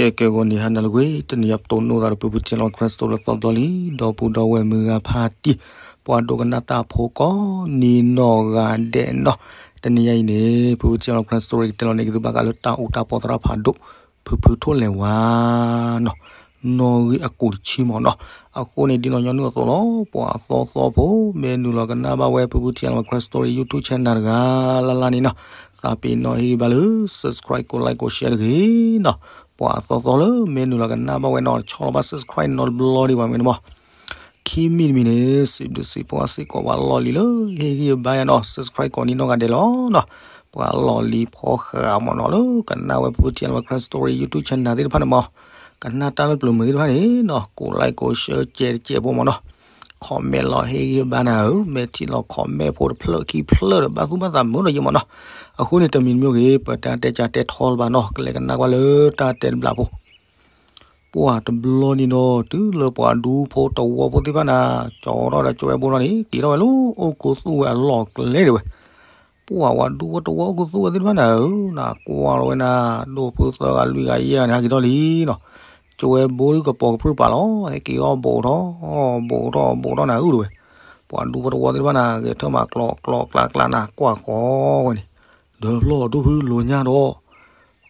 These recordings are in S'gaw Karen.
ကဲ ကဲ ဂီၤနံၤ ဟါနၤလၢအဂ့ၤ, တနံၤအံၤပတိၢ်နီၣ်သးဒီး ဖုဖုထံလီၤ Christmas story လၢသီဘျီလံ, ဒီပုၢ်ဒီဝဲၢ်မုၢ်ဂၤဖါတံၢ်, ပှၤဒိကနၣ်တၢ်ဖိကိးနံၤနီၢ်ဂၤဒဲးနီၤ, တနံၤအံၤန့ၣ် ဖုဖုထံလီၤ Christmas story ကတဲလီၤန့ၢ်က့ၤသုဘၣ်ဃးလၢတၢ်အူတၢ်ပီသရၣ်ဖးဒိၣ် ဖုဖုထိၣ်လဲၤဝါနီၤ, နီၣ်ဂံၢ်အကူးတဆံမ့ၢ်နီၤ, အဃိန့ၣ်ဒ်သိးညီနုၢ်အသိးလီၤ, ပှၤအသီသီဖိ မ့ၢ်နုာ်လီၤကနၣ်ဘၣ်ဝဲ ဖုဖုထံလီၤ Christmas story YouTube channel တဂၤလၢ်လၢ်န့ၣ်နီၤ, သးပ့ၤနီၣ်ဟ့ၣ်ဂံၢ်ဘါလၢ subscribe ကိး like ကိး share တဂ့ၤနီၤ, ပှၤအသီသီလၢမ့ၢ်နုာ်လီၤကနၣ်ဘၣ်ဝဲနီၤ ဆီၣ်လီၤဘၣ် subscribe နီတဘျီဒံးဘၣ်မ့ၢ်န့ၣ်မး ခံမံၤတမံၤန့ၣ် စံးဘျုးစံးဖှိၣ်စ့ၢ်ကီးပှၤလီၢ်လံၤလၢဟ့ၣ်ဂံၢ်ဘါယၤနီၤ, subscribe ကိးနံၣ်နီၢ်ဂၤဒဲးလီၤနီၤ, ပှၤလီၢ်လံၤဖီဃးမ့ၢ်နီၤ လၢကနၣ်ဝဲဖုဖုထံလီၤ Christmas story YouTube channel သ့ၣ်တဖၣ်န့ၣ်မး, ကနၣ်တၢ်လၢပျၢၤမုာ်သ့ၣ်တဖၣ်န့ၣ်နီၤ ကိး like ကိး share ကဲးတကဲးဖိမ့ၢ်နီၤ, comment လီၤဟ့ၣ်ဂံၢ်ဘါနၤဧၢ, မ့ၢ်ထံၣ်လီၤ comment ဖိတဖျၢၣ်ခံဖျၢၣ်ဒီး ဘၣ်သူၣ်ဘၣ်သးမုာ်နီၤယဲမ့ၢ်နီၤ, အဃိန့ၣ် တမံၤတမံၤဂ့ၤ ပတၢ်တဲကၢတဲထီလၢၤဘၣ်နီၤ, ကလဲၤကနၣ်ကွၢ်လၢတၢ်တဲတဘျီဖိ ပှၤတဘျီန့ၣ်ဒီး တုၤလၢပှၤဒူဖိတဝီဖိသ့ၣ်တဖၣ်န့ၣ် ကၠီထီၣ်ဒီးကၠီဝဲဘိထီၣ်န့ၣ် က့ၤထီၣ်ဝဲလၢအိၣ်ခူသူၣ်ဝဲအလီၢ်ကျဲဒၣ်ဝဲ, ပှၤဝဲဒူဖိတဝီအိၣ်ခူသူၣ်ဝဲသ့ၣ်တဖၣ်န့ၣ်ဧၢ, နကွၢ်လီၤဝဲန့ၣ် ဒိၣ်ဖုသၢဂၤလွံၢ်ဂၤယဲၢ်ဂၤန့ၣ် ဟဲက့ၤထီၣ်လံနီၤ, ကၠီဝဲဘိဒုကပီၤကပြုၢ်ပာ်လီၤ ဟဲက့ၤအီၣ်ဘိးထီၣ် ဘိးထီၣ်ဘိးထီၣ်န့ၣ်ဧၢတဝဲ, ပှၤဒူဖိတဝီသ့ၣ်တဖၣ်န့ၣ် ဂဲၤထၢၣ်မးကျိးကျိးကျါကျါန့ၣ် ကွၢ်ဃီဝဲန့ၣ်, ဒီးဖျီၣ်ဒိၣ်ဖုလိာ်ညါဒီး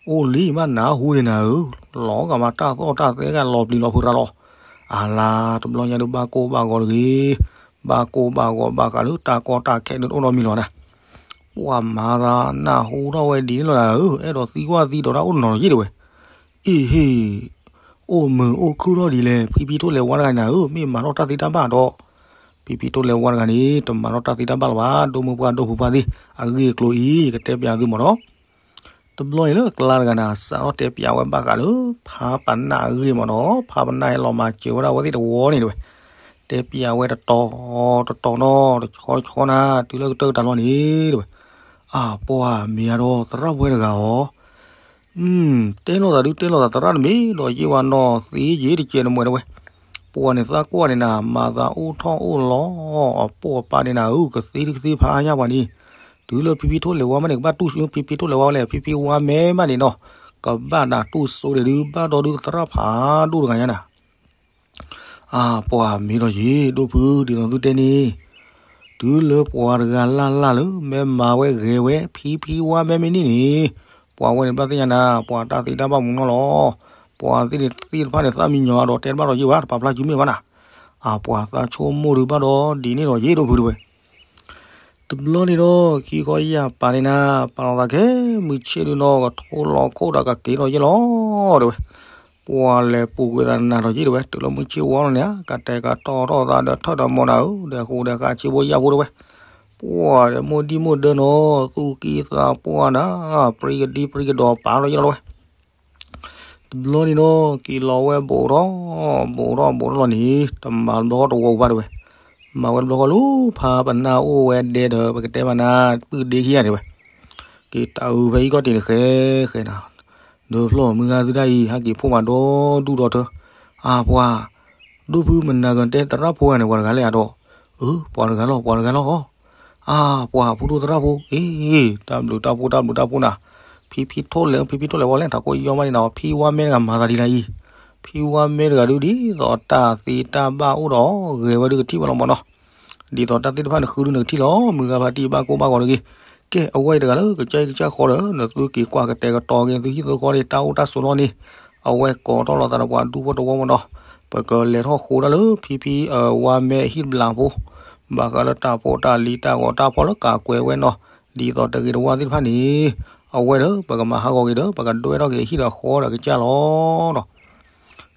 အိၣ်လံမးနၢ်ဟူန့ၣ်နၤဧၢ, လီၤဂာ်မးတၢ်သီၣ်တၢ်သဲဂာ်လီၤပျံၤလီၤဖုးရၤလီၤ, အလါတဘျီညါဒုးဘၣ်ကိၢ်ဘၣ်ဂီၤတဂ့ၤ, ဘၣ်ကိၢ်ဘၣ်ဂီၤဘၣ်ဃးလၢတၢ်ကီတၢ်ခဲဒုးတအိၣ်နီတမံၤလီၤနၤ, ပှၤမၤသးနၢ်ဟူထီၣ်ဝဲဒ်န့ၣ်လီၤနၤဧၢ, အဲၣ်ဒိးသံကွၢ်သံဒိးတၢ်အိၣ်နီတဂၤယဲၢ်တဝဲ, အ့ၣ်ဟ့ၣ် အိၣ်မုာ်အိၣ်ခုၣ်ထီၣ်ဒ်လဲၣ်, ဖံဖံထိၣ်လဲၤဝါတဂၤန့ၣ်နၤဧၢ, မ့ၢ်မၤထီၣ်တၢ်သ့တၢ်ဘၣ်ဒီး, ဖံဖံထိၣ်လဲၤဝါတဂၤန့ၣ် တမၤထီၣ်တၢ်သ့တၢ်ဘၣ်လၢၤဘၣ်, ဒိၣ်မုၢ်ပှၢ်ဒိၣ်ဖုပှၢ်သ့ၣ် အဂ့ၢ်အကျိၤအံၤ ကတဲပၠးသုမ့ၢ်နီၤ တဘျီန့ၣ်လၢအကျါတဂၤန့ၣ် စးထီၣ်တဲပၠးဝဲဘၣ်ဃးလၢ ဖးပနၢ်အဂ့ၢ်မ့ၢ်နီၤ, ဖးပနၢ်ဟဲလီၤမၤစၢၤဝဲဒၣ်အဝဲသ့ၣ်တဝီန့ၣ်တဝဲ, တဲပၠးဝဲတတီၤတတီၤနီၤ တဆီတဆီနၤ တုၤလၢကတၢၢ်ကတၢၢ်လီၤန့ၣ်တဝဲ, အပှၤမ့ၢ်အဒီးသရၣ်ပှဲၤတဂၤအီၤ တဲလိာ်သးဒုးတဲလိာ်သးသရၣ်တမ့ၢ်ဒီးယ့ၢ်ဝဲနီၢ်သ့ယ့ၢ်တကဲးတမှဲးတဝဲ, ပှၤန့ၣ်သးကွၢ်န့ၣ်နၤ မၤသးအိၣ်ထီၣ်အိၣ်လီၤ အပိာ်အပၢ်န့ၣ်နၤဧၢ ကသ့ဒုးကသ့ဖးညါပှၤန့ၣ်, တုၤလၢဖံဖံထိၣ်လဲၤဝါမးန့ၣ် ကဘၣ်တူၢ်စိဖံဖံထိၣ်လဲၤဝါဝဲလဲၣ် ဖံဖံဝါမဲမးန့ၣ်နီၤ, ကဘၣ်နၤတူၢ်စိဒဲးဒုး ဘၣ်ဒီးဒုးသရၣ်ဖးဒိၣ်တဂၤညါနၤ အပှၤမ့ၢ်ဒီးယ့ၢ်ဒိၣ်ဖုဒ်သိးသုတဲန့ၣ်, တုၤလၢပှၤတဂၤလၢ်လၢ်လၢ မ့ၢ်မၤဝဲဂဲၤဝဲ ဖံဖံဝါမဲမ့ၢ်န့ၣ်န့ၣ်, ပှၤဝဲန့ၣ်ဘၣ်သ့ၣ်ညါနၤ ပှၤတၢ်သ့တၢ်ဘၣ်မူနီၢ်လီၤ, ပှၤသ့ၣ်န့ၣ်သ့ၣ်တဖၣ်န့ၣ် သးမံညီၤအဒီးတဲတဘၣ်ဒီးယ့ၢ်ဘၣ် တပာ်ဖျါစုမ့ၢ်ဘၣ်နၤ, အပှၤသးဆိကမိၣ်ဒုးဘၣ်ဒီးဒ်န့ၣ်ဒီးယ့ၢ်ဒိၣ်ဖုတဝဲ တဘျီန့ၣ်ဒီး ခံခီယၢ်ပာ်န့ၣ်နၤ ပာ်လီၤသးခဲ မုၢ်ဆ့ၣ်ဒုးနီၢ်ကထိလီၤခိၣ်ဒီးကက့ၤထီၣ်ယ့ၢ်လီၤ တဲဝဲ, ပှၤလဲၤပူၤကွံာ်သးနၤဒီးယ့ၢ်တဲဝဲ တုၤလၢမုၢ်ဆ့ၣ်ဝါလီၤန့ၣ် ကတဲာ်ကတီၤထီၣ်သးဒီးထၢၣ်ဒီးမိၢ်နၤဧၢ ဒီးဃိဒီးဃာ်ဆ့ဖိယာ်ဖိတဲဝဲ, ပှၤဒီးမိၢ်ဒံၣ်မိၢ်ဒၢနီၤ သူၣ်ကံၢ်သးပှၢ်နၤ ပြံကဒံပြံကဒီးပာ်ထီၣ်ယ့ၢ်လီၤတဲဝဲ တဘျီန့ၣ်ဒီး က့ၤလီၤဝဲဘူးထီၣ် ဘူးထီၣ်ဘူးထီၣ်လီၤန့ၣ် တမၤဘျီဃီတဝီဘၣ်တဲဝဲ, မၤဝဲတဘျီဃီလၢဖးပနၢ်အိၣ်ဝဲဒဲဒီး ပကတဲမးနၤ ပုၢ်ဒ့ခံဂၤတဲဝဲ, က့ၤတၢ်အုးဖဲအံၤကီၢ်တ့ၢ်န့ၣ်ဃဲဃဲနၤ, ဒီးဖျီၣ်မုၢ်ဂၤသုတၢ်အံၤ ဟဲက့ၤဖိမးဒီဒူၣ်ဒီထၢ, အပှၤ ဒိၣ်ဖုမနၤဂၤတဲသရၣ်ဖိဂၤန့ၣ် ပှၤတဂၤလဲၣ်အဒီး, အၢ ပှၤတဂၤလီၤ ပှၤတဂၤလီၤ, အါ ပှၤဖူဒိၣ်သရၣ်ဖိ အ့ တၢ်ဘျုးတၢ်ဖှိၣ်တၢ်ဘျုးတၢ်ဖှိၣ်နၤ, ဖံဖံထိၣ်လဲၤ ဖံဖံထိၣ်လဲၤဝဲလဲၣ် ထးခိၣ်ယီမးန့ၣ်နၤ ဖံဝါမဲတဂၤမၤသးဒ်လဲၣ်အံၤ, ဖံဝါမဲတဂၤဒုးဒ်သိးတၢ်သ့တၢ်ဘၣ်အိၣ်ဒီးဂဲၤဝဲဒုးကထံၣ်ဝဲလီၤမ့ၢ်နီၤ, ဒ်သိးတၢ်သ့ၣ်တဖၣ်န့ၣ်ဃုဒုးနကထံၣ်လီၤ မုၢ်ဂၤဖါတံၢ်ဘၣ်ကိၢ်ဘၣ်ဂီၤတဂ့ၤ, ကဲ အဝဲအံၤတဂၤလၢကစၢ်အံၤကစၢ်ဃီဒီး နသုက့ၤကွၢ်ကတဲာ်ကတီၤက့ၤ နသုဟံၣ်သုဃီန့ၣ် တၢ်အိၣ်တၢ်ဆိးလီၤန့ၣ်, အဝဲကိးထီၣ်လီၤသးဒီးပှၤဒူဖိတဝီမ့ၢ်နီၤ, ပကလဲၤထီၣ်ဃိတၢ်လၢဖံဖံဝါမဲအဟံၣ်တဘျီဖိ, ဘၣ်ဃးလၢတၢ်ဖိတၢ်လံၤတၢ်ဂီၤတၢ်ဖီၣ်လၢကးကွဲးဝဲနီၤ, ဒ်သိးတဂ့ၤတဝါသ့ၣ်တဖၣ်န့ၣ်, အဝဲဒီး ပကမၤဟးဂီၤက့ၤဒီး ပကဒွဲထီၣ်က့ၤအဟံၣ်ဒီးဃီဒီးကစၢ်လီၤနီၤ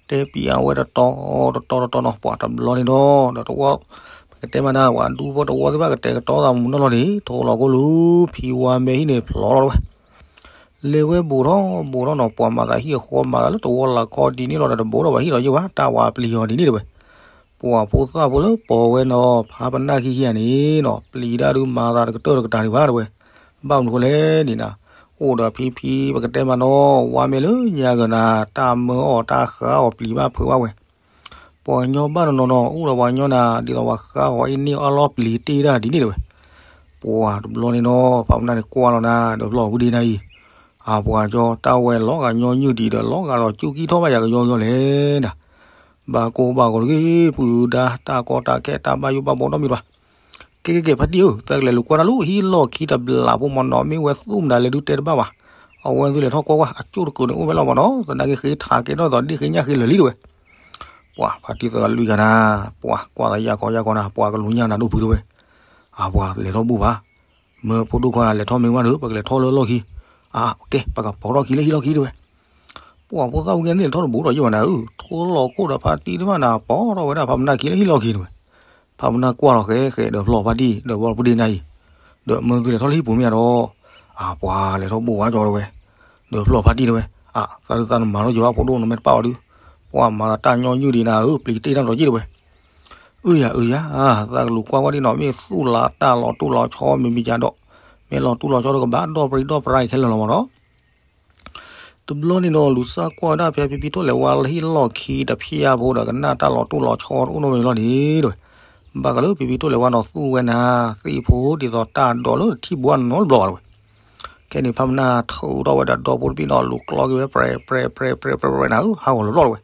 တဲပံၤအဝဲတတီၤတတီၤတတီၤနီၤ ပှၤတဘျီန့ၣ်ဒီး ဒီးတဝီ ပကတဲမးနၤ ပှၤဒူဖိတဝီသ့ၣ်တဖၣ်ကတဲာ်ကတီၤသးမုာ်နီၢ်လီၤန့ၣ် ထိၣ်လီၤကိၢ်လၢ ဖံဝါမဲဟံၣ်န့ၣ်ဖျိးလီၤဝဲ လဲၤဝဲဘူးထီၣ်ဘူးထီၣ်နီၤ ပှၤမၤသးဟံၣ်အဃီမၤသးလၢတဝီလၢ်ခီဒ်န့ၣ်လီၤဒီး တဘူးထီၣ်ဘၣ်ဟံၣ်ဒီးယဲၢ်ဘၣ် တၢ်ဝၤပျံၤအီၤဒ်န့ၣ်တဝဲ ပှၤဖိသၣ်ဖိလၢပိာ်ဝဲနီၤ ဖးပနၢ်ခံခံဂၤန့ၣ်နီၤ ပျံၤတၢ်ဒုးမၤသးတကတၢၢ်တကတၢၢ်ဒံးဘၣ်တဝဲ ဘၣ်မနုၤဃိလဲၣ်န့ၣ်နၤ အိၣ်ဒီးဖံဖံ ပကတဲမးနီၤ ဝါမဲလၢညါကနၤ တၢ်မၢအီၤတၢ်ဃါအီၤပျံၤဘၣ်ဖုးဘၣ်ဝဲ ပှၤကညီဘၣ်နီၢ်နီၢ်နီၤ အိၣ်ဒီးပှၤကညီနၤ ဒ်သိးပှၤဃါဂီၤအ့န့ၢ်အီၣ်လီၢ်ပျံၤတ့ၢ်ဒၣ်ဒ်န့ၣ်တဲဝဲ. ပှၤတဘျီန့ၣ်နီၤ ဖးပနၢ်န့ၣ်ကွၢ်လီၤနၤ ဒီးဖျီၣ်ပူၤဒ့နၤအံၤ, အပှၤကၠီတၢ်ဝဲလီၤဂာ်ညီနုၢ်ဒံးဒီး လီၤဂာ်ဒီးကၠူကံထီၣ်ဘၣ်ယၤကယီကယီလဲၣ်နၤ. ဘၣ်ကိၢ်ဘၣ်ဂီၤတဂ့ၤ ပုၢ်ဒါ တၢ်ကီတၢ်ခဲတၢ်ဘၣ်ယိၣ်ဘၣ်ဘီဒီမံၤဘၣ်. ကဲကဲကဲ ဖါတံၢ်ဧၢ, သးကလဲၤလူၤကွၢ်တၢ်လၢဟံၣ်လီၢ်ခံတဘျီဖိမ့ၢ်နီၤ မ့ၢ်ဝဲသူၣ်မတၤလဲၣ်ဒုးတဲတဘၣ်ဘၣ်. အဝဲသုလဲၤထီၣ်ကွၢ်ကွၢ် အကၠိၣ်တကုာ်န့ၣ်အိၣ်ဝဲလီၤမ့ၢ်နီၤ သနာ်က့ဃ့ထးကဲထီၣ်သိးဒ့ၣ်ဃ့ညၣ်ဃ့လၢာ်လံတဲဝဲ. ပှၤဖါတံၢ်သးကလွံၢ်ဂၤနၤ, ပှၤကွၢ်သးယၢ်ကီယၢ်ကီနၤ ပှၤကလူၤညၣ်နၤဒိၣ်ဖုးတဲဝဲ. အပှၤလဲၤထီၣ်ဘူၣ်ဘၣ် မၢဖိဒိၣ်ခွါနၤလဲၤထီၣ်မ့ၢ်ဝဲဒီး ပကလဲၤထီၣ်လၢလီၢ်ခံ, အကဲ ပကပိာ်ထီၣ်ခံလၢဟံၣ်လီၢ်ခံတဲဝဲ. ပှၤဖိသၣ်ဝံၤကဲန့ၣ်လဲၤထီၣ်တဘူးဒီးယဲၢ်ဘၣ်နၤဧၢ, ထိလီၤခိၣ်ဒီးဖါတံၢ်တဖၣ်နၤ ပိာ်ထီၣ်ဝဲဒၣ်ဖးပနၢ်ခံလၢဟံၣ်လီၢ်ခံတဲဝဲ. ဖးပနၢ်ကွၢ်လီၤဃဲဃဲဒီးဖျီၣ်ဖါတံၢ် ဒီးဖျီၣ်ပူၤဒ့နၤအံၤ, ဒီးမၢသုလဲၤထီၣ်လၢဟံၣ်ပူၤမ့ၢ်ဧါဒီး, အပှၤလဲၤထီၣ်ဘူၣ်ဝဲကၠီတဲဝဲ, ဒီးဖျီၣ်ဖါတံၢ်တဲဝဲ, အသးဒုးသးနမၤထီၣ်ယိၤဘၣ်ဖိဒိၣ်နမ့ၢ်တပၣ်အီၤဒုး, ပှၤမၤသးတၢ်ညီနုၢ်ဒံးနၤဧၢ ပျံၤတ့ၢ်တၢ်ဒီးက့ၢ်တဲဝဲ. အၢယၤအၢယၤ, သးကလူၤကွၢ်ကွၢ်ဒ်နီၤ မ့ၢ်သူၣ်လၢတၢ်လီၤတိၢ်လီၤဆီမ့မ့ၢ်ကဒီး, မ့ၢ်လီၤတိၢ်လီၤဆီဒီးကဘၣ်ဒီၣ်ပြံဒီၣ်ပြါအံၤခဲလၢာ်လီၤမ့ၢ်နီၤ. တဘျီန့ၣ်နီၤ လူၤစၢ်ကွၢ်ဝဲဒၣ်ဖဲဖံဖံထိၣ်လဲၤဝါလၢဟံၣ်လီၢ်ခံတဖျၢၣ်ဖိဒီးကနၣ်တၢ်လီၤတိၢ်လီၤဆီတအိၣ်နီတမံၤလီၤန့ၣ်တဲဝဲ. ဘၣ်ဃးလၢဖံဖံထိၣ်လဲၤဝါနီၤသူၣ်ဝဲနၤ သ့ၣ်ဖိဒ်သိးတၢ်ဒိးလၢထံၣ်ဘှါနီတဘျီဘၣ်တဲဝဲ. ခဲန့ၣ်ဖးပနၢ်ထုးထီၣ်ဝဲဒၣ်ဒီဖိတဘ့ၣ်နီၤ လူၤကျီက့ၤဝဲပြဲးပြဲးပြဲးပြဲးပြဲးနၤဧၢ ဟးဂီၤလၢၤဘျီတဲဝဲ.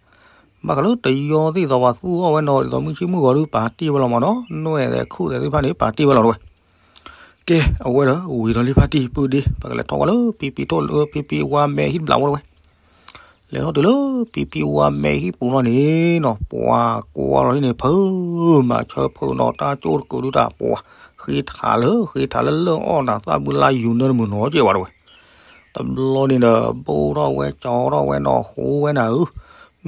ဘၣ်ဃးလၢတယီသ့ၣ်သိးပှၤသူၣ်အီၣ်ဝဲနီၤ ဒ်သိးမုၢ်ဆ့ၣ်မုၢ်ဂီၤဒုးပာ်တ့ၢ်ဝဲလီၤမ့ၢ်နီၤ နွဲၣ်ဒီးခူၣ်သဲးသ့ၣ်တဖၣ်န့ၣ် ပာ်တ့ၢ်ဝဲလီၤတဲဝဲ. ကဲ အဝဲဒီးဝံၤဒီးလံဖါတံၢ်ပုၢ်ဒ့ ပကလဲၤထီၣ်ကွၢ်လၢဖံဖံထိၣ်လၢ ဖံဖံဝါမဲဟံၣ်ဘျးဖိတဲဝဲ. လဲၤထီၣ်တုၤလၢဖံဖံဝါမဲဟံၣ်ပူၤလီၤန့ၣ်နီၤ ပှၤကွၢ်လီၤလံန့ၣ် ဖုးမၤဆၢဖုးနီၤ တၢ်ကၠိၣ်တကုာ်ဒုးတၢ်ပှၤ ဃ့ထးလၢဃ့ထးလၢလၢၢ်အီၣ်နၤ သၣ်ဘုလါယူၤနၢတမုာ်နီၤကဲဝဲတဲဝဲ. တဘျီန့ၣ်ဒီး ဘိၣ်ထီၣ်ဝဲကၠီထီၣ်ဝဲနီၤ ဃိဝဲနၤဧၢ,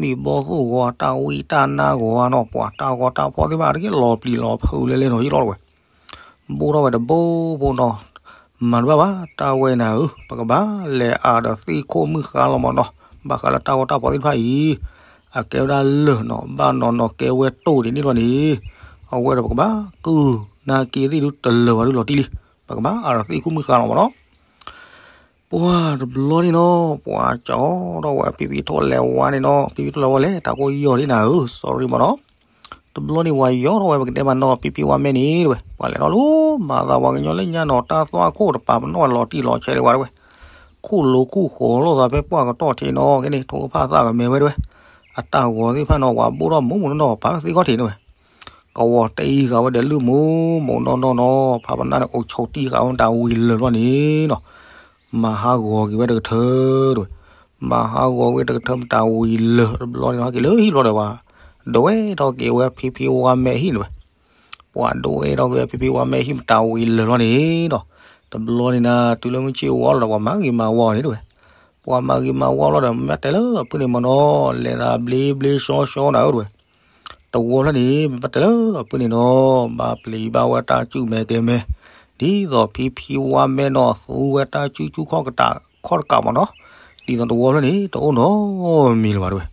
မ့ၢ်ဘီၣ်သိၣ်ဂီၤတၢ်ဝံတၢ်နါဂီၤဧါနီၤ ပှၤတၢ်ဂီၤတၢ်ဖီၣ်သ့ၣ်တဖၣ်တက့ၢ်လီၤပျံၤလီၤဖုးလဲၤလဲၤနီၤယံာ်လီၤတဲဝဲ. ဘိၣ်ထီၣ်ဝဲတဘိဖိနီၤ, မၤတဘၣ်ဘၣ် တၢ်ဝဲနၤဧၢ, ပကဘၣ်လဲၤအါဒီးသ့ၣ်ခိၣ်မုၣ်ဃါလီၤမ့ၢ်နီၤ, ဘၣ်ဃးလၢတၢ်ဂီၤတၢ်ဖီၣ်သ့ၣ်တဖၣ်အံၤ, အကဲဝဲဒၣ်လၢၢ်နီၤ ဘၣ်နီၤနီၤကဲဝဲတိၢ်ဒ်န့ၣ်လီၤန့ၣ်, အဝဲဒီးပကဘၣ်ကုၢ်နာ်က့သ့ၣ်ဒုတလၢာ်ဝဲဒုလီၤတံၢ်လံ, ပကဘၣ်အါဒီးသ့ၣ်ခိၣ်မုၣ်ဃါလီၤမ့ၢ်နီၤ. ပှၤတဘျီန့ၣ်နီၤ ပှၤကၠီထီၣ်ဝဲဖံဖံထိၣ်လဲၤဝါန့ၣ်နီၤ ဖံဖံထိၣ်လဲၤဝါလဲၣ် တၢ်ကိၢ်ယီၢ်ဒ်နၤဧၢ sorry မ့ၢ်နီၤ. တဘျီန့ၣ်ပှၤယီၢ်ထီၣ်ဝဲ ပကတဲမးနီၤ ဖံဖံဝါမဲန့ၣ်တဲဝဲ ပှၤလဲၤထီၣ်လၢ မၤသးပှၤကညီလၢညါနီၤ တၢ်သွၣ်ခိၣ်တပာ်ပနီၣ်လီၤတံၢ်လီၤဆဲးဒံးဝဲတဲဝဲ, ခူၣ်လိာ်ခူၣ်ဃီၤလိာ်သးဖဲပှၢ်ကတီၢ်ထံးနီၤ ခဲန့ၣ် ထိၣ်ဖးသၣ်ကမဲဝဲတဲဝဲ, အတၢ်ဂီၤသ့ၣ်တဖၣ်နီၤ ပှၤဘိၣ်ထီၣ်မိၢ်မိၢ်နီၢ်နီၢ်ပာ်သ့ၣ်ခီၣ်ထံးန့ၣ်ဝဲ ကဝီၤတအံၤဃာ်ဝဲဒီးလုၢ်မိၢ်မိၢ်နီၢ်နီၢ်နီၤ ဖးပနၢ်န့ၣ် အိၣ်ဆိးတံၢ်ဃာ်ဝဲမတၤဝံၤလၢာ်ဘျီန့ၣ်နီၤ, မၤဟးဂီၤက့ၤဝဲတကထၢတဲဝဲ, မၤဟးဂီၤဝဲတကထၢမတၤဝံၤလၢာ်တဘျီန့ၣ်နီၤ ဟဲက့ၤလၢဟံၣ်ဘျီဒီးဝဲ, ဒဝဲထီၣ်က့ၤဝဲဖံဖံဝါမဲဟံၣ်န့ၣ်ဝဲ, ပှၤဒဝဲထီၣ်က့ၤဝဲဖံဖံဝါမဲဟံၣ်မတၤဝံၤလၢာ်ဘျီန့ၣ်နီၤ, တဘျီန့ၣ်နၤ တုၤလၢမုၢ်ဆ့ၣ်ဝါလီၤဒီးပှၤမၤဂ့ၤမၤဝါအီၤန့ၣ်တဲဝဲ, ပှၤမၤဂ့ၤမၤဝါလီၤဒီး မ့ၢ်ဘၣ်တဲလၢအဖုၣ်န့ၣ်မ့ၢ်နီၤ လဲၤသးဘျ့ဘျ့ဆှီဆှီနၤဧၢတဲဝဲ, တဝီဖျၢၣ်န့ၣ် မ့ၢ်ဘၣ်တဲလၢအဖုၣ်န့ၣ်နီၤ ဘၣ်ပျံၤဘၣ်ဝဲတၢ်စုၣ်မဲကဲမဲ, ဒ်သိးဖံဖံဝါမဲနီၤ သူဝဲတၢ်စုၣ်စုၣ်ခီၣ်ကးခီၣ်တကးမ့ၢ်နီၤ, ဒ်သိးတဝီဖျၢၣ်န့ၣ် တအိၣ်နီတမံၤလၢၤဘၣ်တဲဝဲ.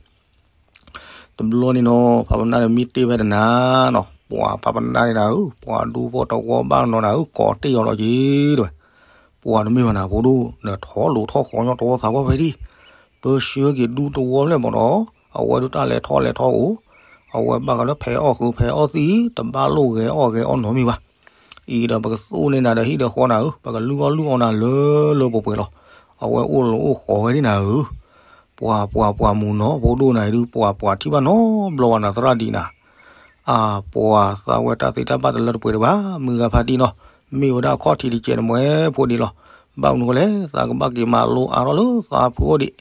တဘျီန့ၣ်နီၤ ဖးပနၢ်န့ၣ်မ့ၢ်တ့ၢ်ဖဲတနၤနီၤ ပှၤဖးပနၢ်န့ၣ်နၤဧၢ ပှၤဒူဖိတဝီဘၣ်နီၤနၤဧၢ ကိးတ့ၢ်အီၤလီၤက့ၤတဲဝဲ, ပှၤတမ့ၢ်ဘၣ်နၤဖိဒိၣ် နထီၣ်လိၤထီၣ်ဃီညီတဝီသးပှၢ်ဖဲဒံၣ်, ပၢဆှၢက့ၤဒူတဝီဖျၢၣ်မ့ၢ်နီၤ, အဝဲဒုးတၢ်လဲၤထီၣ်လဲၤထီအိၣ်, အဝဲဘၣ်ဃးလၢဖဲအီၣ်ဃုာ်ဖဲအီၣ်သံ တဘၣ်လိၣ်ဂဲၤအီၣ်ဂဲၤအီနီတမံၤဘၣ်, အံၤဒီးပကသူၣ်န့ၢ်နၤဒီးဟံၣ်ဒီးဃီနၤဧၢ ပကလုၢ်အီၣ်လုၢ်အီနၤလၢလၢပှဲၤပှဲၤလီၤ, အဝဲအိၣ်လီၤအိၣ်ဃီၤဝဲဒၣ်နၤဧၢ ပှၤပှၤပှၤမုၢ်နီၤ ဖိဒိၣ်နၤအံၤဒုး ပှၤပှၤထံၣ်ဘၣ်နီတဘျီဘၣ်နၤသရၣ်ဒံးနၤ, အပှၤသးဝဲတၢ်သ့တၢ်ဘၣ်တလၢတပှဲၤဒံးဘၣ် မုၢ်ဂၤဖါတံၢ်နီၤ, မ့ၢ်ဝဲဒၣ်အခီၣ်ထံးတကဲးနမွဲဖိဒံးလီၤ, ဘၣ်မနုၤဃိလဲၣ် သးကဘၣ်က့ၤမၤလိအါထီၣ်လၢသးဖုအိၣ်ဒံး,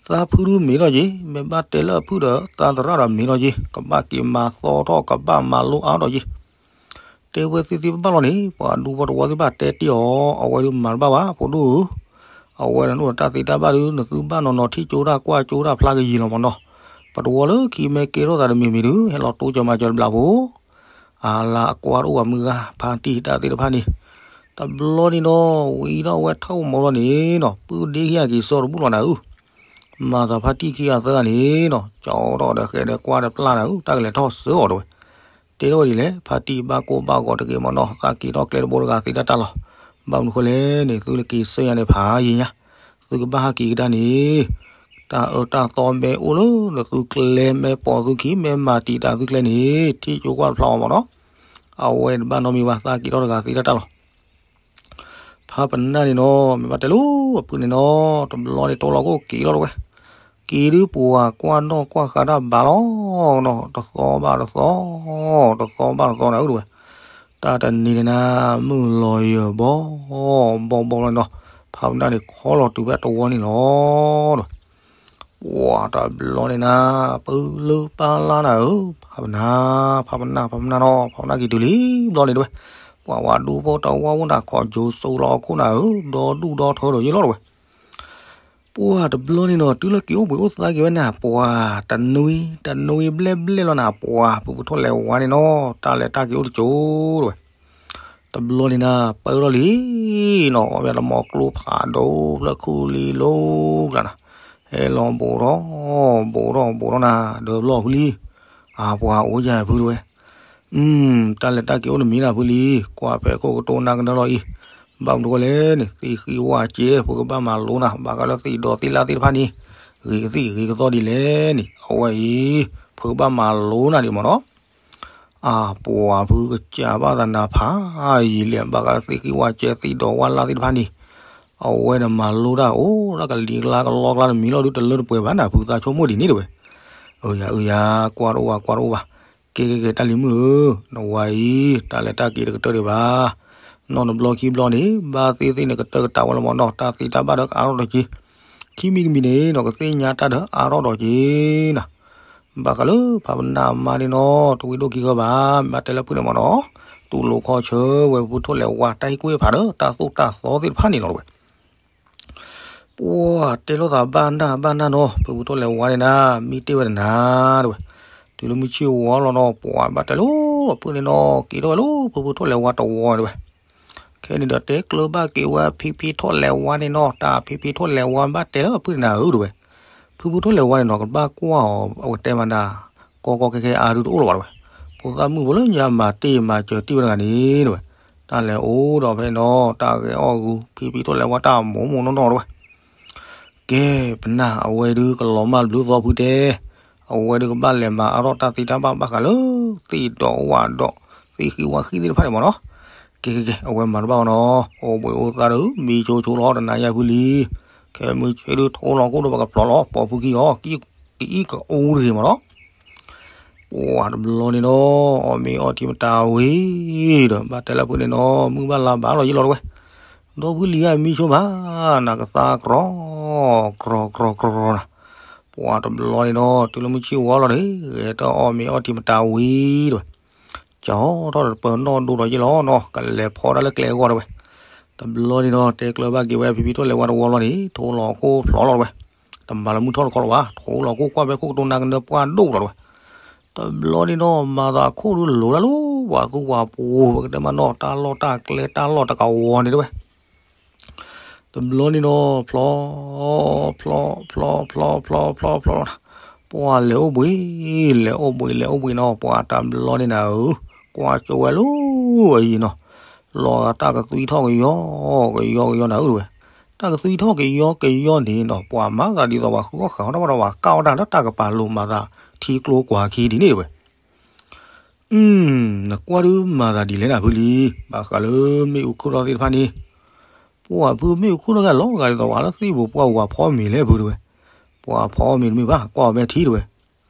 သးဖုဒုးမ့ၢ်ထီၣ်က့ၤ မ့ၢ်ဘၣ်တဲလၢအဖုဒီး သးသရၣ်ဒီးမ့ၢ်ထီၣ်က့ၤ ကဘၣ်က့ၤမၤသီထီၣ် ကဘၣ်မၤလိအါထီၣ်က့ၤ တဲဝဲသ့သ့ဘၣ်ဘၣ်လီၤန့ၣ် ပှၤဒူဖိတဝီသ့ၣ်တဖၣ်တဲတ့ၢ်အီၤ အဝဲဒုးမၤတဘၣ်ဘၣ် ဖိဒိၣ်ဧၢ, အဝဲဒၣ်နအိၣ်ဒီးတၢ်သ့တၢ်ဘၣ်ဒုး နသုဘၣ်နီၢ်နီၢ်ထံၣ်ကၠိတၢ်ကွၢ်ကၠိတၢ်ဖျါကယံာ်လီၤမ့ၢ်နီၤ, ပတဝီလၢခံမ့ၢ်ကဲထီၣ်သးတမံၤမံၤဒုး ဟဲလီၤတိစၢၤမၤစၢၤတဘျီဖိ အလၤအကွၢ်တအိၣ်ဘၣ်မုၢ်ဂၤ ဖါတံၢ်တၢ်သ့ၣ်တဖၣ်န့ၣ်, တဘျီန့ၣ်ဒီး ဝံၤထီၣ်ဝဲထီၣ်မီၤလီၤန့ၣ်နီၤ ပုၢ်ဒ့ဟံၣ်အက့ၤစိာ်တဘူၣ်လီၤနၤဧၢ, မၤသးဖါတံၢ်ခံဂၤသၢဂၤန့ၣ်နီၤ ကၠီထီၣ်ဒီးဃဲးဒီးကွၢ်ဒီးပျၢ်နၤဧၢ တၢ်ကလဲၤထီၣ်စၢအီၤတဲဝဲ, တဲထီၣ်ဝဲဒ်လဲၣ် ဖါတံၢ်ဘၣ်ကိၢ်ဘၣ်ဂီၤတဂ့ၤမ့ၢ်နီၤ သးက့ၤထီၣ်ကျဲတဘိတဂၤသ့တၢ်တၢ်လီၤ, ဘၣ်မနုၤဃိလဲၣ်န့ၣ် သုလၢက့ၤစၢယၤန့ၣ်ဖးယံၤညါ, သုကဘၣ်ဟးက့ၤကဒါန့ၣ် တၢ်အၢတၢ်သီမ့ၢ်အိၣ်လၢနသုကျဲ မ့ၢ်ပိာ်သုခံ မ့ၢ်မၤတံာ်တာ်သုကျဲန့ၣ် ထံၣ်ကၠိကွၢ်ဖျါအီၤမ့ၢ်နီၤ. အဝဲတဘၣ်နီတမံၤဘၣ် သးက့ၤထီၣ်တဂၤသ့တၢ်တၢ်လီၤ. ဖးပနၢ်န့ၣ်နီၤ မ့ၢ်ဘၣ်တဲလၢအဖုန့ၣ်နီၤ တဘျီန့ၣ် တိလီၤခိၣ်က့ၤလီၤတဝဲ, က့ၤဒုးပှၤကွၢ်နီၣ်ကွၢ်ဃာ်တၢ်ဘၣ်လီၤနီၤ, တသီဘၣ်တသီ, တသီဘၣ်တသီနၤဧၢတဝဲ. တၢ်တနံၤန့ၣ်နၤ မုၢ်လီၤယၢၤဘီ ဘီဘီလီၤနီၤ, ဖးပနၢ်န့ၣ်ခီလီၤတုၤဖဲတဝီန့ၣ်လီၤတဝဲ. ပှၤတဘျီန့ၣ်နၤ ပၢလၢပၢ်လါနၤဧၢ, ဖးပနၢ်, ဖးပနၢ်, ဖးပနၢ်နီၤ, ဖးပနၢ်က့ၤတုၤလံဘျီန့ၣ်တဝဲ. ပှၤဝၤဒူဖိတဝၢ်ဝဲနၤ ခီၣ်ကၠိစိလီၤအခိၣ်နၤဧၢ, ဒီဒူၣ်ဒီထၢဒီးယဲၢ်လီၤတဝဲ. ပှၤတဘျီန့ၣ်နီၤ တုၤလၢက့ၤအိၣ်ဘှံးအိၣ်သါက့ၤဝဲနၤ ပှၤတနွံ, တနွံဘျဲၣ်ဘျဲၣ်လီၤနၤ ပှၤ ဖုဖုထိၣ်လဲၤဝါန့ၣ်နီၤ တၢ်လဲၤတၢ်က့ၤအိၣ်တကၠိတဝဲ. တဘျီန့ၣ်နၤ ပၢထီၣ်လံနီၤ, အီၣ်ဝဲတမီၤကျိဖးဒိၣ်ဖျၢၣ်ခူၣ်လံလိၤကျါနၤ, ဟဲလီၤဘိးထီၣ်, ဘိးထီၣ်ဘိးထီၣ်နၤ ဒီးဘျီဖုလံ, အပှၤအိၣ်ယၤဖုတဝဲ. တၢ်လဲၤတၢ်က့ၤအိၣ်တမံၤနၤဖုလံ, ကွၢ်ဖဲခိၣ်ကတိၤနၢ်ကနၢလီၤအံၤ, ဘၣ်မနုၤဃိလဲၣ်န့ၣ် သ့ၣ်ဃံဝၣ်ကဲ ဖုကဘၣ်မၤလိနၤ ဘၣ်ဃးလၢသ့ၣ်ဒီးသ့ၣ်လၣ်သ့ၣ်တဖၣ်န့ၣ် ဂ့ၤကသံၣ်ဂ့ၤကသီဒ်လဲၣ်န့ၣ် အဝဲအံၤ ဖုကဘၣ်မၤလိနၤဒံးမ့ၢ်နီၤ. အပှၤဖုကစၢ်ဘၣ်သးနၤဖးယံာ်လံ ဘၣ်ဃးလၢသ့ၣ်ဃံဝၣ်ကဲသ့ၣ်ဒီးဝၣ်လၣ်သ့ၣ်တဖၣ်န့ၣ် အဝဲန့ၣ်မၤလိတၢ်အိၣ်ဒၣ်ကလံၤကျါကလီကျါတမံၤလီၤဒုး တလၢတပှဲၤဘၣ်နၤ ဖုသးဆိကမိၣ်ဒ်န့ၣ်တဝဲ. အၢယၤ အၢယၤ ကွၢ်တအိၣ်ဘၣ် ကွၢ်တအိၣ်ဘၣ်. ကဲ ကဲ ကဲ တၢ်လံၤမုၣ်ဧၢ, နဝၤအံၤ တၢ်လဲၤတၢ်က့ၤတကတၢၢ်ဒံးဘၣ်. နီၢ်တဘျီခံဘျီန့ၣ် ဘၣ်သ့ၣ်သ့ၣ်န့ၣ် ကတၢၢ်ကတၢၢ်ဝဲလီၤမ့ၢ်နီၤ, တၢ်သ့တၢ်ဘၣ်ဒီးကအါထီၣ်ဒီးက့ၤ, ခံမံၤတမံၤန့ၣ်နီၤ ကသ့ၣ်ညါတၢ်ဒီးအါထီၣ်ဒီးက့ၤနၤ. ဘၣ်ဃးလၢဖးပနၢ်မါန့ၣ်နီၤ တဝံၤဒိၣ်ခံဂၤဘၣ် မ့ၢ်ဘၣ်တဲလၢဖုန့ၣ်မ့ၢ်နီၤ, တူၢ်လိာ်ခီဆၢဝဲဖုထိၣ်လဲၤဝါ တၢ်ဟ့ၣ်ကူၣ်ဟ့ၣ်ဖးဒီးတၢ်သိၣ်တၢ်သီသ့ၣ်တဖၣ်န့ၣ်လီၤတဝဲ. ပှၤတဲလိာ်သးဘၣ်နၢ်ဘၣ်နၢ်နီၤ ဖုဖုထိၣ်လဲၤဝါန့ၣ်နၤ မံတ့ၢ်ဝဲတနၤတဝဲ. တုၤလၢမုၢ်ဆ့ၣ်ဝီလီၤနီၤ ပှၤဘၣ်တဲလၢအဖုန့ၣ်နီၤ က့ၤထီၣ်ဝဲလၢဖုဖုထိၣ်လဲၤဝါတဝီန့ၣ်တဝဲ. ခဲန့ၣ်ဒီးတဲကျၢၤဘၣ်က့ၤဝဲဖံဖံထိၣ်လဲၤဝါန့ၣ်နီၤ တၢ်ဖံဖံထိၣ်လဲၤဝါဘၣ်တဲလၢအဖုန့ၣ်နၤဧၢတဝဲ. ဖုဖုထိၣ်လဲၤဝါန့ၣ်နီၤ ကဘၣ်ကွၢ်အီၤ အဝဲတဲမးနၤ ကီကီခဲခဲအါဒုတအိၣ်လၢၤဘၣ်တဝဲ. ဖိသၣ်မုၣ်ဖိလၢညါမၤတ့ၢ်မၤစၢၤတ့ၢ်ဝဲတဂၤန့ၣ်တဝဲ. တၢ်လဲၤအိၣ်ဒီးဖဲန့ၣ်နီၤ တၢ်ဂဲၤအီၣ်ဂုၤ ဖံဖံထိၣ်လဲၤဝါတၢ်မိၢ်မိၢ်နီၢ်နီၢ်တဝဲ. ကဲ ပနၢ်အဝဲဒုးကလီၤမၢ်ဘျုးသီဖုတဲ, အဝဲဒုးကဘၣ်လဲၤမၤအါထီၣ်တၢ်သ့တၢ်ဘၣ်ဘၣ်ဃးလၢ သ့ၣ်ဒီးဝၣ်ဒီး သ့ၣ်ဃံဝၣ်ဃံသ့ၣ်တဖၣ်န့ၣ်မ့ၢ်နီၤ. ကဲ ကဲ ကဲ အဝဲမၤတဘၣ်အီၤနီၤ အိၣ်ဘှံးအိၣ်သါဒီး မံဆိဆိလီၤတနၤယၤဖုလံ. ခဲမုၢ်ဆ့ၣ်ဒုးထိလီၤခိၣ်ဒီးပကဖျီလီၤ ပိာ်ဖုခံအီၤ ကအံၣ်ကအူတဂ့ၤမ့ၢ်နီၤ. ပှၤတဘျီန့ၣ်နီၤ အီၣ်မ့ၤအီထံမတၤဝံၤဒီး ဘၣ်တဲလၢဖုန့ၣ်နီၤ မုၢ်ဘၣ်လါဘၣ်လီၤယံၤလီၤတဝဲ. ဒီဖုလံဧၢ မံဆိဘၣ် နကသါကြီ ကြီကြီကြီနၤ. ပှၤတဘျီန့ၣ်နီၤ တုၤလၢမုၢ်ဆ့ၣ်ဝီလီၤန့ၣ် ဂဲၤတၢ်အီၣ်မ့ၤအီထံမတၤဝံၤတဝဲ. ကၠီထီၣ်ဒီးပၢၤနီၣ်ဒိၣ်ဒီးယံၤလီၤနီၤ ကလဲၤဖီတၢ်လၢကျဲအဂီၢ်တဝဲ. တဘျီန့ၣ်နီၤ တဲကျၢၤဘၣ်က့ၤဝဲဖံဖံထိၣ်လဲၤဝါတဝီလီၤန့ၣ် ထိလီၤခိၣ်ဖျီလီၤတဝဲ. တမၤလၢမုၢ်ထီၣ်တခီလၢၤဘၣ် ထိလီၤခိၣ်ကွၢ်ဖဲခိၣ်ကတိၤနၤကနၢပှၢ်ဒိၣ်လီၤတဝဲ. တဘျီန့ၣ်နီၤ မၤသးခိၣ်ဒုးလိၤတၢ်လၢ ပှၤသူပှၤပှိၤ ပကတဲမးနီၤ တၢ်လီၢ်တၢ်ကျဲတၢ်လီၢ်တကဝီၤန့ၣ်တဝဲ. တဘျီန့ၣ်နီၤ ဖျီ ဖျီ ဖျီ ဖျီ ဖျီ ဖျီ ဖျီ ပှၤလဲၤအိၣ်ဘှံး လဲၤအိၣ်ဘှံး လဲၤအိၣ်ဘှံးနီၤ ပှၤတဘျီန့ၣ်နၤဧၢ ကွၢ်ကၠိဝဲလၢအံၤနီၤ လီၤဂာ်တၢ်ကသွံထီၣ်ကယီကယီကယီနၤဧၢတဝဲ. တၢ်ကသွံထီၣ်ကယီကယီန့ၣ်နီၤ ပှၤမၤသးဒ်သိးပှၤဃုအီၣ်ဃာ်အီၣ်တၢ်ဘၣ်ဒီးပှၤကၢ်အီၣ်တၢ်လၢတၢ်ကပၤလိၤမၤသးထံကျိကွၢ်ခံဒ်န့ၣ်တဝဲ. နကွၢ်ဒုးမၤသးဒ်လဲၣ်နၤဖုလံ ဘၣ်ဃးလၢမ့ၣ်အူခုၣ်ထီၣ်သ့ၣ်တဖၣ်န့ၣ် ပှၤဖုမ့ၣ်အူခုၣ်ထီၣ်ဂၤလီၤဂာ်ဒ်သိးပှၤလၢသ့ၣ်ဘိးပှၢ်ဝၤဖီမ့ၤလဲၣ်ဖုတဝဲ. ပှၤဖီမ့ၤတမ့ၢ်ဘၣ် ကွၢ်ဝဲမ့ၢ်ထံတဝဲ.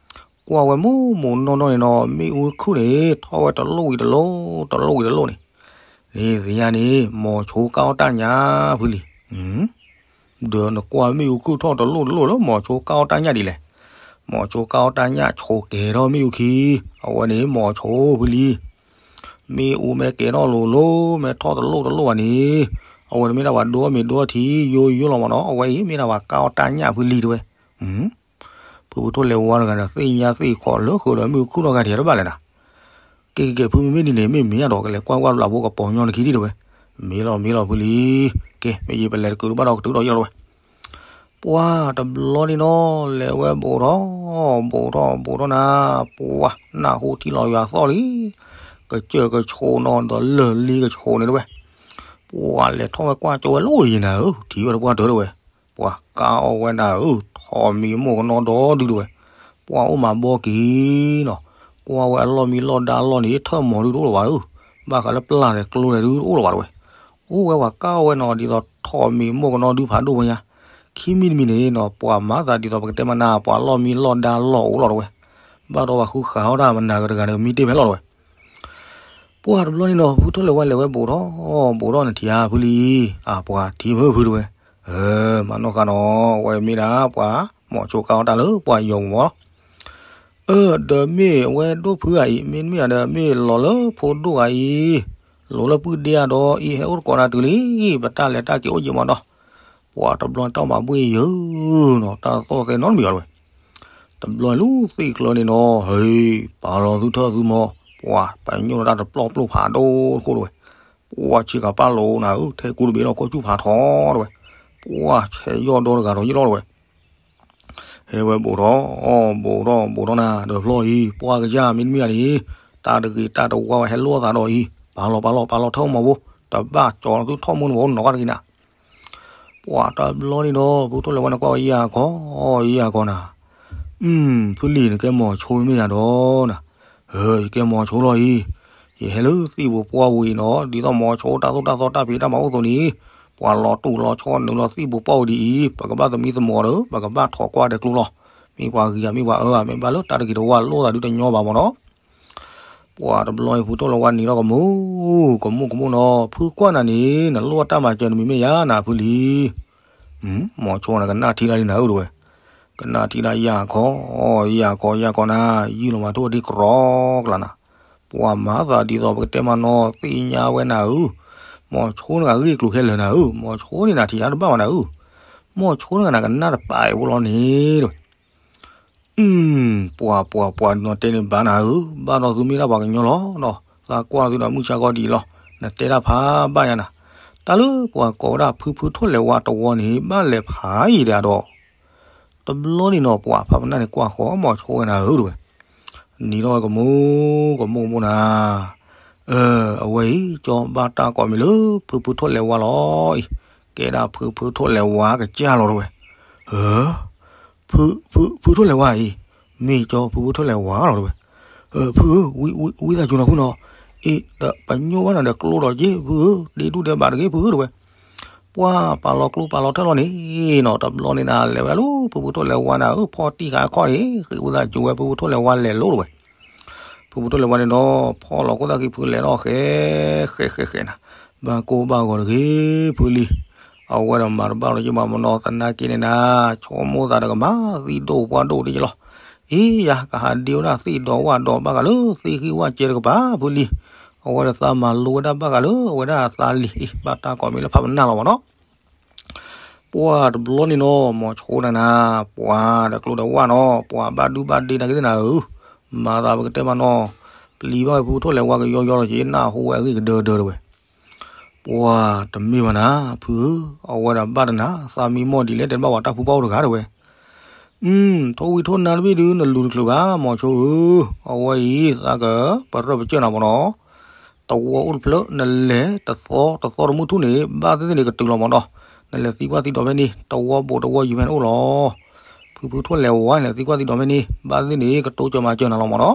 ကွၢ်ဝဲမိၢ်မိၢ်နီၢ်နီၢ်န့ၣ်နီၤ မ့ၣ်အူခုၣ်န့ၣ် ထီၣ်ဝဲတလိၣ်ဝံၤတလိၣ် တလိၣ်ဝံၤတလိၣ်န့ၣ် န့ၣ်သ့ၣ်ညါန့ၣ် မိၤဆိကၢ်အီၣ်တၢ်ညၣ်ဖုလံ. ဒီးနကွၢ်မ့ၣ်အူခုၣ်ထီၣ်တလိၣ်တလိၣ်လၢမိၤဆိကၢ်အီၣ်တၢ်ညၣ်ဒ်လဲၣ်. မိၤဆိကၢ်အီၣ်တၢ်ညၣ်ဆိကဲၤထီၣ်မ့ၣ်အူခံ အဝဲန့ၣ်မိၤဆိဖုလံ. မ့ၣ်အူမ့ၢ်ကဲၤထီၣ်လိၤလိၤ မ့ၢ်ထီၣ်တလိၣ်တလိၣ်ဘၣ်န့ၣ် အဝဲန့ၣ်မ့ၢ်ဒၣ်ပှၤဒိအီၣ်မ့ၤဒိအီထံ ယိယိလီၤမ့ၢ်နီၤ အဝဲအံၤမ့ၢ်ဒၣ်ပှၤကၢ်အီၣ်တၢ်ညၣ်ဖုလံတဝဲ. ဖုဖုထိၣ်လဲၤဝါတဂၤဒီး သ့ၣ်ညါသ့ၣ်ခီၣ်လၢဃုာ်ဒီးမ့ၣ်အူခုၣ်ထီၣ်ဂၤဒံးတဘၣ်လဲၣ်နၤ. ကဲ ကဲ ကဲ ဖုမ့မ့ၢ်ဒ်န့ၣ် မ့ၢ်မ့ၢ်အဒီးကလဲၤကွၢ်ကွၢ်ဘျးဖိကပီၤညီနခံဒံးတဝဲ. မ့ၢ်လီၤမ့ၢ်လီၤဖုလံ. ကဲ မ့ၢ်ယပလဲၤတကုာ်တဘၣ်ဒီးကတုၤဒီးယဲလီၤဝဲ. ပှၤတဘျီန့ၣ်နီၤ လဲၤဝဲဘူးထီၣ် ဘူးထီၣ်ဘူးထီၣ်နၤ ပှၤနၢ်ဟူထံလီၤယွၤသီၣ်လံ. ကစၢၢ်ကဆိးနီၤဒီးလၢၢ်လံကဆိးန့ၣ်တဝဲ. ပှၤလဲၤထီၣ်ဝဲကွၢ်ကၠိဝဲလၢယံၤနၤဧၢ ထံၣ်ဝဲတပှၢ်တၢၢ်တဝဲ. ပှၤကါအီၣ်ဝဲဒၣ်ဧၢ, ထိးမံၤမိၢ်ကနီဒီဒုတဲဝဲ, ပှၤအိၣ်မးဘီက့ၤနီၤ, ကွၢ်ဝဲအလီၢ်မံလီၢ်ဒါအလီၢ်န့ၣ် ထၢၣ်မီၤဒုတအိၣ်လၢၤဘၣ်ဧၢ, ဘၣ်ဃးလၢပျၢ်ဒီးကျိဒီးဒုတအိၣ်လၢၤဘၣ်တဲဝဲ, အိၣ်ဝဲပှၤကါအီၣ်ဝဲနီၤ ဒ်သိးထိးမံၤမိၢ်ကနီဒုဖးဒိၣ်ဝဲညါ, ခံမံၤတမံၤန့ၣ်နီၤ ပှၤမၤသးဒ်သိးပကတဲမနၤ ပှၤလီၢ်မံလီၢ်ဒါလီၢ်အိၣ်လီၤတဲဝဲ, ဘၣ်ဒီးပှၤဃုဃာ်အီၣ်တၢ်မနၤကတဂၤန့ၣ် မံတ့ၢ်ဖဲလီၤတဲဝဲ ပှၤတဘျီန့ၣ်နီၤ ဖုထိၣ်လဲၤဝါလဲၤဝဲဘူးထီၣ်, ဘူးထီၣ်နထံၣ်ဧါဖုလံ, အပှၤထံၣ်ဖုဖုတဲဝဲ, မၤနီၢ်ဃာ်နီၤ ဝဲမ့ၢ်ဒၣ်ပှၤ မိၤဆိကါအီၣ်တၢ်လၢပှၤယီၤမး, အၢ ဒီးမ့ၢ်အဝဲဒိၣ်ဖုဂၤအံၤ မ့တမ့ၢ်ဧါဒီးမ့ၢ်လီၤလၢဖိဒိၣ်ဂၤအံၤ, လိၤလၢပုၢ်ဒ့ဧါဒီးအံၤ ဟဲအိၣ်တကိးနၤတုၤလံ, ပတၢ်လဲၤတၢ်က့ၤအိၣ်ယံာ်မးဒီး, ပှၤတဘျီန့ၣ်တၢ်မၤဘှ့ၣ်ယၢၤနီၤ တၢ်သီၣ်သဲနီတမံၤဘၣ်တဲဝဲ တဘျီလၢသ့ၣ်ကျၢန့ၣ်နီၤ ဟဲ ပာ်လီၤသုထၢၣ်သုမီၤ, ပှၤပညိၣ်လီၤတၢ်တပျီၢ်ပျိၢ်ဖးဒိၣ်တခိၣ်တဲဝဲ, ပှၤဆ့ကၤပာ်လိာ်နၤဧၢ ထဲကူတဘ့ၣ်လီၤ ခိၣ်ဆူၣ်ဖးထီတဲဝဲ, ပှၤဆဲးယီၢ်ဒီတဂၤဒီးယ့ၢ်လီၤတဲဝဲ, ဟဲဝဲဘူးထီၣ်, ဘူးထီၣ် ဘူးထီၣ်နၤ ဒီးဖျီၣ်အံၤ ပှၤကစၢ်မ့တမ့ၢ်ဧါန့ၣ်, တၢ်တဂ့ၤတၢ်တဝါဝဲဟဲလိၣ်သးဒီးအံၤ ပာ်လီၤပာ်လီၤပာ်လီၤထၢၣ်မီၤဘိ, တဘၣ်ကၠီၤလီၤသုထီၣ်မူန့ၣ်ဘၣ် နီၢ်ကီၢ်တဂ့ၤနၤ ပှၤတဘျီန့ၣ်ဒီး ဖုထိၣ်လဲၤဝါန့ၣ်ကွၢ်ဝဲယၤခီ, ယၤခီနၤ, အုမ် ဖုလံၤ နကဲမိၤဆိတမ့ၢ်ယၤဒီးနၤ, ယကဲမိၤဆိလီၤအံၤ, ယဟဲလၢသ့ၣ်ပူၤပှၢ်ပူၤအံၤနီၤ ဒ်သိးမိၤဆိတၢ်သိၣ်တၢ်သီတၢ်ဖံးတၢ်မၤအိၣ်အသိးန့ၣ်, ပှၤလီၤတူာ်လီၤဆီနုာ်လီၤသ့ၣ်ပူၤပှၢ်ပူၤဒ်အံၤ ပကဘၣ်သမံသမိးဒီး ပကဘၣ်ထီၣ်ကွၢ်ဒီးကျိလီၤ, မ့ၢ်ပှၤဂ့ၤဧါမ့ၢ်ပှၤအၢဧါ မ့ၢ်ဘၣ်လၢတၢ်တဂ့ၤတဝါလိၣ်သးဒုတညီဘၣ်မးနီၤ ပှၤတဘျီအံၤ ဖုထိၣ်လဲၤဝါနံၤထီၣ်ကမူ, ကမူကမူနီၤ ဖုကွၢ်နၤန့ၣ် နလိၣ်တၢ်မၤစၢၤတမံၤမ့ၢ်ယၤနၤဖုလံၤ, မိၤဆိန့ၣ်ကနၣ်ထံတၢ်လံနၤဧၢတဲဝဲ, ကနၣ်ထံတၢ်ယၤခီ, ယၤခီ ယၤခီနၤ, ယုၢ်လီၤမၤထိၣ်ဒ့ကရီကလးနၤ, ပှၤမၤသးဒ်သိးပကတဲမးနီၤ သ့ၣ်ညါဝဲနၤဧၢ, မိၤဆိန့ၣ်ဂ့ၢ်ကျိၤခဲလၢာ်နၤဧၢ, မိၤဆိန့ၣ်နၤထံၣ်ယၤတဘၣ်ဘၣ်နၤဧၢ, မိၤဆိန့ၣ်နၤကနၣ်တပာ်အံၤဖိလီၤန့ၣ်တဲဝဲ အုမ် ပှၤပှၤပှၤနီၤတဲန့ၣ်ဘၣ်နၤဧၢ, ဘၣ်ဒီးသုမ့ၢ်ဒၣ်ပှၤကညီလီၤနီၤ, သးကွၢ်သုဒီးမုၢ်ဆါခီဒ်အံၤလီၤ, နတဲတၢ်ဖးဘၣ်ယၤနၤ, တၢ်လၢပှၤကိးဝဲဒၣ်ဖုဖုထိၣ်လဲၤဝါတဝီန့ၣ် ဘၣ်လဲၤဖးယံၤဒၣ်ဒီး, တဘျီန့ၣ်နီၤ ပှၤဖးပနၢ်န့ၣ်ကွၢ်ဃီ မိၤဆိဝဲနၤဧၢတဲဝဲ, နံၤထီၣ်ဝဲကမူ, ကမူကမူနၤ အဝဲအံၤ ကၠီဘၣ်တၢ်ကိးမံၤလၢ ဖုဖုထိၣ်လဲၤဝါလီၤအံၤ, ကဲဒၣ်ဖုဖုထိၣ်လဲၤဝါကစၢ်လီၤတဲဝဲ, ဖု, ဖု, ဖုထိၣ်လဲၤဝါအံၤ, မ့ၢ်ကၠီဖုဖုထိၣ်လဲၤဝါလီၤတဲဝဲ, ဖုဧၢ, ဝံသးစူၤနီၤဖုနီၤ, အ့ ဒီးပညိၣ်ဘၣ်နၤဒီးကျိဒီးက့ဖုဧၢ, ဒ့ဒူၣ်ဒဲးဘးတဂ့ၤဖုဧၢတဲဝဲ, ပှၤပာ်လီၤကျိပာ်လီၤထၢၣ်လီၤန့ၣ်နီၤ, တဘျီန့ၣ်နၤလဲၤဝဲဒၣ်လၢ ဖုဖုထိၣ်လဲၤဝါနၤဧၢ, ဖီၣ်တံၢ်ဃာ်အခီၣ်န့ၣ် ဃ့ဝံသးစူၤဝဲဖုဖုထိၣ်လဲၤဝါလဲၤလိၤတဲဝဲ ဖုဖုထိၣ်လဲၤဝါန့ၣ်ဒီး ဖီၣ်လီၤခိၣ်သၣ်ခံဖုလဲၤထီၣ်ဃဲ, ဃဲဃဲဃဲနၤ, ဘၣ်ကိၢ်ဘၣ်ဂီၤတဂ့ၤဖုလံၤ, အဝဲဒီးမၤတဘၣ်လီၤက့ၤဘၣ်မနီၤ သနာ်က့န့ၣ်နၤ, ဆိကမိၣ်သးတကမၣ် သံၣ်ဒိၣ်ပှၢ်ဒိၣ်ဒ်က့လီၤ, အ့ ယၤကဟးဒ့ဝဲဒၣ်သ့ၣ်ဒီးဝၣ်ဒီးဘၣ်ဃးလၢသ့ၣ်ဃံဝၣ်ကဲတကပၤဖုလံၤ, အဝဲဒီးသးမၤလိဝဲဒၣ်ဘၣ်ဃးလၢအဝဲဒၣ်သးလံၤအံၤ ဘၣ်တၢ်ကိးမံၤလၢဖးပနၢ်လီၤမနီၤ ပှၤတဘျီန့ၣ်နီၤ မိၤဆိနၤနၤ, ပှၤဒီးကျိဒီးဝါနီၤ ပှၤဘၣ်ဒုဘၣ်ဒ့နၤက့သ့ၣ်နၤဧၢ, မၤသးပကတဲမးနီၤ, ပျံၤဘၣ်ဝဲဖုဖုထိၣ်လဲၤဝါကယီယီလီၤက့ၤ နၢ်ဟူဝဲအဂ့ၢ်ကဒၢဒၢတဲဝဲ, ပှၤတမ့ၢ်ဘၣ်နၤ ဖုဧၢ, အဝဲဒၣ်ဘၣ်တနၤ သးမံမီၢ်ဒ်လဲၣ် တဲတဘၣ်ပှၤတၢ်ဖုပှၢ်အိၣ်တဂၤတဲဝဲ အုမ်, ထိၣ်ဝံၤထိၣ်နါတဘ့ၣ်ဒုး နလူၤတချုးဘၣ် မိၤဆိဧၢ, အဝဲအံၤ သးကပရၢၢ်ပစၢၢ်နၤမနီၤ, သဝီအိၣ်တဖျၢၣ် နလဲၤတသီတသီတမုၢ်ထူၣ်န့ၣ် ဘၣ်သ့ၣ်သ့ၣ်န့ၣ်ကတုၤလီၤမနီၤ, နလဲၤသံကွၢ်သံဒိးဖဲန့ၣ် သဝီဘူးသဝီယူၤဖဲန့ၣ်အိၣ်လီၤ, ဖုဖုထိၣ်လဲၤဝါ နလဲၤသံကွၢ်သံဒိးဖဲန့ၣ် ဘၣ်သ့ၣ်သ့ၣ်န့ၣ် ကတိစၢၤမၤစၢၤနၤလီၤမနီၤ,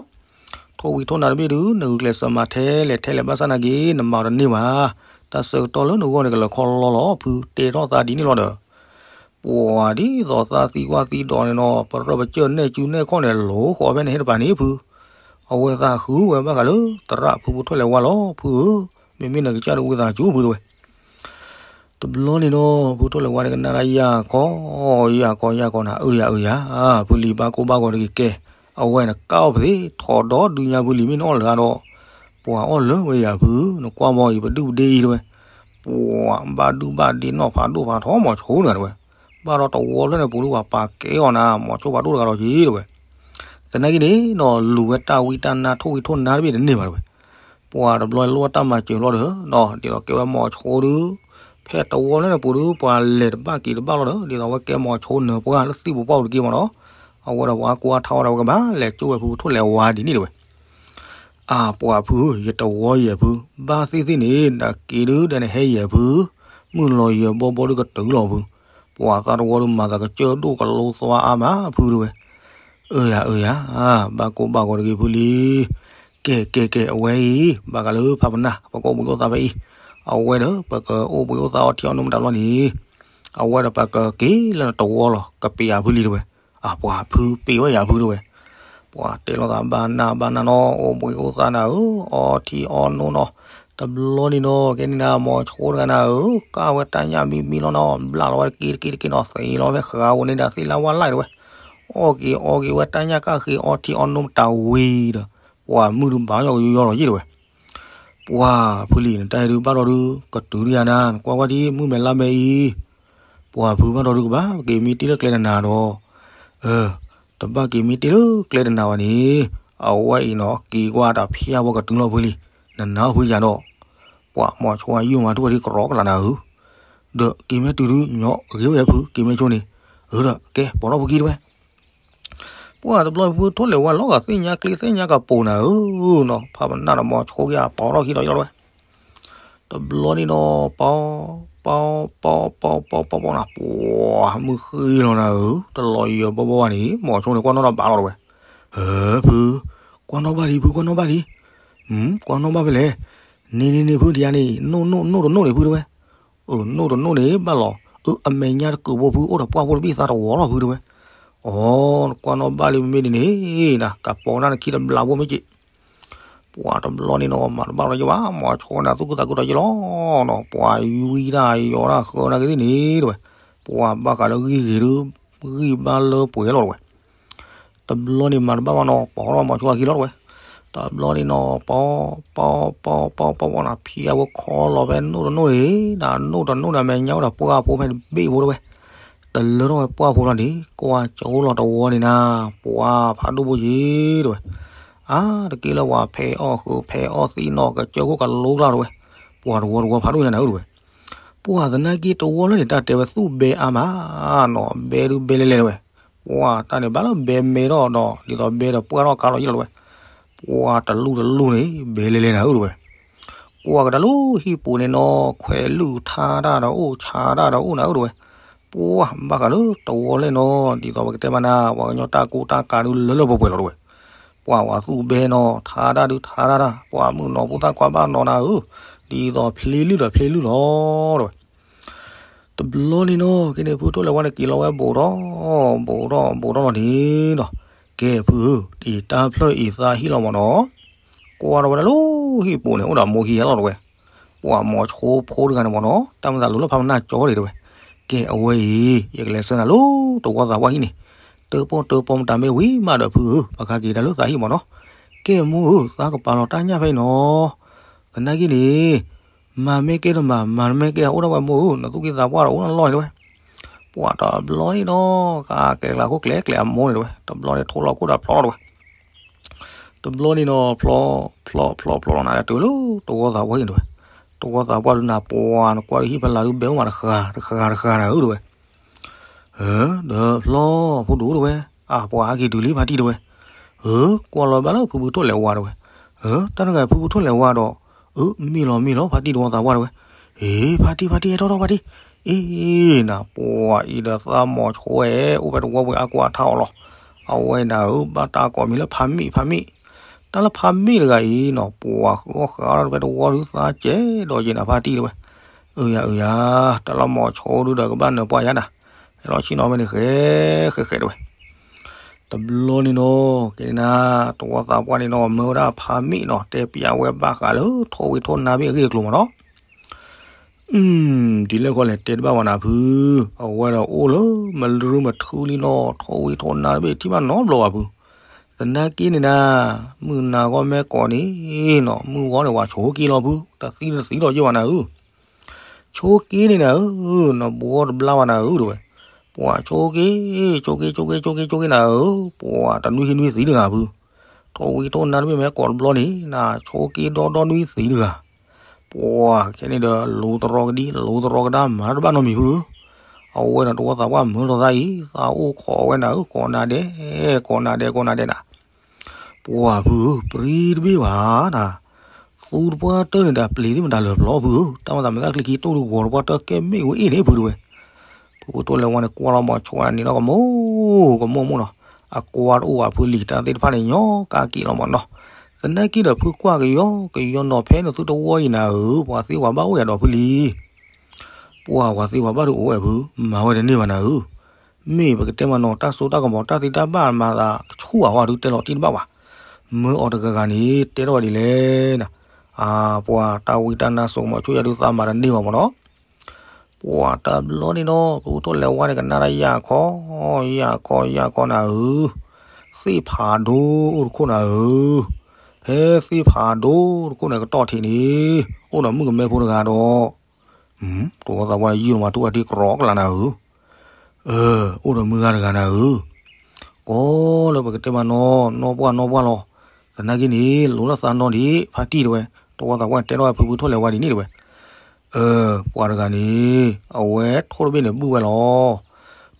ထိၣ်ဝံၤထိၣ်နါတဘ့ၣ်ဒုး နဂုာ်ကျဲးစၢးမၤထဲလဲၣ်ထဲလဲၣ်ဘၣ်ဆၣ်နာ်က့ နမၤအီၤတန့ၢ်ဘၣ်, တၢ်ဆၢကတီၢ်လၢနဂီၢ်န့ၣ် ကလၢၤခီလီလီၤ ဖုတဲထီၣ်သးဒ်န့ၣ်လီၤဒီး ပှၤဒ်သိးသးသံကွၢ်သံဒိးန့ၣ်နီၤ ပရၢၢ်ပစၢၢ်နဲၣ်စုနဲၣ်ခီၣ်န့ၣ် လိၤဃီဖဲန့ၣ်ဟ့ၣ်တပၤန့ၣ်ဖု, အဝဲသးဃုဝဲဘၣ်ဃးလၢ သရၣ်ဖုဖုထိၣ်လဲၤဝါလီၤ ဖုဧၢ, မ့မ့ၢ်နကစၢ်ဒုးဝံသးစူၤဖုတဲဝဲ တဘျီန့ၣ်နီၤ ဖုထိၣ်လဲၤဝါန့ၣ်ကနၣ်ဒၣ်ယၤခီ, ယၤခီ ယၤခီနၤ အၢ ယၤအၢယၤ, ဖုလံၤဘၣ်ကိၢ်ဘၣ်ဂီၤတဂ့ၤကဲ, အဝဲနကၢ်အီၣ်ပသ့ၣ် ထီၣ်ဒီဒုညါဖုလံၤမ့ၢ်နအီၣ်လၢၤဒီး, ပှၤအီၣ်လၢဝဲယၤဖု, နကွၢ်မီၤအံၤပဒုၣ်ပဒ့အံၤတဲဝဲ, ပှၤဘၣ်ဒုၣ်ဘၣ်ဒ့နီၢ်ဖးဒိၣ်ဖးထီမိၤဆိနၤတဲဝဲ, ဘၣ်ဒီးတဝီဖျၢၣ်န့ၣ်ပူၤဒုးပှၤပာ်ကဲအီၤနၤ မိၤဆိပှၤဒိၣ်တဂၤဒီးက့တဲဝဲ, သနာ်က့န့ၣ်နီၤ လူၤဝဲတၢ်ဝံတၢ်နါထိၣ်ဝံထိၣ်နါတဘ့ၣ်တန့ၢ်ဘၣ်တဲဝဲ ပှၤတဘျီလီၤတၢ်မၤစၢၤလီၤဒီး, ဒ်သိးကဲဝဲမိၤဆိဒုး, ဖဲတဝီလၢန့ၣ်ပူၤဒုး ပှၤလဲၤတဘၣ်က့ၤတဘၣ်လီၤဒီး, ဒ်သိးဝဲကဲမိၤဆိနၢၤပှၢ်လၢသံၣ်ပူၤပှၢ်ပူၤတက့ၢ်မးဒီး, အဝဲဒီးပှၤကွၢ်ထီၣ်ဝဲဒၣ်ဝဲကဘၣ်လဲၤကၠိဝဲဖုဖုထိၣ်လဲၤဝါဒ်န့ၣ်တဲဝဲ, အပှၤဖုဧၢ, ယတဝီယဲၢ်ဖု, ဘၣ်သ့ၣ်သ့ၣ်န့ၣ် နက့ၤဒုးဒီးနဟဲယဲၢ်ဖု, မုၢ်လီၤယဲၢ်ဘီဘီဒုးကတုၤလီၤဖု, ပှၤသးတဝီဒုးမၤသးကစၢၢ်ဒိၣ်ကလိသွါအါမးဖုတဲဝဲ. အၢယၤအၢယၤ, ဘၣ်ကိၢ်ဘၣ်ဂီၤတဂ့ၤဖုလံ. ကဲကဲကဲ အဝဲအံၤ ဘၣ်ဃးလၢဖးပနၢ် ပကအိၣ်ဘှံးအိၣ်သါဖဲအံၤ, အဝဲဒီး ပကအိၣ်ဘှံးအိၣ်သါအီထံအီနိမတၤလီၤန့ၣ်, အဝဲဒီးပကက့ၤလၢနတဝီလီၤ ကပ့ၤယၤဖုလံတဲဝဲ. အပှၤဖုပ့ၤဝဲယၤဖုတဲဝဲ. ပှၤတဲလိာ်သးဘၣ်နၢ်ဘၣ်နၢ်နီၤ အိၣ်ဘှံးအိၣ်သါနၤဧၢ, အီထံအီနိနီၤ. တဘျီန့ၣ်နီၤ ကဲန့ၣ်နၤ မိၤဆိတဂၤနၤဧၢ, ကၢ်ဝဲတၢ်ညၣ်မံမံလီၤနီၤ, ဘျးလီၤဝဲတက့တက့တက့နီၤ, သ့လီၤဖဲဃာ်ဧိၤန့ၣ်ဒီး သ့ၣ်လၢဝါလၢ်တဲဝဲ. အီၣ်က့ၤအီက့ၤဝဲတၢ်ညၣ်ကၢ်ဃ့အီထံအီနိမတၤဝံၤဒီး ပှၤမုၢ်ဒုးဘၣ်ယီၤကယီလီၤယံၣ်တဲဝဲ. ပှၤဖုလံ နတၢ်အံၤဒုးဘၣ်ဒီးဒုး ကတုၤဒံးယၤနၤ, နကွၢ်ကွၢ်ထံ မုၢ်မဲာ်လါမဲာ်အံၤ, ပှၤဖုဘၣ်ဒီးဒုးကဘၣ်က့ၤမံတ့ၢ်လၢကျဲတနၤဒီး, အၢ, တဘၣ်က့ၤမံတ့ၢ်လၢကျဲတနၤဘၣ်န့ၣ်, အဝဲအံၤနီၤ က့ၤကွၢ်တၢ်ဖၠါဝဲကတုၤလီၤဖုလံ. နနၤဖုယၤဒီး, ပှၤမိၤဆိအယုၢ်မၤထူၣ်ဝဲဒ်ကရီကလးနၤဧၢ, ဒီးက့ၤမ့ၢ်တုၤဒုးညီဂ့ၤဝဲဖု က့ၤမ့ၢ်ဆိန့ၣ်, အၢဒီးကဲ ပိာ်ထီၣ်ဖုခံတဲဝဲ. ပှၤတဘျီဖုထိၣ်လဲၤဝါလီၤဂာ်သ့ၣ်ညါကျ့သ့ၣ်ညါကပိာ်နၤဧၢနီၤ, ဖးပနၢ်ဒီးမိၤဆိက့ၤ ပိာ်ထီၣ်ခံဒီးယီၤလီၤတဲဝဲ. တဘျီန့ၣ်နီၤ ပီ, ပီ, ပီ, ပီ, ပီ, ပီ, ပီနၤ ပှၤမုၢ်ဃ့လီၤနၤဧၢ, တလီၤယၢၤဘီဘီဘၣ်န့ၣ် မိၤဆိန့ၣ်ကွၢ်နီၣ်ဒီးဘၣ်လီၤတဲဝဲ. အၢ ဖု, ကွၢ်နီၣ်ဘၣ်လံ ဖု ကွၢ်နီၣ်ဘၣ်လံ. ကွၢ်နီၣ်ဘၣ်ဖဲလဲၣ်. န့ၣ်န့ၣ်န့ၣ် ဖုတယါန့ၣ် နိၣ်နိၣ်နိၣ်တနိၣ်န့ၣ်ဖုတဲဝဲ. အၢ နိၣ်တနိၣ်န့ၣ်ဘၣ်လီၤ. အၢ အမဲာ်ညါတကုးဘိဖု အိၣ်ဒီးပှၢ်ဖိတဘ့ၣ်သါတဝီလီၤဖုတဲဝဲ. အီ နကွၢ်နီၣ်ဘၣ်လံမ့မ့ၢ်န့ၣ်န့ၣ် နကပိာ်နၤနခံတဘျီဖိမ့ၢ်က့ၤ ပှၤတဘျီန့ၣ်နီၤ မၤတဘၣ်လီၤယဘၣ် မိၤဆိန့ၣ်သူၣ်ခုသးခုဒီးယလီၤနီၤ ပှၤဝံတၢ်ယီၤတၢ်ဃၢနၤက့ၤသ့ၣ်န့ၣ်တဲဝဲ. ပှၤဘၣ်ဃးလၢဂံၢ်ဂ့ၤဒုး ဂံၢ်ဘါလၢပှဲၤလီၤတဲဝဲ. တဘျီန့ၣ်မၤတဘၣ်ဘၣ်နီၤ ပိာ်ထီၣ်မိၤဆိအခံလီၤတဲဝဲ. တဘျီန့ၣ်နီၤ ပီ, ပီ, ပီ, ပီ, ပီ, ပီနၤ ဖံအဝဲခီလီၤဖဲနိၣ်တနိၣ်န့ၣ် နနိၣ်တနိၣ်န့ၣ်မဲာ်ညါအိၣ်ဒီးပှၢ်ဖိဖဲတဘ့ၣ်ဖိတဲဝဲ. တလၢထီၣ်ဝဲပှၢ်ဖိလီၤန့ၣ် ကွၢ်ကၠိလီၤတဝီန့ၣ်နၤ ပှၤဖးဒိၣ်ဖိက့ၤတဲဝဲ. အါ တက့ၢ်လၢပှၤဖဲးအီၣ်ဃုာ်ဖဲးအီၣ်သံနီၤ ကစၢၢ်ခိၣ်ကလိကျါတဲဝဲ. ပှၤတဝီတဝီဖးဒိၣ်ညါနၤဧၢတဲဝဲ. ပှၤသနာ်က့တဝီလၢန့ၣ် တၢ်တဲဝဲသူၣ်ဘဲအါမးနီၤ ဘဲဒုးဘဲလဲၤလဲၤတဲဝဲ. ပှၤတၢ်န့ၣ်ဘၣ်လၢဘဲမဲထီၣ်ဒီး ဒ်သိးဘဲဒီးပှၢ်ထီၣ်ကါလီၤယံၣ်လီၤတဲဝဲ. ပှၤတလူၢ်တလူၢ်န့ၣ် ဘဲလဲၤလဲၤနၤဧၢတဲဝဲ. ကွၢ်ကဒါလၢဟံၣ်ပူၤန့ၣ်နီၤ ခွဲးလုၢ်ထါတၢ်ဒီးအိၣ်ဆါတၢ်ဒီးအိၣ်နၤဧၢတဲဝဲ. ပှၤဘၣ်ဃးလၢတဝီလဲၣ်နီၤ ဒ်သိးပကတဲမးနၤ ပှၤကညီတၢ်ကူတၢ်ကၤဒုးလၢလၢပှဲၤပှဲၤလီၤတဲဝဲ. ပှၤဝဲသူၣ်ဘဲနီၤ ထါတၢ်ဒုးထါတၢ်တၢ် ပှၤမုၣ်နီၤဖိသၣ်ခွါဘၣ်နီၤနၤဧၢ, ဒ်သိးဖျ့လုၢ်ဒီးဖျ့လုၢ်လီၤတဲဝဲ. တဘျီန့ၣ်နီၤ ကဲန့ၣ်ဖုထိၣ်လဲၤဝါန့ၣ်က့ၤလီၤဝဲဘူးထီၣ်, ဘူးထီၣ်ဘူးထီၣ်လီၤန့ၣ်နီၤ, ကဲဖုဧၢ, အံၤတၢ်ဖျၢၣ်အံၤသးဟံၣ်လီၤမးနီၤ, ကွၢ်ထီၣ်ဝဲဒၣ်လၢဟံၣ်ပူၤန့ၣ် အိၣ်ဒီးမိၢ်ခံဂၤလီၤတဲဝဲ. ပှၤမိၤဆိဖိတဂၤန့ၣ်မးနီၤ တၢ်မၤသးလိၤလၢဖးပနၢ်ကၠီဒံးတဲဝဲ. ကဲအဝဲအံၤ ယကလဲၤဆှၢနၤလၢတဝီသးပှၢ်ဟံၣ်န့ၣ်, တၢၣ်ပီၣ်တၢၣ်ပီၣ်မတၤမ့ၢ်ဝံၤမးဒီးဖုဧၢ, ပကဟဲက့ၤဒၣ်လၢသးဟံၣ်မးနီၤ. ကဲမိၢ်ဧၢ, သးကပာ်လီၤတၢ်ညၣ်ဖဲအံၤနီၤ, သနာ်က့န့ၣ် မၤမ့ၢ်ကဲတမၤ မၤတမ့ၢ်ကဲအိၣ်ဒၣ်ဝဲမိၢ်ဧၢ, နသူၣ်က့သးပှၢ်ဒီးအိၣ်နီၢ်လီၢ်န့ၣ်တဲဝဲ. ပှၤတဘျီန့ၣ်နီၤ ကကဲကျးခိၣ်ကျဲကျဲအမိၢ်န့ၣ်တဲဝဲ, တဘျီန့ၣ်ထိၣ်လီၤခိၣ်ဒီးဖျီထီၣ်တဲဝဲ. တဘျီန့ၣ်နီၤ ဖျီ ဖျီ ဖျီလီၤနၤဒီးတုၤလၢတဝီသးပှၢ်ဟံၣ်န့ၣ်တဲဝဲ. တဝီသးပှၢ်ဒုးနၤ ပှၤနကွၢ်ဒုးဟံၣ်ဖဲလၢဒုးဘဲအိၣ်မးတဃၤတဃၤတဃၤနၤဧၢတဲဝဲ. အၢ ဒီးဖျီ ဖိဒိၣ်တဲဝဲ, အပှၤဟဲက့ၤတုၤလံဖါတံၢ်တဲဝဲ. အၢ ကွၢ်လီၤဘၣ်လၢဖုဖုထိၣ်လဲၤဝါတဲဝဲ. အၢ တၢ်တဂၤဖုဖုထိၣ်လဲၤဝါဒီး, အၢ မ့ၢ်လီၤမ့ၢ်လီၤ ဖါတံၢ်တဝီသးပှၢ်တဲဝဲ. အ့ ဖါတံၢ် ဖါတံၢ် ဟဲထီၣ်ထီၣ်ဖါတံၢ်. အ့ နၤ ပှၤအံၤဒီးသးမိၤဆိဝဲ အိၣ်ဖဲတဝီပှဲၤအါကွၢ်ထါအီၤလီၤ. အဝဲနၤဧၢ ဘၣ်တၢ်ကိးမံၤလၢဖါမံၣ် ဖါမံၣ်. တၢ်လၢဖါမံၣ်တဂၤအံၤနီၤ ပှၤဃုအီၣ်ဃာ်အီၣ်ဖဲတဝီဒုးသးကဲဒီးယဲနၤဖါတံၢ်တဲဝဲ. အၢ ယၤ အၢ ယၤ, တၢ်လၢမိၤဆိဒုဒီးကဘၣ်နၢၤပှၢ်ယၤနၤ, ဟဲလီၤဆ့ၣ်နီၤဖဲန့ၣ် ဃဲ ဃဲ ဃဲတဲဝဲ. တဘျီန့ၣ်နီၤ ကဲန့ၣ်နၤ တဝီသးပှၢ်န့ၣ်နီၤ မၢဝဲဒၣ်ဖါမံၣ်နီၤ တဲပျးဝဲဘၣ်ဃးလၢထိၣ်ဝံၤထိၣ်နါဘ့ၣ်အဂ့ၢ်အကျိၤမးနီၤ. ဒ်လဲၣ်ဃီလဲၣ်တဲတဘၣ်ဘၣ်နၤဖု, အဝဲဒီးအိၣ်လၢမဒြူမထူလံနီၤ ထိၣ်ဝံၤထိၣ်နါတဘ့ၣ်ထံၣ်ဘၣ်နီတဘျီဘၣ်ဖု. သနာ်က့န့ၣ်နၤ မုၢ်နၤဂီၢ်မ့ၢ်ကိးန့ၣ်နီၤ မုၢ်ဂီၢ်န့ၣ် ပှၤဆိက့ၤလီၤဖု တသံတသံလီၤယဲၢ်ဘၣ်နၤဧၢ. ဆိက့ၤန့ၣ်နၤဧၢ, နဘှီတဘျါဘၣ်နၤဧၢတဲဝဲ. ပှၤဆိက့ၤ, ဆိက့ၤ ဆိက့ၤ ဆိက့ၤ ဆိက့ၤနၤဧၢ, ပှၤတနွံဟံးနွံသံတဂၤဖု. ထိၣ်ဝံၤထိၣ်နါတဘ့ၣ်မ့ၢ်ကိးတဘျီန့ၣ် နဆိက့ၤဒီဒီနွံသံတဂၤ. ပှၤခဲန့ၣ်ဒီး လူၤတရီကဒံ လူၤတရီကဒါ မၤတၢ်တဘၣ်နီတမံၤဖု. အဝဲဒီးတဝီသးပှၢ်မၢလီၤသးအံၤ သးအိၣ်ခိးဝဲနၤဧၢ ကိးနၤဒဲး, ကိးနၤဒဲး ကိးနၤဒဲးနၤ. ပှၤဖုဧၢ ပြံတဘ့ၣ်ဘၣ်နၤ, သူတပှၢ်တၢၢ်န့ၣ်ဒီး ပျ့ၤသ့ၣ်မတၤလၢာ်ဖျီဖုဧၢ, တၢ်မၤသးမၤသးချံခံတိၢ်တဂီၤတပှၢ်တၢၢ်ကဲမ့ၣ်ဝဲအ့ၣ်န့ၣ်ဖုတဲဝဲ. ပ ဖုဖုထိၣ်လဲၤဝါန့ၣ် ကွၢ်လီၤမီၤဆိန့ၣ်ဒီး ကမိၢ်ကမိၢ်မူနီၤ, အကွၢ်တအိၣ်ဘၣ် ဖုလံၤတၢ်သ့ၣ်တဖၣ်န့ၣ် ညီကါက့ၤလီၤမီၤနီၤ. သနာ်က့ဒီး ဖုကွၢ်ကယီကယီနီၤ ဖဲနသုတဝီအံၤနၤဧၢ, ပှၤသ့ပှၤဘၣ်အိၣ်ယၤဒီးဖုလံၤ ပှၤပှၤသ့ပှၤဘၣ်ဒုးအိၣ်ဝဲဖု, မၤဝဲတန့ၢ်ဘၣ်နၤဧၢ. မ့ၢ်ပကတဲမနီၤ တၢ်စိတၢ်ကမီၤ တၢ်သ့တၢ်ဘၣ်မၤသး ဆူၣ်အဝဲဒုးတဲလီၤတံၢ်တဘၣ်ဘၣ်. မၢအီၤတဂၤဂၤန့ၣ် တဲထီၣ်ဝဲဒ်လဲၣ်နၤ, အပှၤတၢ်ဝံတၢ်နါစိကမီၤဆိယၤဒုးသးမၤတန့ၢ်ဘၣ်မနီၤ. ပှၤတဘျီန့ၣ်နီၤ ဖုဖုထိၣ်လဲၤဝါန့ၣ် ကနၣ်တၢ်ယၢ်ခီ, ယၢ်ခီယၢ်ခီနၤဧၢ, သ့ၣ်ဖးဒိၣ်အိၣ်တခိၣ်နၤဧၢ. ဖဲသ့ၣ်ဖးဒိၣ်တခိၣ်န့ၣ် ကတီၢ်ထံးန့ၣ် အိၣ်ဒီးမုၣ်ကမဲဖိတဂၤဒီး တဝီသးပှၢ်န့ၣ် ယုၢ်လီၤမၤထူၣ်အထံကရီကလးနၤဧၢ, အိၣ်ဒီးမုၢ်ဂၤတဂၤနၤဧၢ, ကိးလၢပကတဲမနီၤ နီၢ်ပှၢ်နီၢ်ပှၢ်လီၤ. သနာ်က့န့ၣ် လိၤလၢသးနီၢ်ဒံး ဖါတံၢ်တဲဝဲ, တဝီသးပှၢ်န့ၣ် တဲထီၣ်ဝဲဖုဖုထိၣ်လဲၤဝါဒ်န့ၣ်တဲဝဲ, ပှၤတဂၤန့ၣ် အဝဲထိၣ်တဘ့ၣ်န့ၣ်ဘုၣ်ဝဲလီၤ.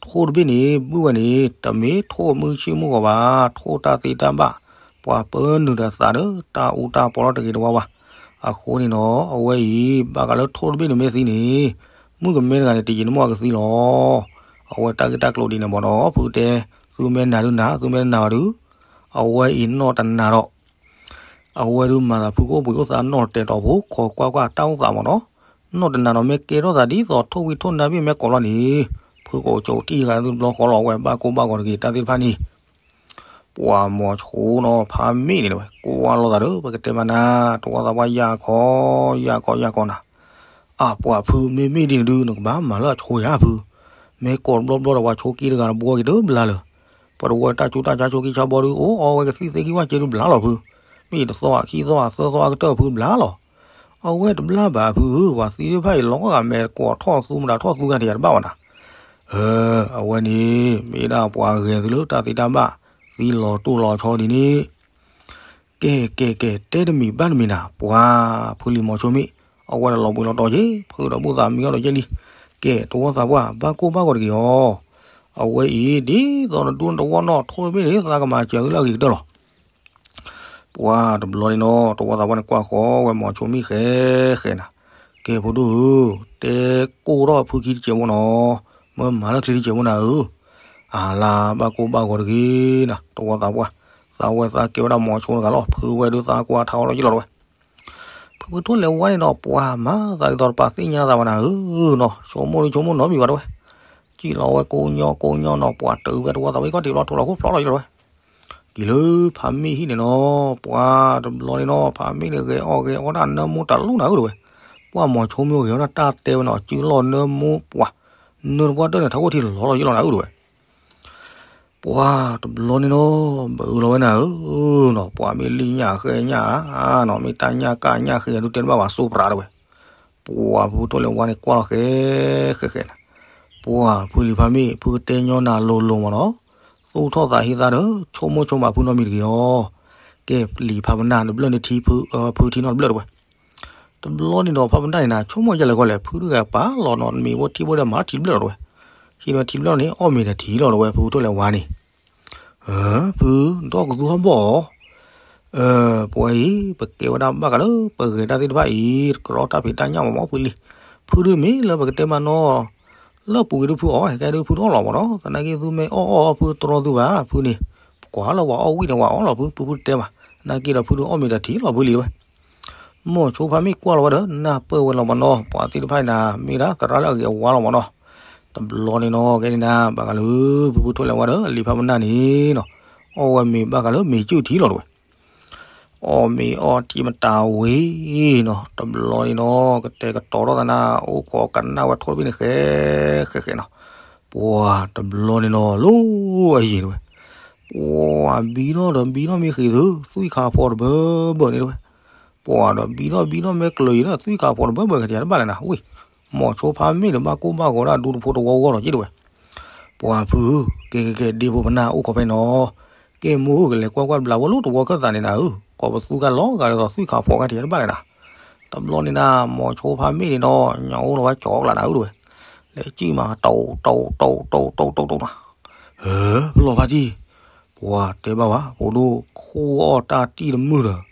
ထိၣ်တဘ့ၣ်န့ၣ် ဘုၣ်ဝဲန့ၣ် တမ့ၢ်ထိၣ်မုၢ်ဆ့ၣ်မုၢ်ဂီၤဘၣ်, ထိၣ်တၢ်သ့တၢ်ဘၣ်, ပှၤပၢနုာ်ဒီးသးဒီး တၢ်အူတၢ်ပီးထီၣ်တဂ့ၤတဝါဘၣ်. အဃိန့ၣ်ဒီး အဝဲအံၤ ဘၣ်ဃးလၢထိၣ်တဘ့ၣ်န့ၣ်မ့ၢ်သံန့ၣ် မုၣ်ကမဲတဂၤန့ၣ် တယံာ်တမီၢ်ကသံလီၤ. အဝဲတၢ်ဂ့ၢ်တၢ်ကျိၤဒ်န့ၣ်မနီၤ ဖုတဲ, သုမ့ၢ်နာ်ဒုးနာ် သုမ့ၢ်တနာ်ဘၣ်ဒုး, အဝဲအံၤနီၢ်တနာ်ဒီး အဝဲဒုးမၤသးဖုကအိၣ်ဘှံးအိၣ်သါနီၢ်တတဲာ်တီၤဖိ ခိးကွၢ်ကွၢ်တၢ်အိၣ်သးမနီၤ. နီၢ်တနာ်ဒီး မ့ၢ်ကဲထီၣ်သးဒ်သိးထိၣ်ဝံထိၣ်နါဘ့ၣ်မ့ၢ်ကိးလီၤန့ၣ် ဖုကအိၣ်ကၠိတံၢ်ဂၤသုတဘျီဃီလီၤ အဝဲဘၣ်ကိၢ်ဘၣ်ဂီၤတဂ့ၤ တၢ်သ့ၣ်တဖၣ်န့ၣ် ပှၤမီၤဆိနီၤ ဖါမ့ၢ်န့ၣ်ဝဲ ကွၢ်လိာ်သးဒီး ပကတဲမနၤ တဝီသးပှၢ်ယၢ်ခီ ယၢ်ခီယၢ်ခီနၤ, အပှၤဖုမ့မ့ၢ်ဒ်န့ၣ်ဒုး နကဘၣ်မၤလၢအဆိယၤဖု, မ့ၢ်ကိးတဘျီဘျီဒီး ပှၤဆိက့တဂၤတဘှီက့ၤတဘျါလၢၤ, ပတဝီတၢ်ကၠိတၢ်ကၠါဆိက့ဆါဘီဒုး အိၣ်အီၣ်ဝဲကသံၣ်သ့ၣ်ခံဝၣ်က့ဒုးဘျါလီၤဖု, မ့ၢ်တသီခံသီသၢသီအကတၢၢ်ဖုဘျါလီၤ. အဝဲတဘျါဘၣ်ဖုဧၢ, ပှၤသံသ့ၣ်တဖၣ်အံၤ လီၤဂာ်မဲာ်ကွီးထီၣ်သူမတၤထီၣ်သူဂၤတယၤတဘၣ်ဘၣ်နၤ, အဝဲန့ၣ် မ့ၢ်ဒၣ်ပှၤဂဲၤသုလၢတၢ်သ့တၢ်ဘၣ်, သံလီၤတိၢ်လီၤဆီဒ်န့ၣ် ကဲ ကဲ ကဲ တဲတမံၤဘၣ်တမံၤနၤ ပှၤဖုလံၤမီၤဆိမ့ၢ်, အဝဲဒီးလီၤဘှံးလီၤတီၤက့ၤ ဖုဒီးဘူၣ်သးမံအီၤဒီးယဲၢ်လံ, ကဲ တဝီသးပှၢ် ဘၣ်ကိၢ်ဘၣ်ဂီၤတဂ့ၤအီၤ, အဝဲအံၤ ဒ်သိးနဒူနတဝီနီၢ်ထိၣ်တဘ့ၣ်န့ၣ် သးကမၤစၢၤသုလၢအဂ့ၤကတၢၢ်လီၤ. ပှၤတဘျီန့ၣ်နီၤ တဝီသးပှၢ်န့ၣ်ကွၢ်ဃီဝဲမီၤဆိမ့ၢ်ဃဲဃဲနၤ, ကဲဖိဒိၣ်ဧၢ, တဲကိၢ်ထီၣ်ဖုခံတစဲးဖိနီၤ, မၢမၤလၢချံတစဲးဖိနၤဧၢ, အလါဘၣ်ကိၢ်ဘၣ်ဂီၤတဂ့ၤနၤ တဝီသးပှၢ်, သးဝဲသးကဲဝဲဒၣ်မီၤဆိတဂၤလီၤ ဖုဝဲဒုးသးကွၢ်ထါအီၤလီၤယလီၤတဝဲ ဖုဖုထိၣ်လဲၤဝါန့ၣ်ဒီး ပှၤမၤသးဒ်သိးတပာ်သ့ၣ်ညါသးဘၣ်နၤဧၢနီၤ, ဆိကမိၣ်ဒုးဆိကမိၣ်နီတမံၤဘၣ်တဝဲ, စံၣ်လီၤဝဲကိးညီကိးညီနီၤ ပှၤတုၤဖဲတဝီသးပှၢ်ကီၢ်ထံးဘျီ ထိၣ်လီၤခိၣ်ဖျိးလီၤယလီၤဝဲ, က့ၤလၢဖးမ့ၢ်ဟံၣ်န့ၣ်နီၤ, ပှၤတဘျီန့ၣ်နီၤ ဖးမ့ၢ်န့ၣ်ဂဲၤအီၣ်ဂဲၤအီတၢ်နၢမူတၢ်လိၣ်နၤဧၢတဝဲ, ပှၤမီၤဆိမ့ၢ်ဂဲၤအီၣ်တၢ်တဲဝဲနီၤ စုလီၢ်နၢမူပှၤ, နၢတပှၢ်တၢၢ်န့ၣ် ထးခိၣ်ထံလီၤလီၤယလီၤနၤဧၢတဝဲ ပှၤတဘျီန့ၣ်နီၤ ဘၣ်အၢၣ်လီၤဝဲနၤဧၢနီၤ, ပှၤမ့ၢ်လံၣ်ညၣ်ဃဲညၣ်ဧါနီၤ မ့ၢ်တၢ်ညၣ်ကၢ်ညၣ်ဃဲဒုးတဲတဘၣ်ဘၣ် စိပြးတဝဲ, ပှၤဖုဖုထိၣ်လဲၤဝါန့ၣ်ကွၢ်လီၤဃဲဃဲဃဲနၤ, ပှၤဖုလံၤဖါမ့ၢ် ဖုကတဲညီနၤလိၤလိၤမးနီၤ, သူၣ်ထီၣ်သးဟ့သးဒီး ဆိကမိၣ်ဆိကမးဖုနီတမံၤတဂ့ၤအီၤ, ကဲလံၤဖးပနၢ်တဘျၢၣ်န့ၣ်ထံ ဖုထံနီတဘျၢၣ်တဝဲ တဘျီန့ၣ်ဒီး ဖးပနၢ်န့ၣ်နၤ ဆိကမိၣ်ယဲၢ်လဲၣ်ကီလဲၣ် ဖုတဂၤပာ်လီၤနီၤ မ့ၤဖိထံဖိဒီးမၤထံတဘျၢၣ်လီၤတဝဲ, ဟံးဒီးထံတဘျၢၣ်န့ၣ် အီၣ်မ့ၤတထံလီၤတဝဲ ဖုဖုထိၣ်လဲၤဝါန့ၣ်, ဖု ဒီးကသူဟီၣ်ဘီၣ်အီၤ, ပဝဲအံၤ ပကဲဝဲဒၣ်ဘၣ်ဃးလၢ ပဂဲၤတၢ်သ့ၣ်တဖၣ်အံၤ တကြၢးတၢ်ဖံးတၢ်ညၣ်မးမးဖုလံ, ဖုဒုးမ့ၢ်လၢပကတဲမးနီၤ လၢပူၤကွံာ်ဒုးဖုအီၣ် ဟဲကဲဒုးဖုတအီၣ်လီၤမးနီၤ သနာ်က့သုမ့ၢ်အီၣ်အီၣ်ဖုတြီသုဘၣ် ဖုန့ၣ် ကွၢ်လၢပှၤအီၣ်ဝံၣ်န့ၣ် ပှၤအီၣ်လီၤဖု ဖုဖုတတဲဘၣ်, သနာ်က့ဒီးဖုဒုးအီၣ်မ့ၤတထံလီၤဖုလံဝဲ, မီၤဆိဖါမ့ၢ်ကွၢ်လီၤဝဲဒီး နၢ်ပၢၢ်ဝဲလီၤမးနီၤ ပှၤသ့ၣ်တဖၣ်အံၤနၤ မ့ၢ်ဒၣ်သရၣ်လၢအဂ့ၤအဝါလီၤမးနီၤ, တဘျီန့ၣ်နီၤ ကဲန့ၣ်နၤ ဘၣ်ဃးလၢ ဖုဖုထိၣ်လဲၤဝါဒီး လံၤဖးပနၢ်န့ၣ်နီၤ, အီၣ်ဝဲမ့ၤဘၣ်ဃးလၢမ့ၤစုၣ်ထံလီၤတဝဲ အီၣ်မ့ၤအီထံမတၤဝံၤနီၤ တဘျီန့ၣ်နီၤ ကတဲာ်ကတီၤထီၣ်သးနၤ အိၣ်ခိးကနၣ်ဝဲထိၣ်တဘ့ၣ်န့ၣ် ဃဲဃဲဃဲနီၤ, ပှၤတဘျီန့ၣ်နီၤ လီၤအယံၤတဝဲ, ပှၤဘံထီၣ်ဒီးဘံထီၣ်မ့ၢ်ဃ့ၢ်သု သွံၣ်ခါဖီတဘၢဘၢန့ၣ်တဝဲ, ပှၤဒီးဘံထီၣ်ဘံထီၣ်မ့ၢ်ကျၢၤအံၤဒီး သွံၣ်ခါဖီတဘၢဘၢကထံၣ်တဘၣ်လဲၣ်နၤ ဝံၤ, မီၤဆိဖါမ့ၢ်ဒီးဘၣ်ကိၢ်ဘၣ်ဂီၤဒၣ်ဒူတဖိတဝီဂီၢ်လီၤက့ၤတဝဲ ပှၤဖု, ကဲကဲကဲ ဒ့ဖိပနၢ်အိၣ်ခိးဖဲနီၤ, ကဲမိၢ်ဧၢ ကလဲၤကွၢ်ကွၢ်တဘျးဝဲလၢတဝီခၢၣ်သးန့ၣ်နၤဧၢ, ကိးပသူကလီၤဂာ်ဒ်သိးသွံၣ်ခါဖီကထံၣ်တဘၣ်လဲၣ်နၤ, တဘျီန့ၣ်နၤ မီၤဆိဖါမ့ၢ်န့ၣ်နီၤ ညၣ်အိၣ်လီၤဝဲကၠီကလာ်နၤဧၢတဝဲ, လဲၤစံၣ်မး တိၢ်တိၢ်တိၢ်တိၢ်တိၢ်တိၢ်နၤ, ဟၢ ပလီၢ်ဖါတံၢ်, ပှၤတဲဘၣ်ဝဲ ဖိဒိၣ်ခူၣ်အီၣ်တၢ်တံၢ်တမုာ်ဒီး,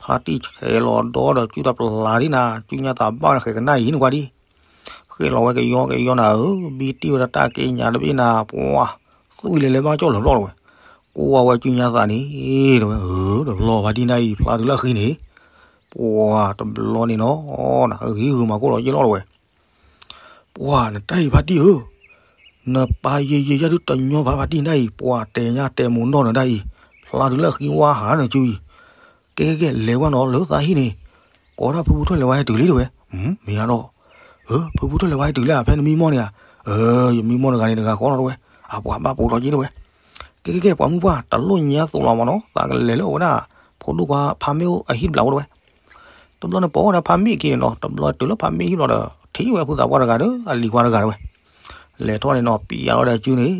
ဖါတံၢ်ဆဲးလီၤဒီဒီး စုတၢ်ပျၢ်ဒ်နၤ စုညါသးဘၣ်ဃဲၤကနၣ်အံၤနကွၢ်ဒံး, ဃ ဃ့ၣ်လီၤဝဲကယီကယီနၤဧၢ, ဘံတံၢ်ဝဲဒၣ်တၢ်က့ညါတဘ့ၣ်နၤ, ပှၤသွံၣ်လဲၤလဲၤဘၣ်ကၠီၣ်လၢၤဘျီတဝဲ, ကွၢ်ဝဲကၠူညါသးန့ၣ် တဝဲ, အၢ တဘျီဖါတံၢ်နၢ်အံၤ ဖျါတုၤလၢအဃံန့ၣ်, ပှၤတဘျီန့ၣ်နီၤ, ဂ့ၤဂုာ်မၤကိၢ်လီၤယ့ၢ်လီၤတဝဲ ပှၤနတၢ်အံၤဖါတံၢ်ဧၢ, နပာ်ယံာ်ယံာ်ယဲၢ်ဒုတညီဘၣ်ဖါတံၢ်နၢ်အံၤ, ပှၤတဲညါတဲမိၢ်နီၢ်နတၢ်အံၤ, ဖျါတုၤလၢအဃံဝါဟးနစုအံၤ, ကဲကဲကဲ လဲၤဝဲနီၤလၢသးဟံၣ်န့ၣ်, ကိးဒၣ်ဖုဖုထိၣ်လဲၤဝါဟဲတုၤလံတဝဲ, မ့ၢ်ဧါဒီး, အၢ ဖုဖုထိၣ်လဲၤဝါဟဲတုၤလံ ဖဲနမံမီၢ်န့ၣ်ဧါ, အၢ ယမံမီၢ်တဂၤန့ၣ်တဂၤဃီလီၤတဝဲ, အပှၤဘၣ်ပိာ်ထီၣ်က့တဝဲ, ကဲကဲကဲ ပှၤမုၢ်ပှၢ် တလိၣ်ညါသိးလီၤမးနီၤ, သးကလဲၤလၢအဝဲဒၣ် ဖိဒိၣ်ခွါဖါမ့ၢ်အိၣ်အဟံၣ်တဘျီတဝဲ တဘျီန့ၣ်ပိာ်ဝဲဒၣ်ဖါမ့ၢ်ခံန့ၣ်နီၤ, တဘျီတုၤလၢဖါမ့ၢ်ဟံၣ်ဘျီဒီး ထံၣ်ဝဲဖုသးပှၢ်တဂၤဒီး အလံၤခွါတဂၤတဝဲ, လဲၤထီၣ်န့ၣ်နီၤ ပံၤယၤလီၤဒီးစုန့ၣ်န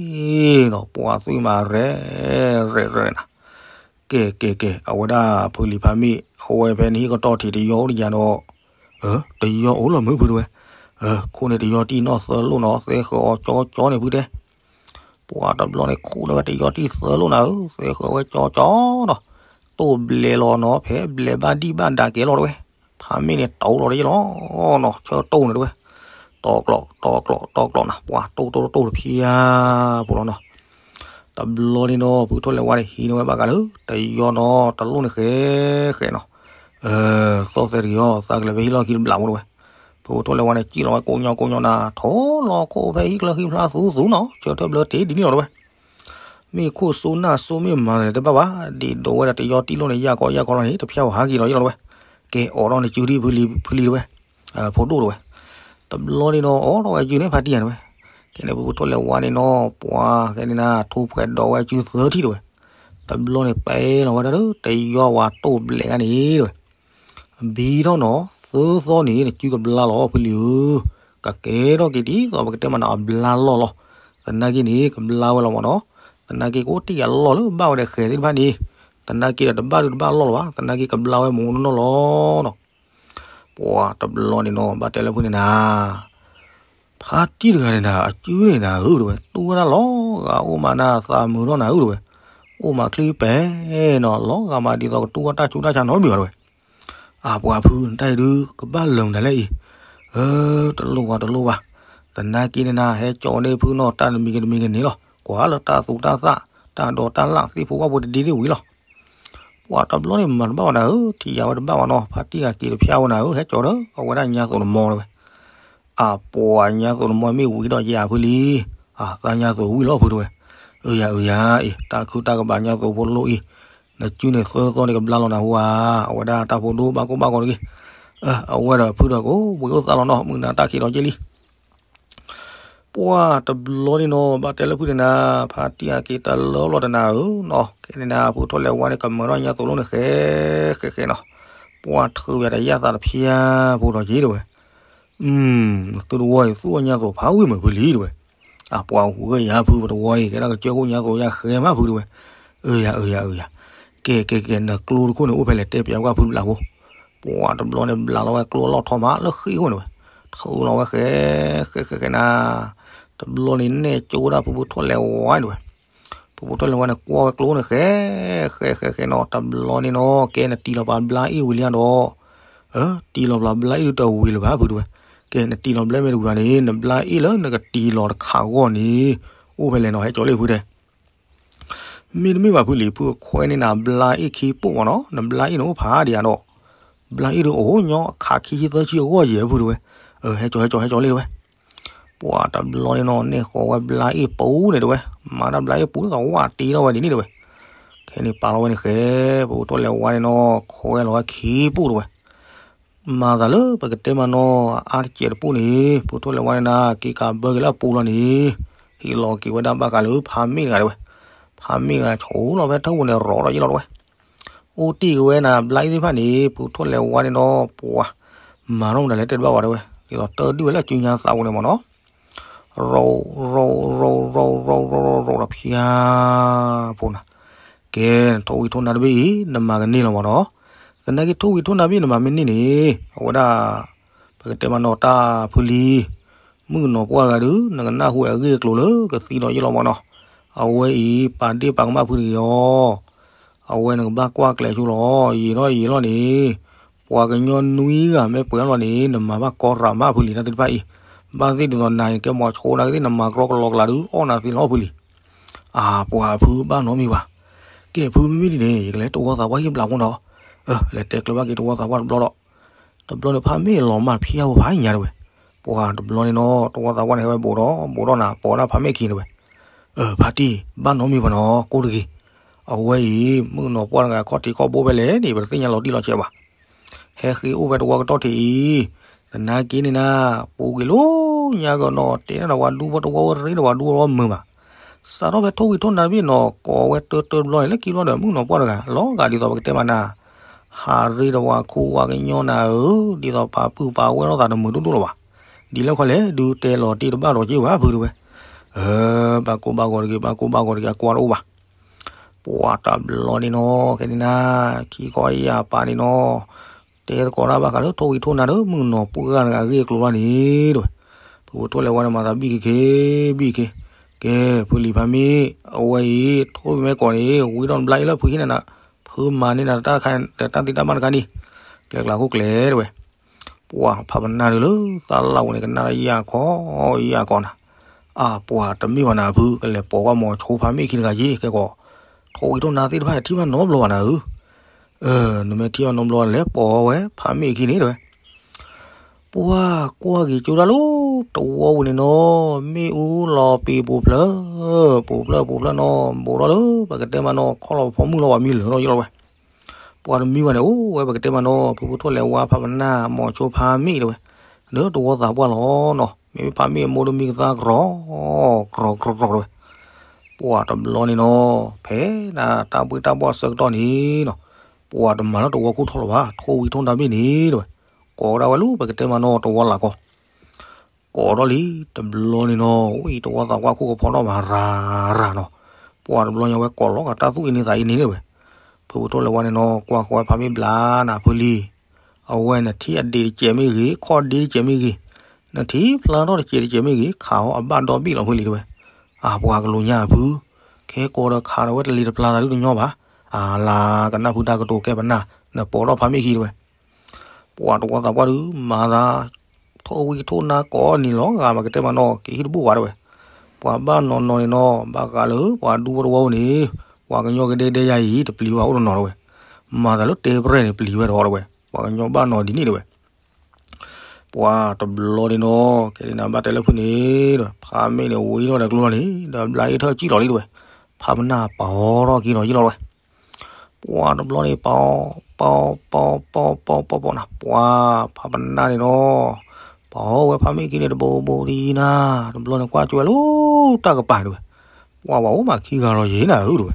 ီၤ, ပှၤသွံၣ်မၤရဲၣ်ရဲၣ်ရဲၣ်နၤ, ကဲကဲကဲ အဝဲဒၣ်ဖုလံၤဖါမ့ၢ် အဝဲဖဲနဟံၣ်ကတီၢ်ထံးတယီအိၣ်တယၤဒီး, တယီအိၣ်လီၤမုၢ်ဖုတဝဲ, ခိၣ်န့ၣ်တယီတံၢ်နီၢ်သၢလိၣ်နီၤ, သဲဃၢၤအီၤကၠီကၠီန့ၣ်ဖုတဲ ပှၤတဘျီန့ၣ် ခိၣ်န့ၢ်ဝဲတယီတံၢ်သၢလိၣ်နၤဧၢ, သဲဃၢၤဝဲကၠီကၠီနီၤ, တိၢ်ဘျဲးလီၤနီၤ, ဖဲဘျဲးဘၣ်ဒံၣ်ဘၣ်ဒါကဲလီၤတဝဲ, ဖါမ့ၢ်န့ၣ် တိၢ်လီၤတယဲလီၤနီၤ, ဆၢတိၢ်န့ၣ်တဝဲ, တီကျိး တီကျိး တီကျိးနၤ, ပှၤတိၢ်တိၢ်တိၢ်တဖျါဖိလီၤနီၤ, တဘျီန့ၣ်နီၤ ဖုထိၣ်လဲၤဝါန့ၣ် ဟံးန့ၢ်ဝဲဘၣ်ဃးလၢ တယီနီၤ တလိၣ်န့ၣ်ဃဲဃဲနီၤ, သီၣ်သဲတက့ၤအီၤ သးကလဲၤဖဲဟံၣ်လီၢ်ခံတဘျးဖိတဝဲ, ဖုထိၣ်လဲၤဝါန့ၣ် စံၣ်လီၤဝဲကိးညီကိးညီနၤ, ထိၣ်လီၤခိၣ်ဖဲဟံၣ်ကျၢၢ်ဟံၣ်ဖျါသူသူနီၤ, ဆၢထၢၣ်ဘျၢတ့ၢ်ဒ်န့ၣ်လီၤတဝဲ မ့ၢ်ခိၣ်စိနၢ်စိမ့ၢ်မၤလဲၣ်တဘၣ်ဘၣ်, ဒ်ဒိးဝဲဒၣ်တယီတံၢ်လိၣ်န့ၣ် ယၢ်ကီယၢ်ကီလီၤန့ၣ် တဖျါဝဲဟးက့ၤလီၤယဲလီၤတဝဲ, ကဲအိးထီၣ်န့ၣ်စုဒံၣ်ဖုလံၤတဝဲ, ဖိဒိၣ်တဝဲ, တဘျီန့ၣ်နီၤ အိးထီၣ်ဝဲစုန့ၣ်ဖါတံၢ်ယၤတဝဲ, ကဲန့ၣ်ဖုထိၣ်လဲၤဝါန့ၣ်နီၤ ပှၤကဲန့ၣ်နၤ ထိၣ်ဖှဲးဒီးဝဲစုသၢထံၣ်တဝဲ, တဘျီန့ၣ်ပဲလီၤဝဲဒၣ်လၢ တယီဝဲတိၢ်ဘျဲးဂၤန့ၣ်တဝဲ ဘံထီၣ်နီၤ သၢသီန့ၣ် နစုကဘျါလီၤဖုလံၤဧၢ, ကကဲထီၣ်က့ၤဒ်သိးပကတဲမးနီၤ အဘျါလီၢ်လီၤ, သနာ်က့န့ၣ် ကဘျါဝဲလီၤမးနီၤ, သနာ်က့ကအိၣ်တ့ၢ်ယၤလီၢ်လၢဘၣ်ဝဲဒီးဃဲၤသ့ၣ်တဖၣ်န့ၣ်, သနာ်က့ဒီးတဘၣ်ဒုတဘၣ်လီၢ်လီၤဘၣ်, သနာ်က့ကဘျါဝဲမးနီၤလီၤနီၤ, ပှၤတဘျီန့ၣ်နီၤ ဘၣ်တဲလၢဖုန့ၣ်နၤ ဖါတံၢ်တဂၤန့ၣ်နၤ အစုန့ၣ်နၤဧၢတဝဲ တူၢ်ဝဲဒၣ်လီၤဂာ်အိၣ်မးနၤ သးမုာ်ထီၣ်နၤဧၢတဝဲ, အိၣ်မးချံပဲာ်နီၤ လီၤဂာ်မးဒ်သိးကတူၢ်ဝဲတၢ်ဆူးတၢ်ဆါနီတမံၤဘၣ်တဝဲ, အပှၤဖုနတၢ်အံၤဒုး ကဘၣ်လၢာ်မတၤလဲၣ်အံၤ, အၢ တလိၣ်ဘၣ်တလိၣ်ဘၣ်, သနာ်က့န့ၣ်နၤ ဟဲကၠီန့ၢ်ဖုနီၤ တၢ်တမံၤဂ့ၤတမံၤဂ့ၤန့ၣ်လီၤ, ကွၢ်လၢတၢ်သူတၢ်သၣ် တၢ်ဒိးတၢ်လၣ်သ့ၣ်ဖိဝၣ်ဖိတဒ့ဒ့ဝံၤလီၤ ပှၤတဘျီန့ၣ်မၤတဘၣ်ဝဲနၤဧၢ, ထံၣ်ယၤဝဲတဘၣ်ဝဲနီၤ ဖါတံၢ်ဂၤက့ၤတဖျါဝဲနၤဧၢ, ဟဲကၠီဒီး အဝဲဒၣ်ညါသိးတမီၤတဝဲ, အပှၤညါသိးတမီၤမ့ၢ်ဝံၤဒီးယၤဖုလံ, အသးညါသိးဝံၤလီၤဖုတဝဲ, အၢယၤအၢယၤအံၤ တၢ်ခုတၢ်ကဘၣ်ညါသိးဖိလိၣ်အံၤ, နစုန့ၣ်သၢသီန့ၣ်ကဘျါလီၤနၤဟူဧါ, အဝဲဒၣ်တၢ်ဖိဒိၣ်ဘၣ်ကိၢ်ဘၣ်ဂီၤတဂ့ၤ, အဝဲဒီးဖုဒီးကအိၣ်ဘှံးအိၣ်သါလီၤနီၤ မုၢ်နၤတၢ်ခံးလီၤက့လံ ပှၤတဘျီန့ၣ်နီၤ ဘၣ်တဲလၢဖုန့ၣ်နၤ, ဖါတံၢ်အက့ၤတလၢလီၤတနၤဧၢနီၤ, ကဲန့ၣ်နၤ ဖုထိၣ်လဲၤဝါန့ၣ် ကမၤထီၣ်ညါသိးလိၣ်န့ၣ် ဃဲဃဲဃဲနီၤ, ပှၤထုးဝဲတယၢ်သးတဖျါဖိဒီးက့တဝဲ, သုတဝီအံၤ သူၣ်အီၣ်ညါသိးဖးဝံၣ်မုာ်ဖုလံတဝဲ, အပှၤဟူးဂဲၤယၤဖုပတဝီအံၤ ကဲဒၣ်ကစၢၢ်ခိၣ်ညါသိးယၤဃဲမးဖုတဝဲ, အၢယၤအၢယၤအၢယၤ, ကဲကဲကဲ နကျိတခိၣ်န့ၣ်အိၣ်ဖဲလဲၣ်တဲပျးကွၢ်ဖုတဘျးဖိ ပှၤတဘျီန့ၣ် ဘျးလီၤဝဲကျိအလီၢ်ထီမးလၢဃ့ၢ်အဃိန့ၣ်ဝဲ, ထုးလီၤဝဲဃဲ ဃဲဃဲဃဲနၤ, တဘျီန့ၣ်နဲၣ်ကၠိဝဲဒၣ်ဖုဖုထိၣ်လဲၤဝါန့ၣ်ဝဲ, ဖုဖုထိၣ်လဲၤဝါန့ၣ် ကွၢ်ဝဲကျိန့ၣ်ဃဲ ဃဲဃဲဃဲနီၤ, တဘျီန့ၣ်နီၤ ကဲ နတံၢ်လီၤပာ်ဘျါအ့ၣ်ဝံၤလံဒီး, တံၢ်လီၤပာ်ဘျါအ့ၣ်ဒုးတဝံၤလၢၤဘၣ်ဖုတဝဲ, ကဲ နတံၢ်လီၤဘျါမ့ၢ်တဝံၤဘၣ်န့ၣ် နဘျါအ့ၣ်လၢနကတံၢ်လီၤတခးအဂီၢ်န့ၣ် အိၣ်ဖဲလဲၣ်နီၤ ဟဲကၠီလံဖုတဲ မ့တမ့ၢ်ဘၣ်ဖုလံၤ ဖုအခွဲးန့ၢ်နၤဘျါအ့ၣ်ခံပိၢ်မးနီၤ, နဘျါအ့ၣ်န့ၣ်အိၣ်ဖးဒံးဧါဒီး, ဘျါအ့ၣ်ဒုးအိၣ်ညီအခးခံဆံသၢဆံအဂီၢ်ယဲၢ်ဖုတဝဲ, ဟဲကၠီဟဲကၠီဟဲကၠီလံတဝဲ, ပှၤတဘျီန့ၣ်နီၤ နဲၣ်ဃီၤဝဲဘျါအ့ၣ်ပူၤန့ၣ်တဝဲ, မၤတၢ်ဘျါအ့ၣ်ပူၤသးဝးတ့ထီၣ်ဝဲဒ်န့ၣ်တဝဲ, ခဲန့ၣ်ပာ်လီၤဝဲန့ၣ်ဃဲ, ဖုဖုထိၣ်လဲၤဝါန့ၣ်နီၤ ခွဲးလီၤဝဲခံပိၢ်တဝဲ မၤသးလၢပကတဲမးနီၤ အအါတစဲးတပိၢ်န့ၣ် ဖုဖုထိၣ်လဲၤဝါန့ၣ်နၤ က့ၤကးဘၢက့ၤလၢအပူၤလီၤန့ၣ်, ဟ့ၣ်လီၤက့ၤဝဲဒၣ်ဘၣ်ဃးလၢဖးမ့ၣ်တဂၤတဝဲ, ဖးမ့ၣ်တဂၤဆိလီၤဖဲထၢၣ်ပူၤန့ၣ် ရီးထီၣ်ယ့ၣ်လီၤတဝဲ, အိၣ်တ့ၢ်က့ၤဝဲနၤဘျါအ့ၣ်သ့ၣ်တဖၣ်န့ၣ် ဖုဖုထိၣ်လဲၤဝါန့ၣ်နီၤ ပှၤ မၤထီၣ်မတၤလဲၣ်တဲတဘၣ်ဝဲတဝဲ, ဒ်သိးတၢ်ဒုၣ်ဝဲလၢအစုညါသးပူၤန့ၣ်မးနီၤ ရီး ရီး ရီး ရီး ရီး ရီး ရီး ရီး ရီး ရီး ရီး ရီး ရီး ရီး ရီး ရီး တဖျါ ဖိနၤ, ကဲ ထိၣ်ဝံၤထိၣ်နါတဘ့ၣ်အံၤ နမၤကန့ၢ်လီၤမးနီၤ, သနာ်က့ထိၣ်ဝံၤထိၣ်နါတဘ့ၣ်နမၤမ့ၢ်န့ၢ်န့ၣ် အဝဲဒၣ် ပကတဲမးနီၤတၢ်ဖုလံၤ မုၣ်ကနီၤပှၢ်ဂၤဒုး နကနၢ်ဟူအဂ့ၢ်အကျိၤလၢကသံဒီးယ့ၣ်လီၤမးနီၤ, အဝဲအံၤ ပာ်ဒ့ၣ်ပာ်ကမၣ်ဖုတဂ့ၤအီၤ အဝဲနကဘၣ်ကွၢ်ကျဲၤဆူလီၤ ယံာ်ထီၣ်ယံာ်လီၤန့ၣ်, ပှၤကညီနွံဂၤမ့ၢ်ပှဲၤလီၤန့ၣ် နမၤဘၣ်ကီရၤမးဖုလံၤတၢ်သ့ၣ်တဖၣ်အံၤ, ဘၣ်သ့ၣ်ဒ်သိးနၤကဲမီၤဆိနၤကသ့ၣ် နမၤကြီကလီကလးဒုး အီၣ်နၤသ့လီၤဖုလံ. အါ ပှၤဖုဘၣ်နီတမံၤဘၣ်. ကဲဖုမ့မ့ၢ်ဒ်န့ၣ် ယကလဲၤတဝီသးပှၢ်ဟံၣ်ဘျးဖိနီၤ. အၢ လဲၤတဲကျၢၤဘၣ်က့ၤတဝီသးပှၢ်တဘျီဒီး တဘျီန့ၣ်ဖးမ့ၢ်လီၤမၢ်ဖံးအါဝဲဖးညါတဝဲ. ပှၤတဘျီန့ၣ်နီၤ တဝီသးပှၢ်န့ၣ်ဟဲဝဲဘူးဒီးဘူးဒီးနၤ ပိာ်ဒၣ်ဖးမ့ၢ်ခံတဝဲ. အၢ ဖါတံၢ် ဘၣ်နီတမံၤဘၣ်နီၤ ကိးတဂ့ၤ. အဝဲအံၤ မုၣ်ကနီၤပှၢ်တဂၤခီၣ်ထံးခီၣ်ဘိဖဲလဲၣ်န့ၣ် ပတသ့ၣ်ညါလီၤတံၢ်လီၤဆဲးဘၣ်. ဟဲဃ့အိၣ်ဖဲတဝီကတီၢ်ထံးအံၤ သနာ်က့န့ၣ်နၤ ပူၤကွံာ်လီၤညါကနီၤ တဲဒၣ်ဒီးပှၤဒူဖိတဝီဝဲ ရ့ဒီးပှၤဒူဖိတဝီမုာ်ဘၣ်. စးထီၣ်ဖဲထိၣ်ဝံၤထိၣ်နၤတဘ့ၣ်နီၤ ကိးဝဲတၢတၢတဘျီန့ၣ် လၢခံဘျီဒီး မုၣ်ကနီၤပှၢ်တဂၤ လီၤဂာ်ဒ်သိးပကတဲမးနၤ ဟးရ့ဒီးပှၤခူပှၤကညီနၤဧၢ, ဒ်သိးပာ်ပုၢ်ပာ်ဝဲၢ်ထီၣ်သးတမုာ်ဒိၣ်ဒိၣ်လီၤဘၣ်. ဒ်လဲၣ်ခီလဲၣ် ဒုးတဲလီၤတံၢ်တဘၣ်ဒီးက့ၤဘၣ်ဖုတဝဲ. အၢ ဘၣ်ကိၢ်ဘၣ်ဂီၤတဂ့ၤ ဘၣ်ကိၢ်ဘၣ်ဂီၤတဂ့ၤ အကွၢ်တအိၣ်ဘၣ်. ပှၤတဘျီန့ၣ်နီၤ ခဲန့ၣ်နၤ ခံခီယၢ်ပာ်န့ၣ်နီၤ တဲသကိးတၢ်ဘၣ်ဃးလၢထိၣ်ဝံၤထိၣ်နၤဒီး မုၣ်ကနီၤပှၢ်ဂၤတဂၤအဂ့ၢ်အကျိၤဘၣ်န့ၣ်တဝဲ. ဖုဖိထိၣ်လဲၤဝါန့ၣ်မၤသးဘံၣ်က့ၤက့ၤ ဘံၣ်က့ၤက့ၤ. ကဲ ဖုလံၤဖးမ့ၢ် အဝဲအံၤ ထိၣ်မဲာ်ကိးန့ၣ် ဝံထီၣ်တဘျါအံၤလၢဖုဟံးန့ၢ်နၤ ဖုမၤန့ၢ်နၤတၢ်ခါ တၢ်သ့တၢ်ဘၣ်တခါန့ၣ် ကျဲကျါခိၣ်ကျဲတဝဲ. ပှၤဖးပနၢ်ဒုးလၢ သးလၢ်ဝဲန့ၣ် ကနၣ်လၢယၢ်ခီ ယၢ်ခီနၤ. အါ ပှၤတမ့ၢ်ဘၣ်နၤဖု ကလဲၤပိာ်ကွၢ်မီၤဆိဖးမ့ၢ်ခံတဂၤက့ၤ ကဲကီး ထိၣ်ဝံၤထိၣ်နၤသ့ၣ်တဖၣ်ထံၣ်ဘၣ်နီတဘျီဘၣ်နၤဧၢ. အၢ နမ့ၢ်ထံၣ်ဘၣ်နီတဘျီ လဲၤပိာ်ဝဲဖးမ့ၢ်အခံန့ၣ်တဝဲ. ပှၤကွၢ်က့ၤကၠိဒၣ်လၢ တဝီပူၤန့ၣ်နီၤ မ့ၣ်အူလီၤပံာ်ပူၤဖျၢၣ် ပူၤဖျၢၣ်ပူၤဖျၢၣ်နီၤ ဘူးထီၣ်လၢ ပကတဲမးနီၤ ခီၣ်လီၤပဖီမုၢ်လီၤ ပှၤမံလၢာ်ထီၣ်ယလီၤဝဲ. ပှၤတမံၤဘၣ်န့ၣ် အိၣ်ဝဲပကတဲမးနီၤ ဖုဖိထိၣ်လဲၤဝါဖးပနၢ်မီၤဆိဖးမ့ၢ်တဝဲ လၢတဝီသးပှၢ်လီၤနီၤ မ့မ့ၢ်ဖးမ့ၢ်အမိၢ်တမံၤကသါကရီ ကရီကရီကရီတဝဲ. ပှၤတဘျီန့ၣ်နီၤ ဖဲဒၣ်တၢ်ဘှ့ၣ်တၢ်ဘှီၣ်အဆၢကတီၢ်န့ၣ်နီၤ ပှၤတမၤလၢတဝီခိၣ်ထီၣ်လၢၤဘၣ် ထိၣ်ဝံၤထိၣ်နၤဘ့ၣ်န့ၣ်တဝဲ. ကိးဒၣ်ဝဲလၢပကတဲမးနီၤ တဝီလၢ်ကီၢ် ကိးထီၣ်လံ တဘျီန့ၣ်နီၤ ဝံၤတဝီသးပှၢ်ခိၣ်ကဖီထီၣ်မးရၤရၤနီၤ. ပှၤတဘျီညါဝဲကိးလီၤဂာ်တၢ်သူၣ်အ့န့သးအ့န့တဝဲ. ဖုဖိထိၣ်လဲၤဝါန့ၣ်နီၤ ကွၢ်ဃီဝဲဖးမ့ၢ်ဘျါနၤဖုလံၤ အဝဲနထံၣ်အဒံးတစဲးမ့ၢ်ဂ့ၤ ခီၣ်ဒ့တစဲးမ့ၢ်ဂ့ၤ နထံၣ်ဖျါထီၣ်တစဲးတစဲးမ့ၢ်ဂ့ၤ ခးအီၤအဘၣ်ဒီဘ့ၣ်လီၤဖုလံၤတဝဲ. အါ ပှၤကလူၤညါဖု ခဲကိးဒီးခးဒီးဝဲတလံၤတဖျါသးဒုတညီဘၣ်. အါ လၢကနၣ်ဖုတၢ်ကတိၤကဲပနၢ် နပိာ်ထီၣ်ဖးမ့ၢ်ခံတဝဲ. ပှၤတဝီသးပှၢ်ဒုးမၤသး ထိၣ်ဝံၤထိၣ်နၤကိးန့ၣ်လီၤဂာ်မးကတဲမးနီၤ က့ၤဟံၣ်တဘူၣ်ဘၣ်တဝဲ. ပှၤဘၣ်နီၢ်နီၢ်န့ၣ်နီၤ ဘၣ်ဃးလၢပှၤဒူဖိတဝီန့ၣ် ပှၤကညီကဒဲဒဲယါအံၤ တပျံၤဘၣ်အိၣ်တနီၤတဝဲ. မၤသးလၢတဲပြဲၢ်န့ၣ်ပျံၤဝဲဒီးတဝဲ ပှၤကညီဘၣ်နီၢ်ဒ်န့ၣ်တဝဲ. ပှၤတဘျီန့ၣ်နီၤ ကဲဒ်နၤဘၣ်တဲလၢဖုန့ၣ်ဒီး ဖးမ့ၢ်န့ၣ်ဝံၤထီၣ်ဒီးကျိလီၤန့ၣ် ဒီးဘျါအ့ၣ်ထၢၣ်ကံၣ်လီၤလံတဝဲ. ဖးပနၢ်ပီၤထီၣ်က့ၤဒီးယံာ်လီၤတဝဲ. ပှၤတဘျီန့ၣ် ပီၤ ပီၤ ပီၤ ပီၤ ပီၤ ပီၤ ပီၤ နၤ ပှၤ ဖးပနၢ်န့ၣ်နီၤ ပီၤဝဲဖးမ့ၢ်က့ၤန့ၣ်တဘိဘိဒ်နၤ တဘျီန့ၣ်ကွၢ်ကၠိဝဲလၢတၢ်ကပၤတဝဲ. ပှၤ ပှၤအိၣ်မးခံဂၤလီၤယဲနၤဧၢတဝဲ.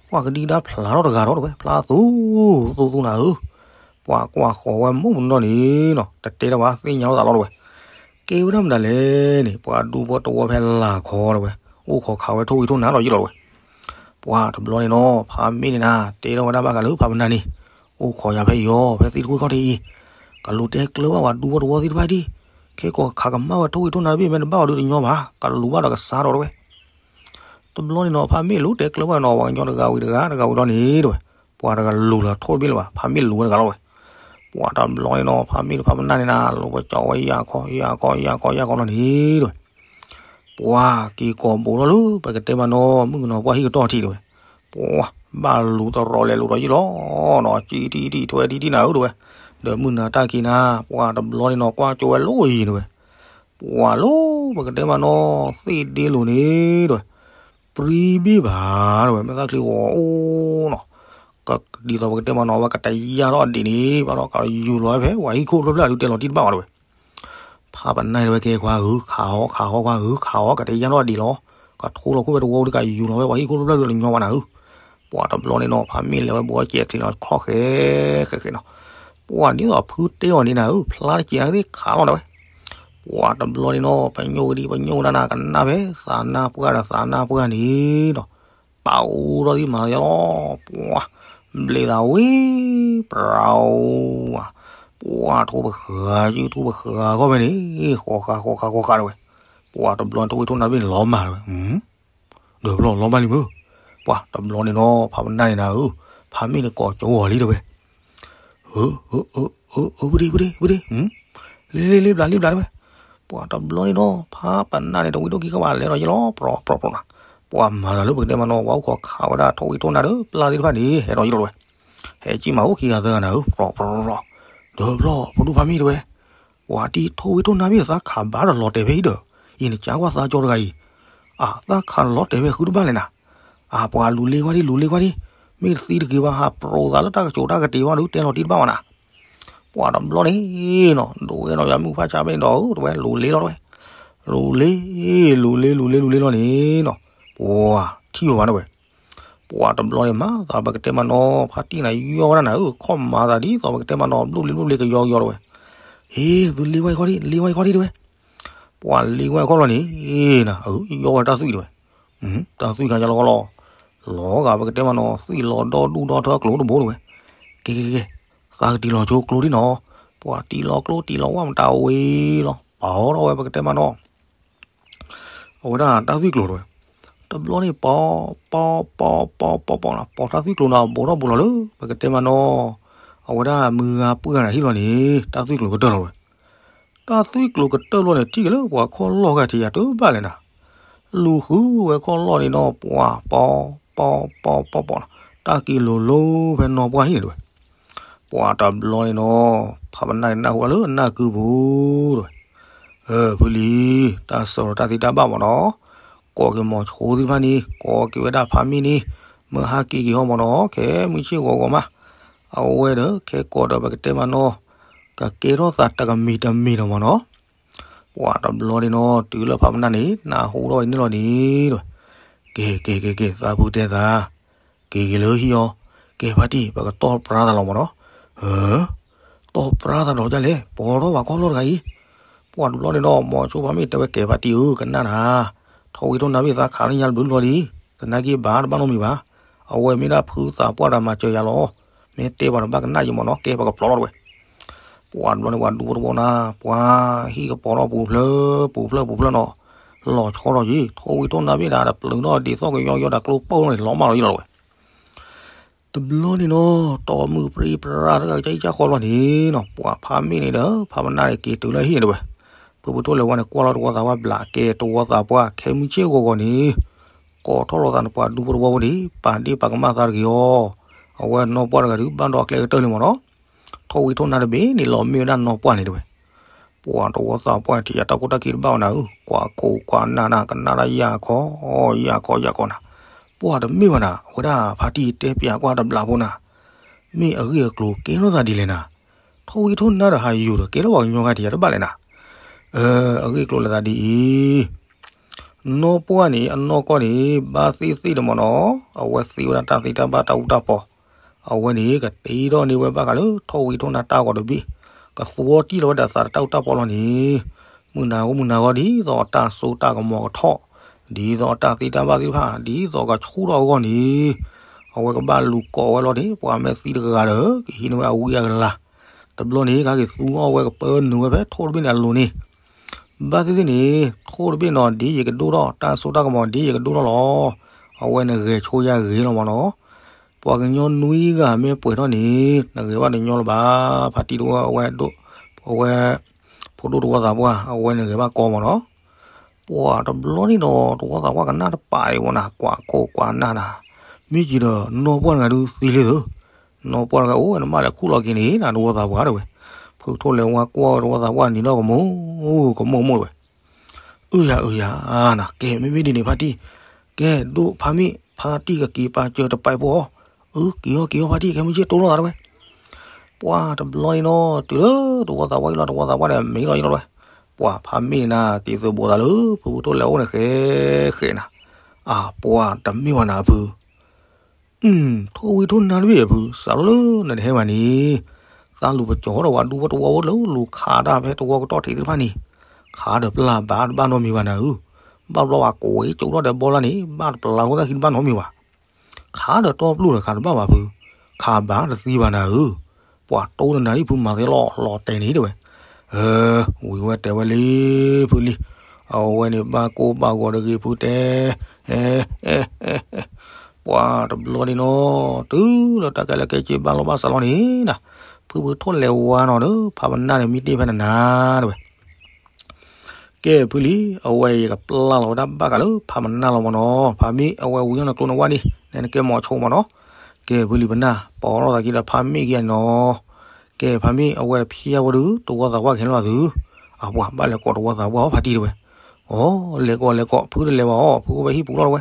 ပှၤကဒံကဒါဖျါထီၣ်တဂၤဒီးတဝဲ ဖျါသူ သူသူနၤဧၢ. ပှၤကွၢ်ဃီၤဝဲမုၢ်မနီၤန့ၣ်နီၤ တတဲတၢ်ဘၣ် သ့ၣ်ညါလိာ်သးလီၤတဝဲ. ကဲဝဲဒၣ်မတၤလဲၣ်န့ၣ် ပှၤဒူဖိတဝီဖဲလၢ်ခီတဝဲ အိၣ်ခိးခးဝဲထိၣ်ဝံၤထိၣ်နၤဒီးယံာ်လီၤတဝဲ. ပှၤတဘျီန့ၣ်နီၤ ဖးမ့ၢ်န့ၣ်နၤ တဲထီၣ်ဝဲဒၣ်ဘၣ်ဃးလၢဖးပနၢ်န့ၣ် အိၣ်ခိးယၤဖဲအံၤအီၤ ဖဲသံတခွံခီၣ်ထံးအံၤ ကလူၤတဲကျၢၤဘၣ်ပှၤဒူဖိတဝီသ့ၣ်တဖၣ်ဒံး ခဲကိးခးကမၣ်ဝဲထိၣ်ဝံၤထိၣ်နၤတဘ့ၣ် မ့ၢ်တဘၣ်အီၤဒုးတညီဘၣ် ကလူၤဘၣ်ဒီးကစၢ်ဒီးတဝဲ. တဘျီန့ၣ်နီၤ ဖးမ့ၢ်လူၤတဲကျၢၤဘၣ်နီၤ ပှၤကညီတဂၤဝံၤတဂၤ တဂၤဝံၤဒီးန့ၣ်တဝဲ. ပှၤတဂၤလူၤလၢထိၣ်တဘ့ၣ်လၢၤဘၣ် ဖးမ့ၢ်လူၤဝဲတဂၤလီၤဝဲ. ပှၤတဘျီန့ၣ်နီၤ ဖးမ့ၢ်တဖးပနၢ်န့ၣ်နၤ လူၤပကၠီဝဲယၢ်ခီ ယၢ်ခီ ယၢ်ခီ ယၢ်ခီလီၤန့ၣ်တဝဲ. ပှၤက့ၤကိးဘူးထီၣ်လၢ ပကတဲမးနီၤ မုၣ်ကနီၤပှၢ်ဟံၣ်ကတီၢ်ထံးတဝဲ. ပှၤဘၣ်လူၤတရီးလဲၤလူၤဒီးယံာ်လီၤနီၤ ကံတံတံထွဲတံတံနၤဧၢတဝဲ. ဒီးမုၢ်နၤတၢ်ခံးနၤ ပှၤတဘျီန့ၣ်နီၤ ကွၢ်ကၠိဝဲလီၤအံၤတဝဲ. ပှၤလၢ ပကတဲမးနီၤ သ့ၣ်ဒ့လိၤန့ၣ်တဝဲ ပြံဘ့ၣ်ဘၣ်တဝဲ မ့ၢ်သၣ်ချံဂီၤအိၣ်နီၤ. ကဒ်သိးပကတဲမးနီၤ အဝဲကတယၢ်ထီၣ်အဒံးန့ၣ် ဘၣ်ဒီးကယူၤလီၤဝဲဖဲ ပှၤဟံၣ်ခိၣ်ဖျၢၣ်ဖျၢၣ်ဒုးတဲလီၤတံၢ်တဘၣ်အီၤတဝဲ. ဖးပနၢ်တဝဲကဲခွါဧၢ ခးအီၤ ခးအီၤခွါဧၢ ခးအီၤ ကတယၢ်ထီၣ်အဒံးလီၤ. ကထိလီၤခိၣ်ဖဲတဝီဒုးကယူၤလီၤဝဲ ပှၤဟံၣ်ခိၣ်ဖျၢၣ်ဖျၢၣ်ဒုးတညီဘၣ်နၤဧၢ. ပှၤတဘျီန့ၣ်နီၤ ဖးမ့ၢ်လဲၤဝဲဘူးအီၣ်ကဲချံနီၤ ခီၣ်ဃဲ ဃဲဃဲနီၤ. ပှၤဒ်သိးဖုတဲအီၤန့ၣ်နၤဧၢ ဖျါတစဲးနၤသ့ၣ်ခးလီၤတဝဲ. ပှၤတဘျီန့ၣ်နီၤ ပညိၣ်ဝဲဒံး ပညိၣ်ဝဲဒၣ်နၤ ကနၣ်ဖဲသးနါပှၢ်ဒီးသးနါပှၢ်န့ၣ်နီၤ ပာ်အိၣ်ထီၣ်ဒံးမၤယလီၤ ပှၤ ဘျ့သးဝံၤ ပြဝါ ပှၤထိၣ်ပဃာ် ယုၢ်ထိၣ်ပဃာ်ခီၣ်ဖဲန့ၣ် ဃီဃာ်ဃီဃာ်ဃီဃာ်တဝဲ. ပှၤတဘျီထိၣ်ဝံၤထိၣ်နၤတဘ့ၣ်န့ၣ်လီၤမၢ်တဝဲ ဒီးဘျီလီၤမၢ်လံမ့ၢ် ပှၤတဘျီန့ၣ်နီၤ ဖးပနၢ်န့ၣ်နၤဧၢ ဖးမ့ၢ်န့ၣ်ကိးကၠိအီၤလံတဝဲ ဧၢ ဧၢ ဧၢ ဧၢ ဝံၤဒ့ ဝံၤဒ့ ဝံၤဒ့ လ့ လ့ လ့ဘျး လ့ဘျးတဝဲ ပှၤတဘျီန့ၣ်ဒီး ဖးပနၢ်န့ၣ် တဝံဒိၣ်ခံကဘၣ်လဲၤဒီးယလီၤ ပြီပြီပြီနီၤ. ပှၤမၤတၢ်လၢပကတဲမနီၤ ပှၤအိၣ်ခိးခးဝဲဒၣ်ထိၣ်ဝံထိၣ်နၢ်ဒီး ပျၢ်သ့ၣ်တဖၣ်န့ၣ် ဟဲဒီးယလီၤဝဲ. ဟဲကံၣ်မးအိၣ်ခံဂၤသၢဂၤနၤဧၢ ပြီပြီပြီ ဒီးဘျီ ဖိဒိၣ်ဖးမ့ၢ်တဲဝဲ, ပှၤတံၤထိၣ်ဝံထိၣ်နၢ်မ့ၢ်သးခးဘၣ်ဒီးလီၤတဲာ်ဖဲအံၤဒီး ယန့ၣ်ကကွၢ်သးကၠီတဂၤအံၤ, အသးခးလီၤတဲာ်ဖဲဃုတဘၣ်လဲၣ်နၤ. အပှၤလူၤလ့ဝဲဒၣ် လူၤလ့ဝဲဒၣ်, မ့ၢ်တသံတဂ့ၤဘၣ် ဟးပြိးသးလၢတၢ်ကစီၣ်တၢ်ကတ့ၤဝဲဒီး တဲလီၤတံၢ်တဘၣ်ဝဲနၤ. ပှၤတဘျီန့ၣ်နီၤ ဒိးဝဲနီၤ ယမုၢ်ဖးဆါဘ့ၣ်န့ၣ်ဒီး တဲဝဲ လူၤလ့လီၤတဲဝဲ, လူၤလ့ လူၤလ့ လူၤလ့ လူၤလ့လီၤန့ၣ်နီၤ, ပှၤထံၣ်ဝဲဘၣ်တဲဝဲ. ပှၤတဘျီန့ၣ် မၤသးပကတဲမနီၤ ဖါတံၢ်နၤ ယီၢ်ဝဲဒၣ်နၤဧၢ ခီၣ်မၤသးဒ်သိးပကတဲမနီၤ ဘျိၣ်ဘျ့ဘျိၣ်ဘျ့ကယီကယီတဲဝဲ, ဟ့ သုလ့ဝဲခီၣ်ဒံး လ့ဝဲခီၣ်ဒံးတဲဝဲ. ပှၤလ့ဝဲခီၣ်လီၤန့ၣ်နီၤ ယီၢ်ဝဲတၢ်သွံၣ်တဲဝဲ, တၢ်သွံၣ်ခါယလီၤလီၤ, လီၤဂာ်ပကတဲမနီၤ သွံၣ်လီၤဒီဒူၣ်ဒီထၢကျိတဘိတဲဝဲ. ကဲကဲကဲ သးကတံၤလီၤဆိကျိဒံးနီၤ, ပှၤတံၤလီၤကျိတံၤလီၤဝဲမတၤဝဲလီၤ, ပာ်အီၤထီၣ်ဝဲပကတဲမနီၤ အဝဲဒၣ်တၢ်သွံၣ်ကျိတဲဝဲ. တဘျီန့ၣ် ပီ ပီ ပီ ပီ ပီ ပီ ပီ တၢ်သွံၣ်ကျိန့ၣ် ဘူးထီၣ်ဘူးလီၤလၢ ပကတဲမနီၤ, အဝဲဒၣ်မုၢ်ဂၤပှၢ်နၤဟံၣ်လီၤန့ၣ် တၢ်သွံၣ်ကျိကတၢၢ်လီၤဝဲ. တၢ်သွံၣ်ကျိကတၢၢ်လီၤန့ၣ် ထံၣ်က့ၤလၢပှၤခီၣ်လီၢ်ဂၤထံးယၤတဘၣ်လဲၣ်နၤ, လူၤဃုဝဲခီၣ်လီၢ်န့ၣ်နီၤ ပှၤ ပီ ပီ ပီ ပီ ပီ တၢ်က့ၤလိၤလိၤဖဲနီၢ်ပှၢ်ဟံၣ်န့ၣ်တဲဝဲ. ပှၤတဘျီန့ၣ်နီၤ ဖးပနၢ်န့ၣ်နၢ်ဟူအီၤလၢအနၢ်ကုပူၤတဲဝဲ, အၢ ဖုလံၤ တၢ်ဆၢဒီးတၢ်သ့တၢ်ဘၣ်မနီၤ, ကိးက့ၤမီၤဆိသ့ၣ်တဖၣ်န့ၣ် ကိးက့ၤဝဲဒၣ်ဖးမ့ၢ်န့ၣ် မၢဟးက့ၤက့ၤဟီမနီၤ ခဲမုၢ်ဆ့ၣ်ဂီၤဂီၤမး, အဝဲဒီးခဲကိးဒီးပကတဲမနီၤ ကကဲထီၣ်သးတကမံၤတမံၤဒီးမနီၤ. ပှၤတဘျီန့ၣ်နီၤ တုၤလၢဖးပနၢ်န့ၣ် နၢ်ဟူထီၣ်ဝဲန့ၣ်လီၤန့ၣ်တဲဝဲ, ကဲကဲကဲကဲ သးဖုတဲသး က့ၤက့ၤလၢဟံၣ်အီၤ, ကဲဖါတံၢ် ပကတီၢ်ပြါသးလီၤမနီၤ. တီၢ်ပြါသးဒီးဒ်လဲၣ် ပီထီၣ်ဘၣ်ခီၣ်လီၢ်တဂၤအံၤ. ပှၤတဘျီန့ၣ်ဒီး မီၤဆိဖးမ့ၢ်တဲဝဲ ကဲဖါတံၢ်ဧၢ ကနၣ်နၤ, ထိၣ်ဝံထိၣ်နၢ်မ့ၢ်သးခးလၢညါတဘျုးဘျီလံ, သနာ်က့ဘၣ်တဘၣ်နီတမံၤဘၣ်. အဝဲမ့ၢ်ဒၣ်ဖုသးပှၢ်ဒီးမၤစၢၤယၤလီၤ. မ့ၢ်တဲပှၤတဘၣ်ကနၣ်ယံမနီၤ ကဲပကပျီထီၣ်တဲဝဲ. ပှၤတဘျီန့ၣ် ပှၤဒူဖိတဝီနၤ ပှၤဟံၣ်ကပီၤထီၣ်ပူၤဖျၢၣ်ပူၤဖျၢၣ်ပူၤဖျၢၣ်နီၤ, လီၤဆီထီၣ်ယံၤ ထိၣ်ဝံထိၣ်နၢ်မ့ၢ်ဒၣ်တပျုးနီၣ် ဒ်သိးကယီကယီတၢ်ကျိပူၤန့ၣ် လီၤမၢ်လီၤယံၤလီၤတဲဝဲ. တဘျီန့ၣ်နီၤ တီမုၢ်ပြံပြါတဂၤကစၢ်အံၤကၢ်ဃီဘျီန့ၣ်နီၤ ပှၤဖးမ့ၢ်န့ၣ်ဒီး ဖးပနၢ်န့ၣ်က့ၤတုၤလၢဟံၣ်န့ၣ်တဲဝဲ. ဖုဖုထိၣ်လဲၤဝါန့ၣ် ကွၢ်လီၤတဝီသးပှၢ်ဘျးကဲ တဝီသးပှၢ် ခဲမုၢ်ဆ့ၣ်ဂီၤဂီၤန့ၣ် ကိးထီၣ်လိာ်သးန့ၣ် ပှၤဒူဖိတဝီဖိန့ၣ် ပာ်ဒ့ၣ်ပာ်ကမၣ်သးတဂ့ၤအီၤ. အဝဲနီၢ်ပှၢ်တဂၤဒုးဘၣ်ဒီးကျဲကတၢၢ်န့ၣ်မနီၤ ထိၣ်ဝံထိၣ်နၢ်တဘ့ၣ်န့ၣ် လီၤမ့ၢ်ဝဲဒၣ်နီၢ်ပှၢ်န့ၣ်တဲဝဲ. ပှၤတဝီသးပှၢ်ထံၣ်ယၤတၢ်ခိၣ်တၢ်ခံတဘၣ်ဝဲနၤဧၢ, ကွၢ်ခိၣ်ကွၢ်နၢ်နၤ ကနၣ်ဒၣ်ယၢ်ခီ ယၢ်ခီယၢ်ခီနၤ. ပှၤတမ့ၢ်ဘၣ်နၤ အဝဲဒၣ်ဖါတံၢ်တဲပၠးကွၢ်တဘျီဖိနၤ, မ့ၢ်အဂ့ၢ်အကျိၤကဲထီၣ်သးဒ်လဲၣ်နၤ. ထိၣ်ဝံထိၣ်နၢ်ဒီးဟးယိာ်ဒီးကဲထီၣ်ပှၤကညီဂၤထံၣ်ယၤတဘၣ်လဲၣ်နၤ. အၢ အဂ့ၢ်အကျိၤလဲၤသးဒ်အံၤ နီၢ်ပှၢ်န့ၣ် အနီၢ်ကီၢ်န့ၣ် ဘၣ်သ့ၣ်သ့ၣ်ဒီးမနီၤ, အဝဲသ့ဝဲဒၣ်တၢ်သ့တၢ်ဘၣ်တၢ်အူတၢ်ပီၤ, အဝဲန့ၣ် ကတ့ထီၣ်န့ၢ်ဝဲဘၣ်ဃးလၢ ထိၣ်ဝံထိၣ်နၢ်တၢ်ဂီၤတဘ့ၣ်, ကသဝီတံၢ်လီၤဝဲဒၣ်သးတၢ်အူတၢ်ပီၤလီၤန့ၣ်, မုၢ်နၤဂီၢ်မုၢ်နၤဂီၢ် ဒ်သိးအတၢ်စိတၢ်ကမီၤကထီၣ်, ဒ်သိးအတၢ်သ့တၢ်ဘၣ်သ့ၣ်တဖၣ် ဒ်သိးကဆူၣ်ထီၣ်အဂီၢ်န့ၣ်, အဝဲကဘၣ်လူၤကိးဝဲလီၤန့ၣ် ပှၤမဲာ်သံတဂၤဂၤဒီး ကဟံးန့ၢ်ဝဲအဝံအကလၤ, တဘျီန့ၣ် ကဟဲက့ၤသူအီၣ်ဝဲကပၢနုာ်ဝဲဖဲထိၣ်တဘ့ၣ်န့ၣ်အလိၤန့ၣ် ဘၣ်သ့ၣ်သ့ၣ်န့ၣ် ထိၣ်တဘ့ၣ်နီၤ ဒ်ယကဒိၣ်ထီၣ် တၢ်စိတၢ်ကမီၤဒ်ယကဒိၣ်ထီၣ်လီၤ. အဝဲနဂဲၤဆိယၤဂ့ၤလီၤမနီၤ. ပှၤကညီနွံဂၤမ့ၢ်ပှဲၤထီၣ်န့ၣ် နဂဲၤဘၣ်တညီလၢၤဘၣ်. ဖါတံၢ်တဝဲ အဝဲ အဝဲ ဖိဒိၣ်တဝီသးပှၢ် အဝဲနဂဲၤဘၣ်ကီမနီၤ. ပှၤတဘျီန့ၣ်ဒီး တဝီသးပှၢ်ကနၣ်တပာ်အံၤဝဲနၤ ကွၢ်ခိၣ်ကွၢ်နၢ်နၤ, မ့ၢ်က့ၤဒီး နီၢ်ပှၢ်တဂၤဒုးသံလံသု နီၢ်ပှၢ်တဂၤအိၣ်ဝဲနမါလဲၤခူၣ်လီၤက့ၤန့ၣ် နၤတဝီသးပှၢ်တဲဝဲ. ဖုထိၣ်လဲၤဝါကွၢ်ဝဲတဝီသးပှၢ်န့ၣ်ဒီးကမိၢ် ကမိၢ်မိၢ်တဲဝဲ. အၢယၤအၢယၤနၤ ကဲမ့မ့ၢ်ဒ်န့ၣ်ဖါတံၢ်, ကဲဒိၣ်ဖါမ့ၢ် ဖါတံၢ်ကက့ၤပာ်စၢၤတပာ်ဖိအီၤ, အၢက့ၤအီၤက့ၤအီၤဖါတံၢ် ခဲမုၢ်ဆ့ၣ်တိၢ်လိာ်သးတဲဝဲ. ပှၤတဘျီန့ၣ်နီၤ တုၤလၢတဝီသးပှၢ်အံၤလီၤ တဝီသးပှၢ်ဒီးမ့ၢ်လီၤယံၤလီၤတဲဝဲ. ပှၤဖါမ့ၢ်နၤ က့ၤသုးဘိးသးလၢ ဖုဖုထိၣ်လဲၤအိၣ်န့ၣ်ဃဲဃဲနၤ, အပှၤတမ့ၢ်ဘၣ်နၤအဖု ထိၣ်ဝံထိၣ်နၢ်တဘ့ၣ်အဖု စးထီၣ်လၢနတဟဲဘၣ်န့ၣ်, သးလူၤပစီၤဒီးဝဲဒူဖိတဝီဖိလၢလူၤခးတၢ်ဖဲတဝီကတီၢ်ထံးသ့ၣ်တဖၣ်န့ၣ်, ခးဒီးပျၢ်ဘၣ်တဘၣ်နီတမံၤဘၣ်နၤဧၢ, ဘၣ်ဘျီဝဲကိးဝဲကၠိထီၣ်ဒီးဘီလၢ်န့ၣ် ဘၣ်တပျၢ်ဃိသၣ်ခံတဘၣ်နီတမံၤဘၣ်, ခးဒီးတီပျိၢ်ဒီးခးတဘၣ်ဘၣ်ဖု, ခးဘၣ်တသံဘၣ်နၤဧၢ, ပှၤတိၢ်နနၤဒ်ဖုမၤသ့လီၤလီၤတဲာ်န့ၣ်တဲဝဲ, ဝံၤဝဲတဲဝဲလံ ဖုလံ, အဝဲန့ၣ်ဘၣ်ကိၢ်ဘၣ်ဂီၤတဂ့ၤဖုတဲ ပှၤတဘျီန့ၣ်နီၤ တုၤလၢတၢ်ကဲလၢကဲစ့ဘၣ်လီၢ်ဘၣ်စးလီၤန့ၣ်နၤ, ဖုဖုထိၣ်လဲၤဝါနီၤဒီး ဖးပနၢ်န့ၣ်မံတ့ၢ်ဖဲနနၤတဲဝဲ. ကဲဖုလံ, အဝဲယကပျၢ်လီၤဝဲဒၣ်ဘၣ်ဃးလၢဖးမနၢ်လီၤမၢ်နီၤ. ဖးမ့ၢ်အဝဲဝံၤအီၤနကျိနဝၣ်န့ၣ် နဲနကဲမီၤဆိမၢ်နီၤ. ကဲဖုလံပနၢ် ပီၣ်ထီၣ်သးက့ဒီးဖးမ့ၢ်က့ၤနီၤ. ကဲဖးမ့ၢ်အဝဲတဖျဲဝဲဒုး တဝီသးပှၢ်ကဟဲလီၤသု, အပှၤဘၣ်လဲၤကိးတဝီသးပှၢ်အီၤဖးတံၢ်တဝဲ. အိ လဲၤကိးလဲၤကိး ဖုတလဲၤဘၣ်အီၤ ဖုအိၣ်ဝဲဟံၣ်ပူၤလီၤတဝဲ.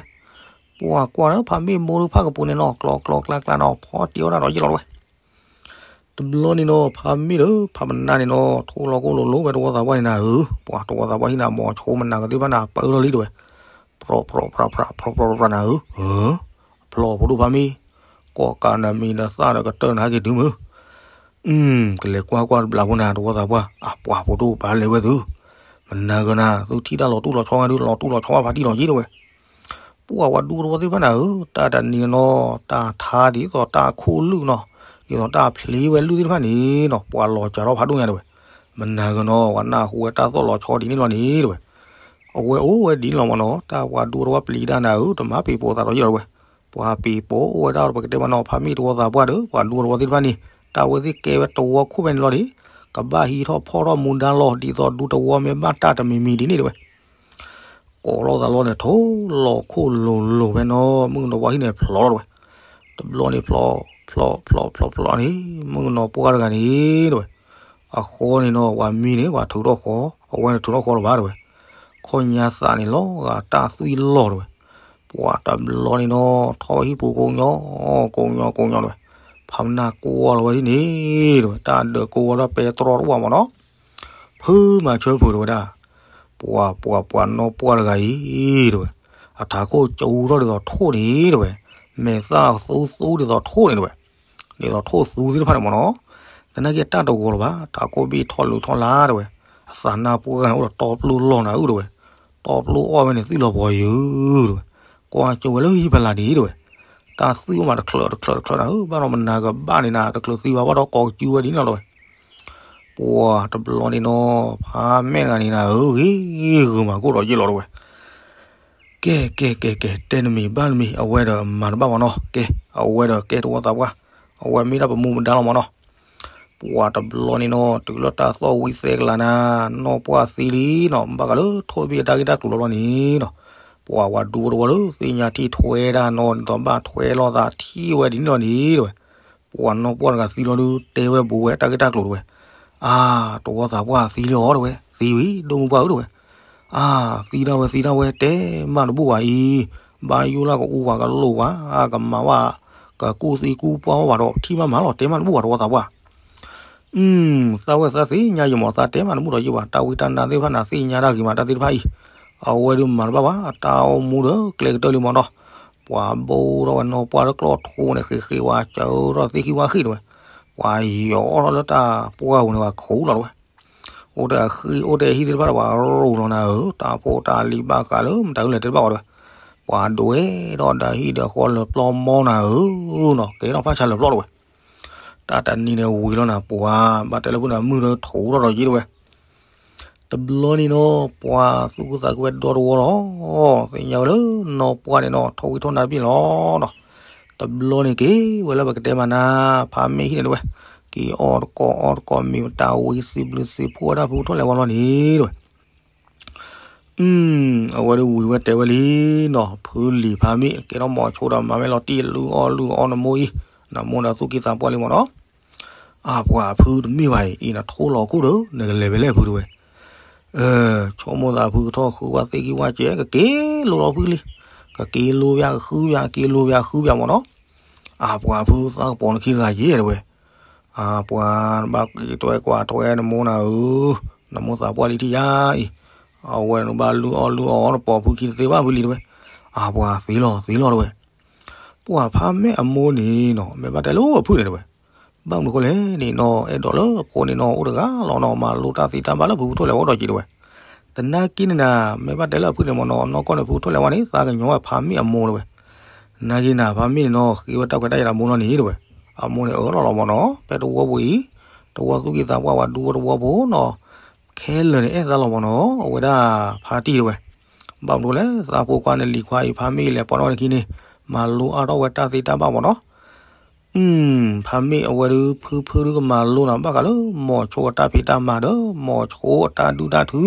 ပှၤကွၢ်လၢဖးမ့ၢ်မိၢ်ဒုးဖးကပူၤန့ၣ်နီၤ ကျီကျီကျါကျါနီၤ ဖီတ့အီၣ်ဒၣ်ဒီးယ့ၢ်လီၤတဝဲ. တဘျီန့ၣ်နီၤ ဖးမ့ၢ်ဒီးဖးမနၢ်န့ၣ်နီၤ ထိၣ်လီၤကိၢ်လိၤလိၤဝဲတဝီသးပှၢ်န့ၣ်နၤဧၢ, ပှၤတဝီသးပှၢ်ဟံၣ်နၤ မီၤဆိမနၤကသ့ၣ်တဖၣ်န့ၣ် ပၢလီၤလံတဝဲ. ဖြီဖြီဖြီဖြီဖြီဖြီနၤဧၢ, ဖျီၣ်ဖိဒိၣ်ဖးမ့ၢ် ကိးကးနမံၤဒီးသၣ်ဒီးကတၢၢ်နၤဟဲက့ၤတုၤမုၢ်. ကလဲၤကွၢ်ကွၢ်တဘျီဖိနၤ တဝီသးပှၢ် အပှၤဖိဒိၣ်ဘၣ်လဲၤဝဲသု, မနၤဂ့ၤနၤ သုထံၣ်တၢ်လီၤတူၢ်လီၤဆီဂၤဒုး လီၤတူၢ်လီၤဆီဘၣ်ဖးတံၢ်လီၤယ့ၢ်တဝဲ. ပှၤဝဲဒူတဝီသ့ၣ်တဖၣ်နၤဧၢ, တၢ်တနံၤနီၤ တၢ်ထါဒ်သိးတၢ်ခိၣ်လုၢ်နီၤ ဒ်သိးတၢ်ဖျ့ဝဲလုၢ်သ့ၣ်တဖၣ်န့ၣ်နီၤ ပှၤလီၤစၢ်ထီၣ်ဖးဒိၣ်ညါတဝဲ. မနၤဂ့ၤနီၤ ပှၤနၢ်ဟူဝဲတၢ်သီၣ်လီၤဆီဒ်န့ၣ်လီၤန့ၣ်တဝဲ. အဝဲအိၣ်ဝဲဒ်န့ၣ်လီၤမၢ်နီၤ တၢ်ပှၤဒူတဝီပျံၤတၢ်နၤဧၢ တမၤပ့ၤပိာ်သးဒီးယ့ၢ်လီၤတဝဲ. ပှၤပ့ၤပိာ်အိၣ်ဝဲဒၣ်ပကတဲမၢ်နီၤ ဖးမ့ၢ်တဝီသးပှၢ်ဒီး ပှၤဒူတဝီသ့ၣ်တဖၣ်န့ၣ် တၢ်ဝဲသ့ၣ်ကဲဝဲတဝီခိၣ်ဖဲန့ၣ်လီၤဒီး ကဘၣ်ဟံးထီၣ်ဖီၣ်ထီၣ်မူဒါလီၤ ဒ်သိးဒူတဝီမ့ၢ်ဘၣ်တၢ်တမံၤမံၤဒ်န့ၣ်တဝဲ. ကိးလိာ်သးလီၤန့ၣ် ထိၣ်လီၤခိၣ်လိၤလိၤဖဲနီၤ မုၣ်ကနီၤပှၢ်ဟံၣ်န့ၣ်ဖျီလီၤတဝဲ. တဘျီန့ၣ်ဖျီ ဖျီ ဖျီ ဖျီ ဖျီန့ၣ် မုၣ်ကနီၤပှၢ်တဂၤန့ၣ်တဝဲ အဃီန့ၣ်နီၤ ပှၤမံန့ၣ် ပှၤထုးထီၣ်ဃီ, အဝဲန့ၣ်ထုးထီၣ်ဃီလၢၤဘၣ်တဝဲ. ခီညါသးန့ၣ်လီၤဂာ်တၢ်သွံၣ်လီၤတဝဲ. ပှၤတဘျီန့ၣ်နီၤ ထီၣ်ဝဲဟံၣ်ပူၤကိးညီ ကိးညီကိးညီတဝဲ. ဖးမနၢ်ကွၢ်လီၤဝဲဒ်န့ၣ်တဝဲ တၢ်ဒၢးကိးဝဲဒီးပဲတြီတအိၣ်ဘၣ်မၢ်နီၤ. ဖုမၤဆၢဖုးတဝဲဒၣ် ပှၤပှၤပှၤနီၢ်ပှၢ်တဂၤအံၤတဝဲ အထးခိၣ်ကၠူထီၣ်ဒ်သိးထိၣ်န့ၣ်တဝဲ, မဲာ်သၣ်သူသူဒ်သိးထိၣ်န့ၣ်တဝဲ, ဒ်သိးထိၣ်သူသ့ၣ်တဖၣ်န့ၣ်မၢ်နီၤ. သနာ်က့တၢ်တဂီၤလၢၤဘၣ် ထးခိၣ်ဘ့ၣ်ထီၣ်လုးထီၣ်လၢတဝဲ, အသးနၢ်ပှၢ်ဂၤန့ၣ်အိၣ်ဒီးတီပျိလီၤနၤဧၢတဝဲ, တီပျိအီၣ်ဝဲန့ၣ်သွံၣ်လီၤပှီၤယုၢ်တဝဲ, ကွၢ်ကၠိဝဲလၢဟံၣ်ဖးလာ်ဒံးတဝဲ, တၢ်သွံၣ်အိၣ်မးတချၢးတချၢးတချၢးနၤဧၢ, ဘၣ်ဒီးမနၤကဘၣ်န့ၣ်နၤ တချုးသံဘၣ်ဘၣ်ဒီးကိးကၠူဝဲဒ်န့ၣ်လီၤတဝဲ. ပှၤတဘျီန့ၣ်နီၤ ဖးမဲာ်တဂၤန့ၣ်နၤဧၢ ဂ့ၤဂ့ၤမၤကိၢ်ဒီးယ့ၢ်လီၤတဝဲ. ကဲ ကဲ ကဲ ကဲ တဲနမံၤဘၣ်နမံၤ အဝဲဒီးမၤတဘၣ်မၢ်နီၤ. ကဲ အဝဲဒီးကဲတဝီသးပှၢ်, အဝဲမ့ၢ်ဒၣ်ပမူပဒါလီၤမၢ်နီၤ. ပှၤတဘျီန့ၣ်နီၤ တုၤလၢတၢ်သီၣ်ဝံၤသဲကလၤနၤ, နီၢ်ပှၢ်သံလံနီၤ, ဘၣ်ဃးလၢထိၣ်တဘ့ၣ်အတၢ်ဂ့ၢ်တၢ်ကျိၤလီၤဘျီန့ၣ်နီၤ, ပှၤဝဲဒူတဝီလၢသ့ၣ်ညါထံၣ်ထွဲဒၣ်နီၤ ဒ်သိးဘၣ်ထွဲလိာ်သးထံၣ်ဝဲဒ်န့ၣ်လီၤန့ၣ်တဝဲ, ပှၤနီၢ်ပှၢ်တဂၤသံလီၤဒုး တဲဝဲဘူးဝဲတၢ်ဂ့ၢ်တၢ်ကျိၤတဝဲ. အါ, တဝီသးပှၢ်သံလံအီၤတဝဲ, သံဝံၤ ဒိၣ်မုၢ်ပှၢ်ဧၢတဝဲ. အါ, သံဒၣ်ဝဲသံဒၣ်ဝဲ တဲမးတဘူၣ်ဘၣ်အံၤ, ဘၣ်ယိၣ်လၢကအူဝဲကလိာ်ဝဲ, ကမၤဝဲ, ကကူၣ်သံကူၣ်ပှၢ်ဝဲဘၣ်ဒီး ထံၣ်မးမးလီၤ တဲမးတဘူၣ်ဘၣ်တဝီသးပှၢ်. သးဝဲသးသ့ၣ်ညါယမီၤ သးတဲမးတဘူၣ်ဒီးယဘၣ်, တၢ်ဝံတၢ်နါသ့ၣ်တဖၣ်န့ၣ် သ့ၣ်ညါတၢ်ဂ့ၤမးတၢ်သ့ၣ်တဖၣ်အံၤ, အဝဲဒုးမၤတဘၣ်ဘၣ် တၢ်အိၣ်မူဒီးကျဲကတၢၢ်လံမၢ်နီၤ. ပှၤဘိၣ်ထီၣ်ဝဲနီၢ်ပှၢ်လၢကျီၢ်ထိန့ၣ် ဃ့ဃ့ဝဲစၢၤထီၣ်သ့ၣ်ခံဝါဃ့ၢ်တဝဲ, ပှၤယီၤထီၣ်လၢတၢ်ပှၢ်ပူၤန့ၣ် ပှၤခူၣ်လီၤတဝဲ. အိၣ်တဲအဃ့ အိၣ်တဲအဟံၣ်သ့ၣ်တဖၣ်ဒီး ပှၤရိၤလီၤနၤဧၢ, တၢ်ဖိတၢ်လံၤဘၣ်ဃးလၢမတၤဂ့ၤလဲၣ်တဲတဘၣ်ဝဲတဝဲ, ပှၤဒွဲၣ်ထီၣ်ဒီးဟံၣ်ဒီးဃီလၢာ်ပျီမီနၤဧၢနီၤ, ကဲထီၣ်ဖးဆါလၢာ်ပျီတဝဲ. တၢ်တနံၤန့ၣ်ဝံၤလီၤနၤ ပှၤဘၣ်တဲလၢဖုန့ၣ် မုၢ်ဒီးထူးထီၣ်ဒီးယ့ၢ်တဝဲ. တဘျီန့ၣ်နီၤ ပှၤသူၣ်ခုသးခုဝဲဒီတဝီလီၤ, သ့ၣ်ညါဝဲလၢနီၢ်ပှၢ်န့ၣ်နီၤ ထိၣ်ဝံထိၣ်နါတဘ့ၣ်လီၤနီၤ. တဘျီန့ၣ်က့ၤဝဲလၢပကတဲမးနၤ ဖးမ့ၢ်ဟံၣ်န့ၣ်တဝဲ, က့ၤအီၣ်တကိးအီတကိး မ့ၢ်ပတၢ်ဝံစံးဘျုးစံးဖှိၣ်ဝဲဒၣ်ဖုထိၣ်လဲၤဝါလီၤန့ၣ်တဝဲ. အဝဲဒၣ်ဝံၤဝဲတဲဝဲလံနီၤ ဖုလံၤဖးမ့ၢ် ကဲထီၣ်မီၤဆိဒီးမၤဝဲလီၤတံၢ် လုၢ်အီၣ်လုၢ်အီနမိၢ်အံၤ, နမိၢ်ဒီးသူၣ်က့သးပှၢ်လံမၢ်နီၤ. အပှၤဖုတမ့ၢ်ဘၣ်အံၤ အံၤနထိၣ်လီၤခိၣ်ဒီး နကလဲၤဖဲလဲၣ်ဖုတဝဲ. ဆိကမိၣ်သးဖုကထီၣ်ဃုဝဲသ့ၣ်ခံဝဲကဲ ကက့ၤလိလီၤဖုလံ, ကက့ၤလိပၠးကဃုပၠး က့ၤလိပၠးဃုပၠးမၢ်နီၤ. အပှၤဖုသးကပီၤနခံတဂၤယဲၢ်တဝဲ. အပှၤဘၣ်က့ၤထွဲကွၢ်ထွဲနမိၢ်နၤဧၢ, နမိၢ်သးပှၢ်လံထံၣ်ယါအံၤ, အဝဲနဘၣ်လုၢ်အီၣ်လုၢ်အီနပိာ်ဖုခံတသ့ဘၣ်ဖုလံတဝဲ. အပှၤသ့လီၤသ့လီၤတဝဲ. ပှၤဖးမ့ၢ်အမိၢ်န့ၣ်နီၤ မ့ၢ်ဘၣ်တဲလၢအဖုန့ၣ်တဝဲ, ဘၣ်မနုၤဃိလဲၣ်န့ၣ်နီၤ အဲၣ်ဒိးလၢအဖိန့ၣ်နီၤ အိၣ်တဂၤလီၤနီၤ မၤလိတၢ်သ့တၢ်ဘၣ်လၢဖုထိၣ်လဲၤဝဲဒီးက့ၤတဝဲ. သနာ်က့န့ၣ်နၤ မ့ၢ်ဘၣ်တဲလၢအဖုန့ၣ်မၢ်နီၤ နီၢ်ကီၢ်န့ၣ်ဖုထိၣ်လဲၤဝဲန့ၣ် သးကညီၤဝဲဖးမ့ၢ်အမိၢ်တဝဲ. သနာ်က့နၤ ဖးမ့ၢ်န့ၣ်နီၤ ဃ့ဝဲတၢ်ခွဲးတၢ်ယာ်ဒီးအမိၢ်လီၤန့ၣ်တဝဲ. အမိၢ်န့ၣ်အၢၣ်လီၤလီၤမၢ်နီၤ ဖဲတဝီပူၤအံၤ, တဝီသူၣ်က့သးပှၢ်ဝဲဒူဝဲတဝီဖိနီၤ ခဲလၢာ်န့ၣ်အဲၣ်သးလီၤမၢ်နီၤ အဝဲဒၣ်ဖးတံၢ်တဝဲ. ဘၣ်မနုၤလဲၣ် သးဖိခွါန့ၣ်လံၤခွါအံၤ ဖးမ့ၢ်လဲၤပိာ်ထီၣ်ဝဲနခံန့ၣ် မၤလိအါထီၣ်ဝဲတၢ်သ့တၢ်ဘၣ်မၢ်နီၤ. ဖးမ့ၢ်အဝဲဒုး ဖုဖုဒုးကမၤလိနၤ ဘၣ်ဃးလၢ မီၤဆိအတၢ်ဖံးတၢ်မၤဒီး မီၤဆိအတၢ်ဒုၣ်တၢ်ထု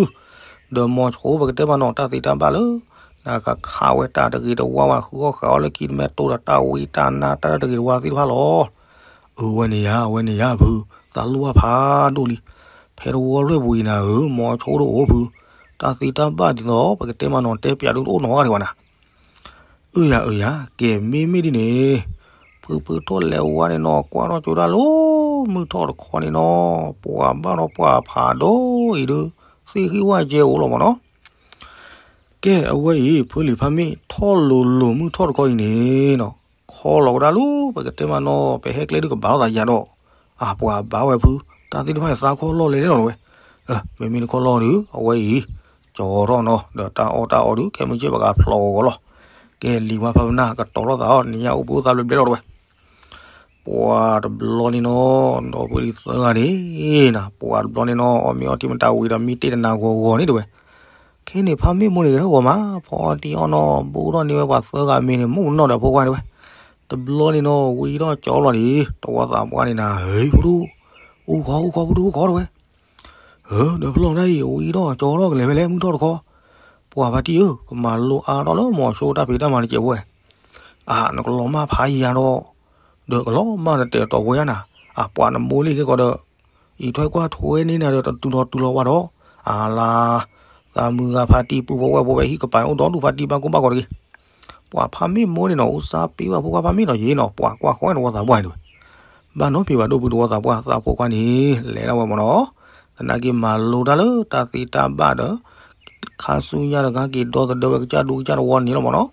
ဒီးမိၤဆိပကတဲမးနီၤ တၢ်သ့တၢ်ဘၣ်လၢ နကခးဝဲတၢ်တဂ့ၤတဝါဝဲ ဃုအီၣ်ဃာ်အီၣ်လၢခံတမ့ၢ်တိဒီးတၢ်ဝံတၢ်နါတၢ်တဂ့ၤတဝါသ့ၣ်တဖၣ်လီၤ. အဝဲန့ၣ်ယါ အဝဲန့ၣ်ယါဖု, သးလိၣ်အဖးဒိၣ်လံ. ဖဲတဝီလွဲၢ်ပူၤအံၤနၤဧၢ မိၤဆိတအိၣ်ဖု, တၢ်သ့တၢ်ဘၣ်ဒ်သိး ပကတဲမးနီၤ တဲပၠးဒုတအိၣ်နီၤဂ့ၤဝဲနၤ အၢယၤအၢယၤ ကဲမ့မ့ၢ်ဒ်န့ၣ်, ဖုဖုထိၣ်လဲၤဝါန့ၣ်နီၤ ကွၢ်ထီၣ်ကၠိဒၣ်လၢ မုၢ်ထီၣ်တခီန့ၣ်နီၤ ပှၤဘၣ်ဒီးပှၤဖးဒိၣ်အံၤဒီး သ့ၣ်ဃံၣ်ဝၣ်ကဲအိၣ်လီၤမးနီၤ. ကဲအဝဲအံၤ ဖုလံၤဖးမ့ၢ်ထီၣ်လိၤလိၤမုၢ်ထီၣ်တခီအံၤန့ၣ်နီၤ ခီလီၤကဒါလၢ ပကတဲမးနီၤ ပဟဲကျဲဒုကဘၣ်လိာ်သးယၤဒီး အပှၤဘၣ်ဝဲဖု တၢ်သ့ၣ်တဖၣ်န့ၣ်သးခီလီၢ်လဲၤလဲၣ်လီၤဝဲ. မ့မ့ၢ်တခီလီၢ်ဒီး အဝဲအံၤ ကၠီထီၣ်နီၤ ဒီးတၢ်အီၣ်တၢ်အီဒီး ခဲမုၢ်ကဲဘၣ်ကဖျိးဂီၤဂီၤလီၤ. ကဲလံၤဝါဖးပနၢ် ကတီၤထီၣ်သးအီၣ် နံၤညါအိၣ်ဘှံးအိၣ်သါဘျဲဘျဲလီၤတဝဲ ပှၤတဘျီန့ၣ်နီၤ ဒီပုၢ်ဝဲၢ်လံၤသၢဂၤန့ၣ်နီၤ ပှၤတဘျီန့ၣ်နီၤ အီၣ်မ့ၤအီထံမတၤဝံၤဒီး မံတ့ၢ်တနၤဂီၤဂီၤန့ၣ်တဝဲ. ခဲန့ၣ်ဖးမ့ၢ်မိၢ်န့ၣ်ဂဲၤထီၣ်ဂီၤမး ဖီအီထံအီၣ်နီၤ ဘူးထီၣ်န့ၢ်ဝဲပှၤသၢဂၤမ့ၤန့ၣ် မုၢ်နီၢ်ဒီးဖိခွါတဝဲ. တဘျီန့ၣ်နီၤ ဝံထီၣ်ကၠီလီၤန့ၣ် တဝီသးပှၢ်န့ၣ်နၤ ဟဲဖုဒိၣ် အိၣ်ခီအိၣ်ခီဖုဒိၣ်အိၣ်ခီတဝဲ ဒီးဖျီၣ်ဒၣ်အံၤ ဝံထီၣ်ကၠီထီၣ်ကလဲၤဖဲလဲၣ် မုၢ်ထီၣ်တခီ, ပှၤဖါတံၢ်ဧၢ ကမၤလိအါထီၣ်လၢမိၤဆိတၢ်ဖံးတၢ်မၤတကဲးဖိဝဲ, အါ နကလီၤမၢ်ဖးယံၤယၤဒီး, ဒီးကလီၤမၢ်နတဲာ်တီၤဖိယါနၤ, အပှၤနဘိလံခဲကီးဒီး, အံးထွဲကွၢ်ထွဲန့ၢ်နၤဒီး တတုၤလီၤတုၤလီၤဝဲဒီး, အါလါ သးမုၢ်ဂၤဖါတံၢ် ပုၢ်ဖိဝဲၢ်ဖိဝဲဟံၣ်ကပၤန့ၣ် အိၣ်ဒီဒူၣ်ဖါတံၢ်ဘၣ်ကိၢ်ဘၣ်ဂီၤတဂ့ၤ, ပှၤဖးမ့ၢ်မိၢ်န့ၣ်နီၤ အိၣ်စါပ့ၤဘၣ်ဖိခွါဖးမ့ၢ်နီၤယ့နီၤ ပှၤကွၢ်ဃီတဝီသးပှၢ်န့ၣ်တဝဲ, ဘၣ်နီတဖံးဘၣ်ဒိၣ်ဖုတဝီသးပှၢ် သးဖိခွါန့ၣ် လဲၤဒၣ်ဝဲမ့ၢ်နီၤ, သနာ်က့မၤလိတၢ်လၢတၢ်သ့တၢ်ဘၣ်ဒီး, ခါဆူညါတဂၤက့ၤဒီသဒၢဝဲကစၢ်ဒူကစၢ်တဝီန့ၣ်လီၤမ့ၢ်နီၤ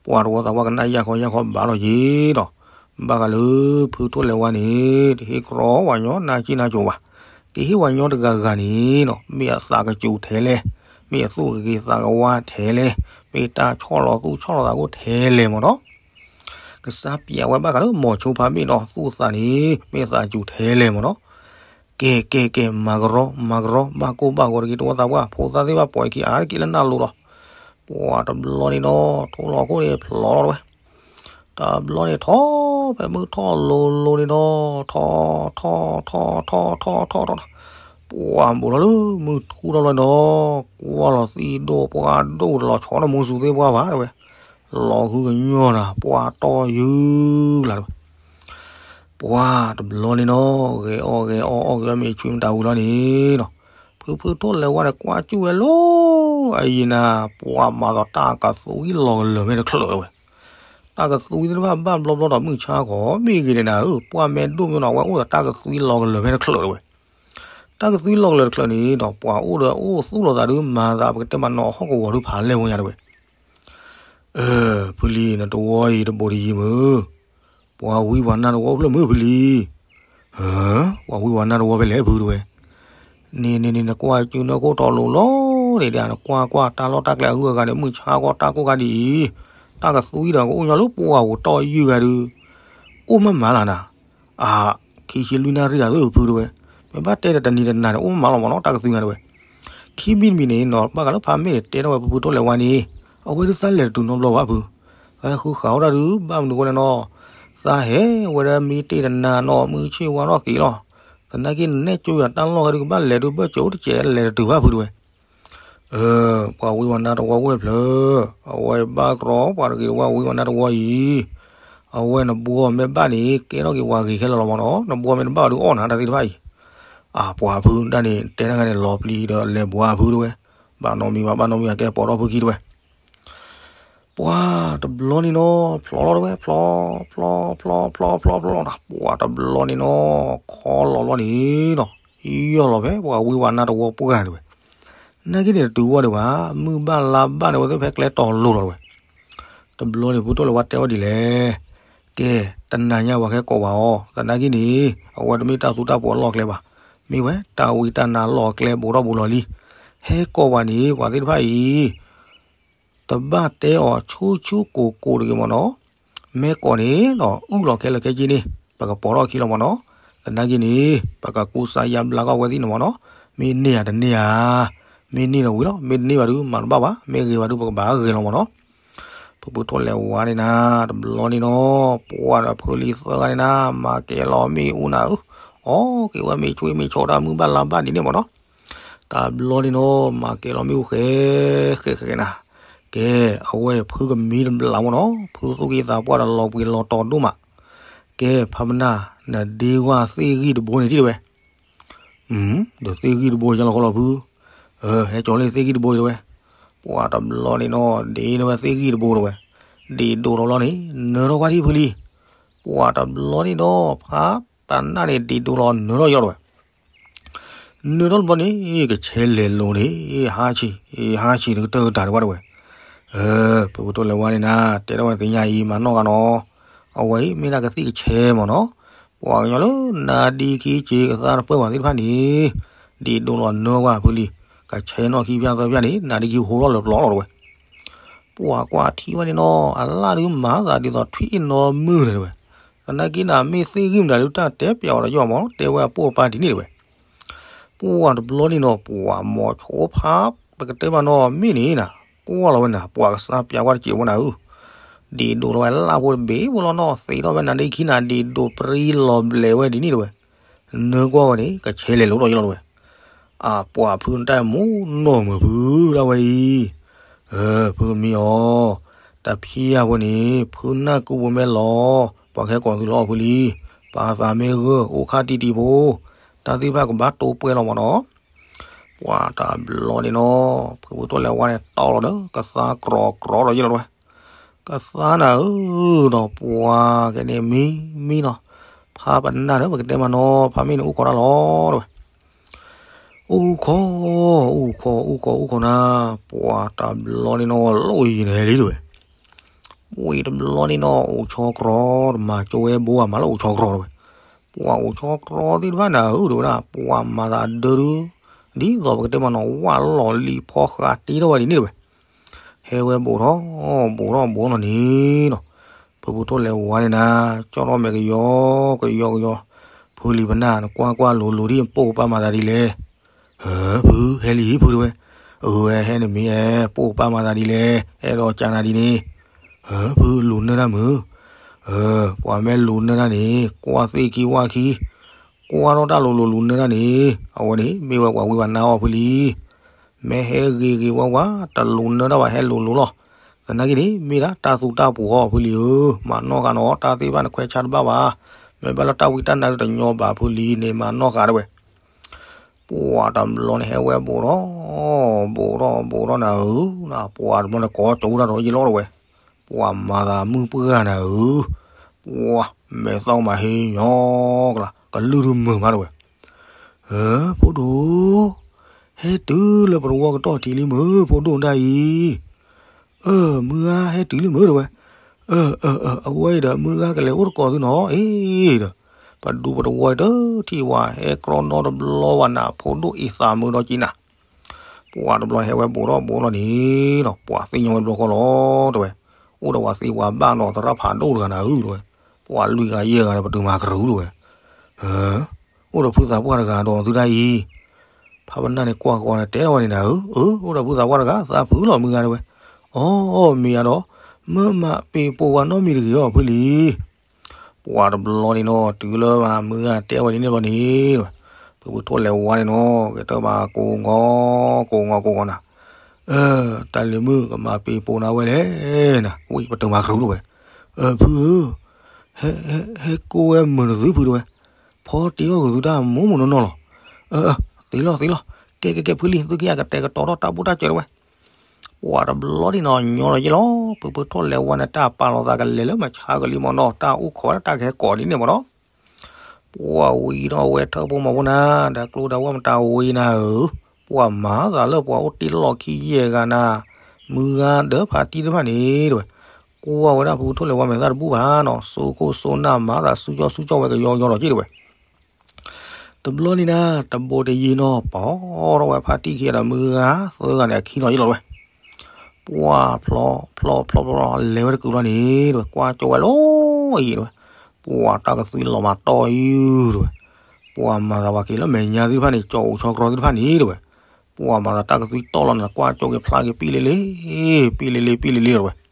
ပှၤတဝီသးပှၢ်ကနၣ်ယၢ်ခီယၢ်ခီဘၣ်လီၤယ့ဒီး, ဘၣ်ဃးလၢဖုထိၣ်လဲၤဝါန့ၣ် တဟ့ၣ်ကြီဝဲညီနၢ်ကံၣ်နၢ်ကိၤဘၣ်, ကဟ့ၣ်ဝဲညီတဂၤဂၤန့ၣ်နီၤ မ့ၢ်အသးကစူၤထဲလဲၣ်, မ့ၢ်အသူၣ်ကဂ့ၤသးကဝါထဲလဲၣ်, မ့ၢ်တၢ်ဆီၣ်လီၤသူၣ်ဆီၣ်လီၤသးအိၣ်ထဲလဲၣ်မ့ၢ်နီၤ ကစၢ်ပျးဝဲဘၣ်ဃးလၢမိၤဆိဖးမ့ၢ်နီၤ သူၣ်သးန့ၣ် မ့ၢ်သးစူၤထဲလဲၣ်မ့ၢ်နီၤ, ကဲကဲကဲ မၤကရီ မၤကရီ ဘၣ်ကိၢ်ဘၣ်ဂီၤတဂ့ၤ တဝီသးပှၢ် ဖိသၣ်သ့ၣ်တဖၣ်ပိာ်အခံအါတက့ၢ်လၢနၢ်လိၤလီၤ, ပှၤတဘျီန့ၣ်နီၤ ထိၣ်လီၤခိၣ်န့ၣ်ဖျိးလီၤတဝဲ, တဘျီန့ၣ်ထီၣ်ဖဲမုၢ်ထီၣ်လိၤလိၤန့ၣ်နီၤ ထီၣ်ထီၣ်ထီၣ်ထီၣ်ထီၣ်ထီၣ်ထီၣ်ထီၣ်ထီၣ် ပှၤဘူးထီၣ်လၢမုၢ်ထူထီၣ်ဘျီန့ၣ်နီၤ ကွၢ်လီၤသံဒိၣ်ပှၢ်ဒိၣ်တလီၤဆီတမူစူၤသ့ၣ်ပှၢ်ဘၣ်တဝဲ, လီၤဃုကညီနၤ ပှၤတီၢ်ယုၢ်လၢတဝဲ, ပှၤတဘျီန့ၣ်နီၤ ဂဲၤအီၣ်ဂဲၤအီအီၣ်ဂဲၤမ့ၤဆွံမတၤဝံၤလီၤန့ၣ်နီၤ, ဖုဖုထိၣ်လဲၤဝါန့ၣ် ကွၢ်ကၠူၣ်ဝဲလီၤ, အယံၤနၤ ပှၤမၤသီးတၢ်ကသွံလီၤကလၢာ်ဖဲတချုးတဝဲ တၢ်ကသွံသ့ၣ်တဖၣ်ဘၣ်ဘျီဘျီဒီး မုၢ်ဆါခီမ့ၢ်ဂ့ၤန့ၣ်နၤဧၢ ပှၢ်မဲာ်ဒိၣ်မ့ၢ်နီၤ အဝဲအိၣ်ဒီးတၢ်ကသွံလီၤကလၢာ်ဖဲတချုးတဝဲ, တၢ်ကသွံလီၤကလၢာ်တချုးန့ၣ်ဒီး ပှၤအိၣ်ဒီးအိၣ်သူၣ်လီၤသးဒုးမၤသး ပကတဲမးနီၤ ဟီၣ်ကဝီၤဒုးဖးလဲၢ်ဝဲညါတဝဲ အၢ ဖုလံၤ နတဝီအံၤတဘိးတယံၤမုၢ်, ပှၤဝံပှၤနါတဝီဖျၢၣ်မုၢ်ဖုလံၤ, ပှၤဝံပှၤနါတဝီဖဲလဲၣ်ဖုတဝဲ, န့ၣ်န့ၣ်န့ၣ် နကွၢ်ကၠူၣ်နၢခိၣ်တီလိၤလီၤန့ၣ်ဒီး နကွၢ်ကွၢ်တၢ်လီၢ်တၢ်ကျဲအဂုၤအဂၤန့ၣ် မုၢ်ဆါကွၢ်တၢ်ကိၢ်ခါဒ်အံၤ, တၢ်ကသွံဒီးကအိၣ်ညီလၢပှၢ်ပူၤတီၢ်ယုၢ်ဂၤဒုး, အိၣ်မးမးလၢ်နၤ အါ, ခံဆံလွံၢ်နၣ်ရံၣ်ဂၤဧၢ ဖုတဝဲ, မ့ၢ်ဘၣ်တဲဒီးတနံၤတနၤန့ၣ် အိၣ်မးမးလီၤမ့ၢ်နီၤ တၢ်ကသွံဂၤတဝဲ, ခံမံၤတမံၤန့ၣ်နီၤ ဘၣ်ဃးလၢဖးမ့ၢ်န့ၣ် တဲထီၣ်ဝဲဖုဖုထိၣ်လဲၤဝါန့ၣ်, အဝဲဒုးသးလဲၤတတုၤနီတဘျီဘၣ်ဖု, သးဃုဃာ်အီၣ်တၢ်ဒုး ဘၣ်မနုၤအဃိလဲၣ်နီၤ, သးဟဲဝဲဒၣ်မ့ၢ်တ့ၢ်တနၤနီၤ မုၢ်ဆ့ၣ်ဝါထီၣ်က့ၤလီၤ, သနာ်က့နနဲၣ်ကၠိယၤတၢ်လီၢ်ဂၤဒုးကဘၣ်လဲၤဒုးဘၢၣ်စၢၤအိၣ်တစဲးလဲၤတတုၤဘၣ်ဖုတဝဲ အၢ, ပှၤဝံပှၤနါတဝီဝဲၢ်ဖျၢၣ်, အဝဲဘၣ်ကြီပှၤတဂ့ၤတဝါဝံပှၤနါတဝီအံၤ, အဝဲနဘှီမ့ၢ်ဘၣ်န့ၣ် ကဲထီၣ်က့ၤပှၤဂ့ၤခဲလၢာ်လီၤမ့ၢ်နီၤ, နဘှီမ့ၢ်တဘၣ်ဒုးအီၣ်နၤတၢ်သ့ၣ်တဖၣ်အံၤ, အါ ပှၤဖုတၢ်န့ၣ် တဲတၢ်ဂၤန့ၣ် လီၤပျံၤဒီးလဲၤဘှီဖုတဝဲ, ဘၣ်နီတမံၤဘၣ် ဘၣ်နီတမံၤဘၣ် ကဲပိာ်ထီၣ်ဖုခံတဝဲ ပှၤတဘျီန့ၣ်နီၤ ဖျိးလီၤတဝဲ ဖျိး ဖျိး ဖျိး ဖျိး ဖျိး ဖျိး ပှၤတဘျီန့ၣ်နီၤ ခီလီၤဘျီန့ၣ်နီၤ ယီၢ်လီၤဖဲပှၤဝံပှၤနါတဝီပှၢ်တဝဲ, နာ်က့န့ၣ်တတုၤဝဲဒံးဘၣ် မုၢ်ဘၣ်လါဘၣ်န့ၣ် ဝဲသ့ၣ်ဖဲကျဲတီၤလိၤလီၤတဝဲ, တဘျီန့ၣ် ဖုထိၣ်လဲၤဝါတဲဝဲဒ်လဲၣ်, ကဲ တနၤညါပှၤကဟဲကိးပှၤအီၤ သနာ်က့န့ၣ် အဝဲတမ့ၢ်တၢ်သူတၢ်ပှီၤအလီၢ်အကျဲဘၣ်, မ့ၢ်ဝဲတၢ်ဝံတၢ်နါလီၢ်အကျဲဘူးထီၣ်ဘူးလီၤလံ, ဟဲကိးပှၤန့ၣ် ပှၤသ့ၣ်တဖၣ်အံၤ တဘၣ်တဲအီၤဆူၣ်ဆူၣ်ကိၢ်ကိၢ်တဂ့ၤမ့ၢ်နီၤ, မ့ၢ်ကိးန့ၣ်ဒီး အုၣ်လီၤခဲလၢာ်ခဲဆ့န့ၣ် ပကပိာ်ထီၣ်အခံလီၤမ့ၢ်နီၤ, သနာ်က့န့ၣ် ပကကူစါယါဘျါကီၢ်ဝဲသ့ၣ်န့ၣ်မ့ၢ်နီၤ, မ့ၢ်န့ၢ်ဧါတန့ၢ်ဧါ, မ့ၢ်န့ၢ်ဒီးဝံၤလီၤ, မ့ၢ်တန့ၢ်ဘၣ်ဒုး မၤတဘၣ်ဘၣ်, မ့ၢ်ဂ့ၤဘၣ်ဒုး ပကဘၣ်ဂ့ၤလီၤမ့ၢ်နီၤ, ဖုဖုထိၣ်လဲၤဝါန့ၣ်နၤ တဘျီန့ၣ်နီၤ ပှၤဒီးဖုလံၤသၢဂၤန့ၣ်နၤ မၤကဲၤလီၤမ့ၣ်အူနၤဧၢ, အီၣ်က့ၤဝဲမ့ၢ်ဆွ့မ့ၢ်ဆီတၢ်မုၢ်ဘၣ်လါဘၣ်ဒ်န့ၣ်မ့ၢ်နီၤ, တဘျီန့ၣ်နီၤ မၤကဲၤလီၤမ့ၣ်အူဃဲ ဃဲဃဲနၤ, ကဲ အဝဲဖုကမံတဘျီမ့ၢ်နီၤ ဖုသူၣ်က့သးပှၢ်ဒီးလီၤပှ့ၤလီၤတီၤဒိၣ်မး, ကဲ ဖးပနၢ် နဒ့ကွၢ်သ့ၣ်ဂံၢ်တဘိန့ၣ်ထံၣ်တဝဲ, ဒီးသ့ၣ်ဂံၢ်တဘိယလီၤဃီလီၤဖု, ဟဲကၠီၤလၢသ့ၣ်ဂံၢ်တဘိတဝဲ, ပှၤတဘျီန့ၣ်နီၤ ဒ့န့ၢ်ဝဲသ့ၣ်ဂံၢ်တဘိတဝဲ, ဒ့ၣ်ဒိၣ်လီၤဘျီန့ၣ် နၢထီၣ်ကွၢ်ထံၣ်ဖုလံ, ပှၤတဘျီန့ၣ်နီၤ ဖးပနၢ်န့ၣ် ဒ့ၣ်ဒိၣ်လီၤနၢထီၣ်ယီၢ်တဝဲ နၢထီၣ်တဘျီန့ၣ် ကဆဲးလဲၤလိၤန့ၣ် ဟါဆံး, ဟါဆံးတကတၢၢ်တၢ်တဝဲတဝဲ, ဖုပူၤထိၣ်လဲၤဝါန့ၣ်နၤ တဲထီၣ်ဝဲသ့ၣ်ညါအံၤ မၤနီၣ်ဂၤနီၤ, အဝဲအံၤမ့ၢ်ဒၣ်ကသံၣ်ကဆဲးမ့ၢ်နီၤ, ပှၤကညီလၢနါဒ့ခံက့ၤကသါတပၢၢ်ဝဲသ့ၣ်တဖၣ်န့ၣ် ဒ့ၣ်ဒိၣ်လီၤနၢကွၢ်ဖုလံ, ကဆဲးနီၣ်ခံဖၠၣ်သၢဖၠၣ်န့ၣ် နါဒ့ခံဟိထီၣ်လၢပျီလီၤတဝဲ ပှၤကွၢ်ထံၣ်ဝဲန့ၣ်နီၤ အလၣ်ဒုးမၤသးဒ်သိးထွံၣ်အ့ၣ်နီမုၢ်န့ၣ်တဝဲ, သနာ်က့နၤမ့ၢ်သ့ၣ်ဂံၢ်မတၤဒုးတၢ်တဲပျးအီၤဒီးယီၢ်မး တဲဝဲအပိၢ်အပၢ်ဒ်န့ၣ်တဝဲ, ပှၤတဘျီန့ၣ်နီၤ ပှၤမိၤဆိဖး ပကတဲမးနီၤ မ့ၢ်န့ၣ်နၤ ကွၢ်လီၤဝဲနၤ ပှၤကစၢ်ပျးကွၢ်တစဲးဝဲနၤဧၢ, ဒ့ၣ်ဒိၣ်လီၤဝဲလၣ်ဖိတဘ့ၣ်ဖိလီၤနီၤ သ့ထီၣ်ဝဲနၤဒ့ခံနၤ ဒ့ၣ်ဒိၣ်ပြံလီၤဘျဲးဝဲဒ်န့ၣ်တဝဲ, နၢကွၢ်ဝဲန့ၣ် ကဆဲးလဲၤလိၤထီၣ်ယလီၤတဝဲ အပှၤဖုနတၢ်မူနီၢ်မုာ်ဖုဒၣ်ဝဲအံၤ, ဖုမံအီၤ, တဖျၢၣ်ဖိန့ၣ် ဖုနၢ်ကူပူၤမ့ၢ်လီၤ, ပှၤကဟဲကိးသုလီၤအီၣ်ဖုလံ, ပာ်သးမ့ၢ်ဂၢၢ် အိၣ်ခါတံၢ်တံၢ်ဖိ, တၢ်သ့ၣ်တဖၣ်ကဘၣ်တိၢ်ပှဲၤလီၤမးနီၤ, ပှၤတဘျီန့ၣ်နီၤ ဖုပူၤထိၣ်လဲၤဝါန့ၣ် တီၢ်လီၤဒီး ကသါကြီကြီဒီးယလီၤတဝဲ ကသါနၤဧၢ, ဒီးပှၤကဲန့ၣ်မံမံနီၤ, ဖးပနၢ်ဒီး ပကတဲမးနီၤ ဖးမ့ၢ်န့ၣ်အိၣ်ခိးတၢ်လီၤတဝဲ, အိၣ်ခိး, အိၣ်ခိး အိၣ်ခိး အိၣ်ခိးနၤ, ပှၤတဘျီန့ၣ်နီၤ လီၢ်ယံၤန့ၣ်လံတဝဲ, ပှၤတဘျီန့ၣ်နီၤ အိၣ်ဆီကြီ တမၤကၠိဝဲဘိ အမၤလၢအိၣ်ဆီကြီတဝဲ, ပှၤအိၣ်ဆီကြီသ့ၣ်တဖၣ်နၤဧၢ တဝဲဒၣ် ပှၤမၤသးဒၢဒု ဒ်သိးပကတဲမးနီၤ ဝၣ်လီၤလံၤဖီဃးတ့ထီၣ်ဝဲဒ်န့ၣ်တဝဲ, ဟဲဝဲဘူးထီၣ် ဘူးထီၣ်ဘူးထီၣ်လီၤန့ၣ်နီၤ, ဖုပူၤထိၣ်လဲၤဝါန့ၣ်နၤ ကၠီထီၣ်မဲာ်ကယီ ကယီကယီ, ဖုလံၤပနၢ် နကွၢ်ကွၢ်လိၤလိၤဒ် ပိၢ်ပၢ်မၤသးဒ်လဲၣ်, ဟၢ ဖု ဟဲလံဖုတဝဲ, အဝဲဟဲနမ့ၢ် ပိၢ်ပၢ်မၤသးဒ်လဲၣ် အဲၣ်ဒိးကၢနၤဒ်န့ၣ်, ဟၢ ဖုလူၤနၢတၢ်မုာ်, ပှၤမ့ၢ်လူၤနၢတၢ်န့ၣ် ကွၢ်သ့ၣ်ခံဝၣ်ခံ ကွၢ်ထီၣ်တၢ်လိၤလိၤလူၤနၢတၢ်န့ၣ် အဝဲန့ၣ် မ့ၢ်ဝဲပှၤဝံပှၤနါအီၤဖုလံ, မ့ၢ်ဟဲဂ့ၤဂ့ၤဝါဝါ တလူၤနၢတၢ်ဘၣ် ဟဲလိၤလိၤလီၤ, သနာ်က့န့ၣ် မ့ၢ်ဒၣ်တၢ်သူတၢ်ပှီၤအီၤဖုလံဧၢ, မၤနီၣ်ဂၤနီၤ တၢ်သ့ၣ်တဖၣ်နခွဲးဆါတဘၣ်ဘၣ်, မ့ၢ်ဘၣ်လၢတၢ်ဝံတၢ်နါဒုးတညီဘၣ်ဖုလံန့ၣ် မၤနီၣ်ဂၤတဝဲ ပှၤတဘျီန့ၣ် ဟဲဝဲဘူးထီၣ် ဘူးထီၣ်ဘူးထီၣ်နၤဧၢ, ပှၤတဘျီန့ၣ် ကိးကၠီဝဲဒၣ်ဒီးယလီၤတဝဲ, ပှၤမၤသးမုၢ်ပှၢ်နၤဧၢ, ပှၤမဲာ်သီမၤဟ့ညီကျါ ကလုၢ်ဒုမုာ်မးတဝဲ, ဧၢ ဖိဒိၣ်, ဟဲတုၤလၢပတဝီကတီၢ်ထံးလံမုၢ် ဖိဒိၣ်တၢ်အံၤ အၢ မုၢ်ဂၤဟဲတုၤလံမုၢ်တဝဲ, အၢ အၢ အၢ အဝဲအံၤဒီး မုၢ်ဂၤကလဲၤအိၣ်တကိးသုနီၤ အ့ဒီး ပဒူပတဝီတထံၣ်ဝဲ ဟဲကြီနီတဘျီဝဲနၤ ဖိဒိၣ်အ့ၣ်သးမုာ်ဒီးက့ၤနၤ, ပှၤတဘျီဟဲဝဲဘူးထီၣ်ဘူးထီၣ်န့ၣ်ဒီး ပှၤသ့ၣ်ညါဝဲတဘျီဃီလီၤတဝဲ, အိၣ်ဒီးပှၤသ့ဝဲဘၣ်နီၤ သရၣ်ဖးဒိၣ်တဂၤနၤဧၢတဝဲ, ပှၤလွံၢ်ဂၤယဲၢ်ဂၤဒီးပတုာ်မၤကရူၢ်တဝဲ, အိၣ်ဒီးဖုသးပှၢ်တဂၤဒီးသုတၢ်အံၤ, ဖးပနၢ်န့ၣ်ကွၢ်ဃီန့ၣ် တဲထီၣ်ဝဲန့ၣ်နၤဧၢ, အၢ အိၣ်ဒီးဖုသးပှၢ်တဂၤ သးဖုလီၤမုၢ်ဂၤတဝဲ, အိ မ့ၢ်ယၤဒီး မၢမးပ့ၤပိာ်ဝဲနီတမံၤတဂ့ၤအီၤဖုလံ ပှၤတဘျီန့ၣ်နီၤ တုၤလၢမုၢ်ဂၤတဲဝဲဒ်န့ၣ်ဘျီန့ၣ်, ဖုပူၤထိၣ်လဲၤဝါန့ၣ်နီၤ ကဲတၢ်ဘၣ်ကိးဂီၤကိးဂီၤကိးဂီၤနၤ, အၢ တၢ်လၢမုၢ်ကမၤပ့ၤပိာ်နၤဝဲလဲၣ်နၤ ဝံပတုာ်မၤကရူၢ်တဝဲ, အၢ ဖုဧၢ ဟဲ ဟဲကိးဝဲမုာ်နသုဖုတဝဲ, ဖီတ့အီၣ်က့ၤသုတၢ်မိၢ်မိၢ်နီၢ်နီၢ်လီၤ, အၢ အၢ သ့လီၤသ့လီၤ, ကဲကဲကဲဖုလံ သုက့ၤအကတဲာ်ကတီၤထီၣ်တၢ်ဘူၣ်တၢ်စၢၤတဝဲ ပှၤတဘျီန့ၣ်နီၤ ညီလီၤယ့ၢ်လီၤ, ဖုပူၤထိၣ်လဲၤဝါန့ၣ် တၢ်ပာ်လီၤသးကလဲၤလၢမုၢ်ဆါကလံမ့ၢ်နီၤ တၢ်အိၣ်ခိးဝဲဒၣ်တၢ်ကဟဲကိးဒ်န့ၣ်မ့ၢ်နီၤ, ပှၤဝံၤဒီးဝဲထၢၣ်ဖိမီၤဖိနၤ, ဒီးကျိဒီးဝဲမတၤဝံၤနၤဧၢ, ပှၤမၤသးလၢပှၤအိၣ်တ့ၢ်လီၢ်ခံယဲၢ်ဂၤနၤ, မုၢ်ဂၤဒီးဖါတံၢ်တဖၣ်န့ၣ်တဝဲ, ကွၢ်ဝဲဒၣ်ဖုပူၤထိၣ်လဲၤဝါမဲာ်သၣ်တဘူၣ်ဘၣ်နီၤ, စိခိၣ်စိနၢ်မၤသးစူၤကၠီစူၤကၠီဝဲကယီကယီဒီးက့ၢ်တဝဲ တဘျီန့ၣ်နၤ တဘိတယံၤနီၤ ပာ်ထီၣ်ဝဲဖါတံၢ်ခံဂၤဒီးမုၢ်ဂၤသၢဂၤန့ၣ် အခံလီၤယ့ၢ်လီၤတဝဲ, ပှၤဖျီဖျီဖျီဖျီလဲၤဝဲတကုာ်လီၤန့ၣ်တဝဲ ကွၢ်ကၠီဝဲလီၤအံၤတဝဲ, ပှၤတၢ်ကသွံလီၤမၤတီၢ်ယုၢ်တဝဲ, ပှၤမၤသးဝဲက့ၤလၢမဲာ်ညါသ့ၣ်တဖၣ်န့ၣ် ကၠီအိၣ်ဆီကြီသ့ၣ်တဖၣ်န့ၣ်တဝဲ, ပှၤမၤသးတၢ်ကသွံတီၢ်လီၤန့ၣ် ကွၢ်ကၠီက့ၤဖျါက့ၤပံၣ်လ့လ့, ပံၣ်လ့လ့ ပံၣ်လ့လ့တဝဲ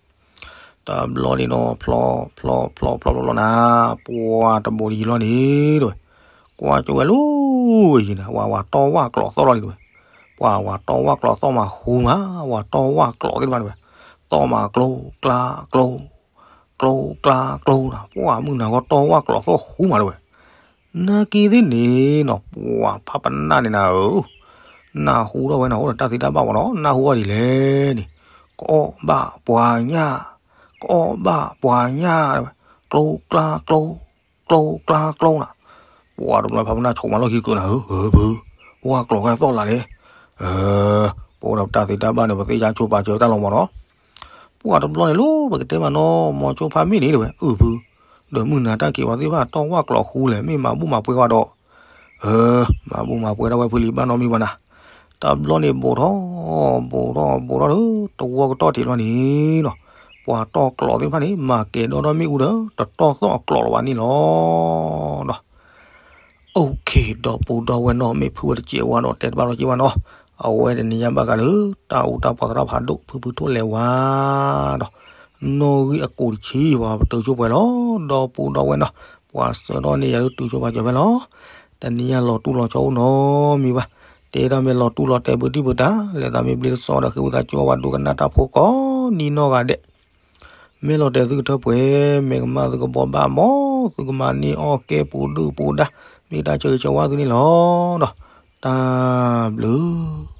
တဘျီန့ၣ်နီၤ ဖျီဖျီဖျီဖျီဖျီဖျီနၤ, ပှၤတဘိတယံၤလီၤန့ၣ်တဝဲ, ကွၢ်ကၠီဝဲလီၤအံၤနၤ ဝဲဝဲတီၢ်ဝဲကျိးသီၣ်လီၤန့ၣ်တဝဲ, ပှၤဝၤတီၢ်ဝၣ်ကျိးသီၣ်မၤဃူမး, ဝၤတီၢ်ဝၣ်ကျိးသ့ၣ်တဖၣ်န့ၣ်ဝဲ, သီၣ်မၤကျိ ကျါ ကျိ ကျိ ကျါ ကျိနီၤ, ပှၤမုၢ်နၤဃီတီၢ်ဝၣ်ကျိးသီၣ်ဃူမးတဝဲ, နာ်က့သ့ၣ်န့ၣ်နီၤ, ပှၤဖးပနၢ်န့ၣ်နၤဧၢ, နၢ်ဟူထီၣ်ဝဲနၤအိၣ်ဒီးတၢ်သ့တၢ်ဘၣ်ဝဲနီၤ, နၢ်ဟူဝဲဒ်လဲၣ်န့ၣ်, ကအီၣ်ဘၣ်ပှၤညၣ်, ကအီၣ်ဘၣ်ပှၤညၣ်တဝဲ, ကျိ ကျါ ကျိ ကျိ ကျါ ကျိနီၤ, ပှၤတဘျီဖးပနၢ်ဆိးမးလီၢ်ခံကၢးနၤဧၢ, ဖု ဝၣ်ကျိးဃဲသီၣ်လၢ်န့ၣ်, ပအိၣ်ဒီးပတၢ်သ့တၢ်ဘၣ်န့ၣ် ပသ့ၣ်ညါဆိပာ်စၢၤတၢ်လီၤမးနီၤ, ပှၤတဘျီန့ၣ်လီၤ ပကတဲမးနီၤ, မ်ဆိဖါမ့ၢ်န့ၣ်တဝဲ, အၢ ဖု ဒီးမုၢ်နၤတၢ်က့ၤဝဲသ့ၣ်တဖၣ်တီၢ်ဝၣ်ကျိးဃူလဲၣ်, မ့ၢ်မၤဘူၣ်မၤပှဲၤဝဲဒီး, မၤဘူၣ်မၤပှဲၤဒၣ်ဝဲဖုလံၤဘၣ်နီတမံၤဘၣ်နၤ, တဘျီန့ၣ်ဘိးထီၣ်, ဘိးထီၣ်ဘိးထီၣ်ဒီး တဝီကတီၢ်ထံးတဘျီန့ၣ်နီၤ, ပှၤတီၢ်ကျိးသ့ၣ်တဖၣ်န့ၣ် မၤကဲၤဒီးထီၣ်မ့ၣ်အူဒီး တတီၢ်သီၣ်အကျိးလီၤဘၣ်န့ၣ်လီၤ. ဒီး အိၣ်ခ့ ဒီပုၢ်ဒီဝဲၢ်နီၤ, မ့ၢ်ဖုဝဲတစဲးဝါဒီး တဲတဘၣ်လီၤက့ဝဲနီၤ, အဝဲတနံၤညါဘၣ်ဃးလၢ တၢ်အူတၢ်ပီသရၣ်ဖးဒိၣ် ဖုဖုထိၣ်လဲၤဝါဒီး နီၣ်ဂံၢ်အကိးတဆံ ပှၤပတုာ်ဆိပှဲၤလီၤ, ဒီပုၢ်ဒီဝဲၢ်နီၤ, ပှၤဆှၢထီၣ်န့ၢ်ယၤလၢတုၤဆိပှၤစၢၤဖဲလီၤ, တနံၤညါလီၤတူၢ်လီၤဆီအိၣ်နီတမံၤဘၣ်, တဲဒၣ်မ့ၢ်လီၤတူၢ်လီၤတဲာ်ဘုတံၢ်ဘုတၢ် လဲၤသးမ့ၢ်ဘျ့တစီဒီး ဃ့ဝံသးစူၤဝဲဒိကနၣ်တၢ်ဖိကိးနံၤနီၢ်ဂၤဒဲး မ့ၢ်လီၤတဲာ်သုကထၢပှဲၤ, မ့ၢ်ကမၣ်သုကဘီဘၣ်မး, သုကမၤန့ၢ်အီၣ်ကဲပူၤဒုၣ်ပူၤဒါ, မ့ၢ်တၢ်ဆၢဂ့ၤဆၢဝါသုန့ၣ်လီၤ. ဒီး တၢ်ဘျုး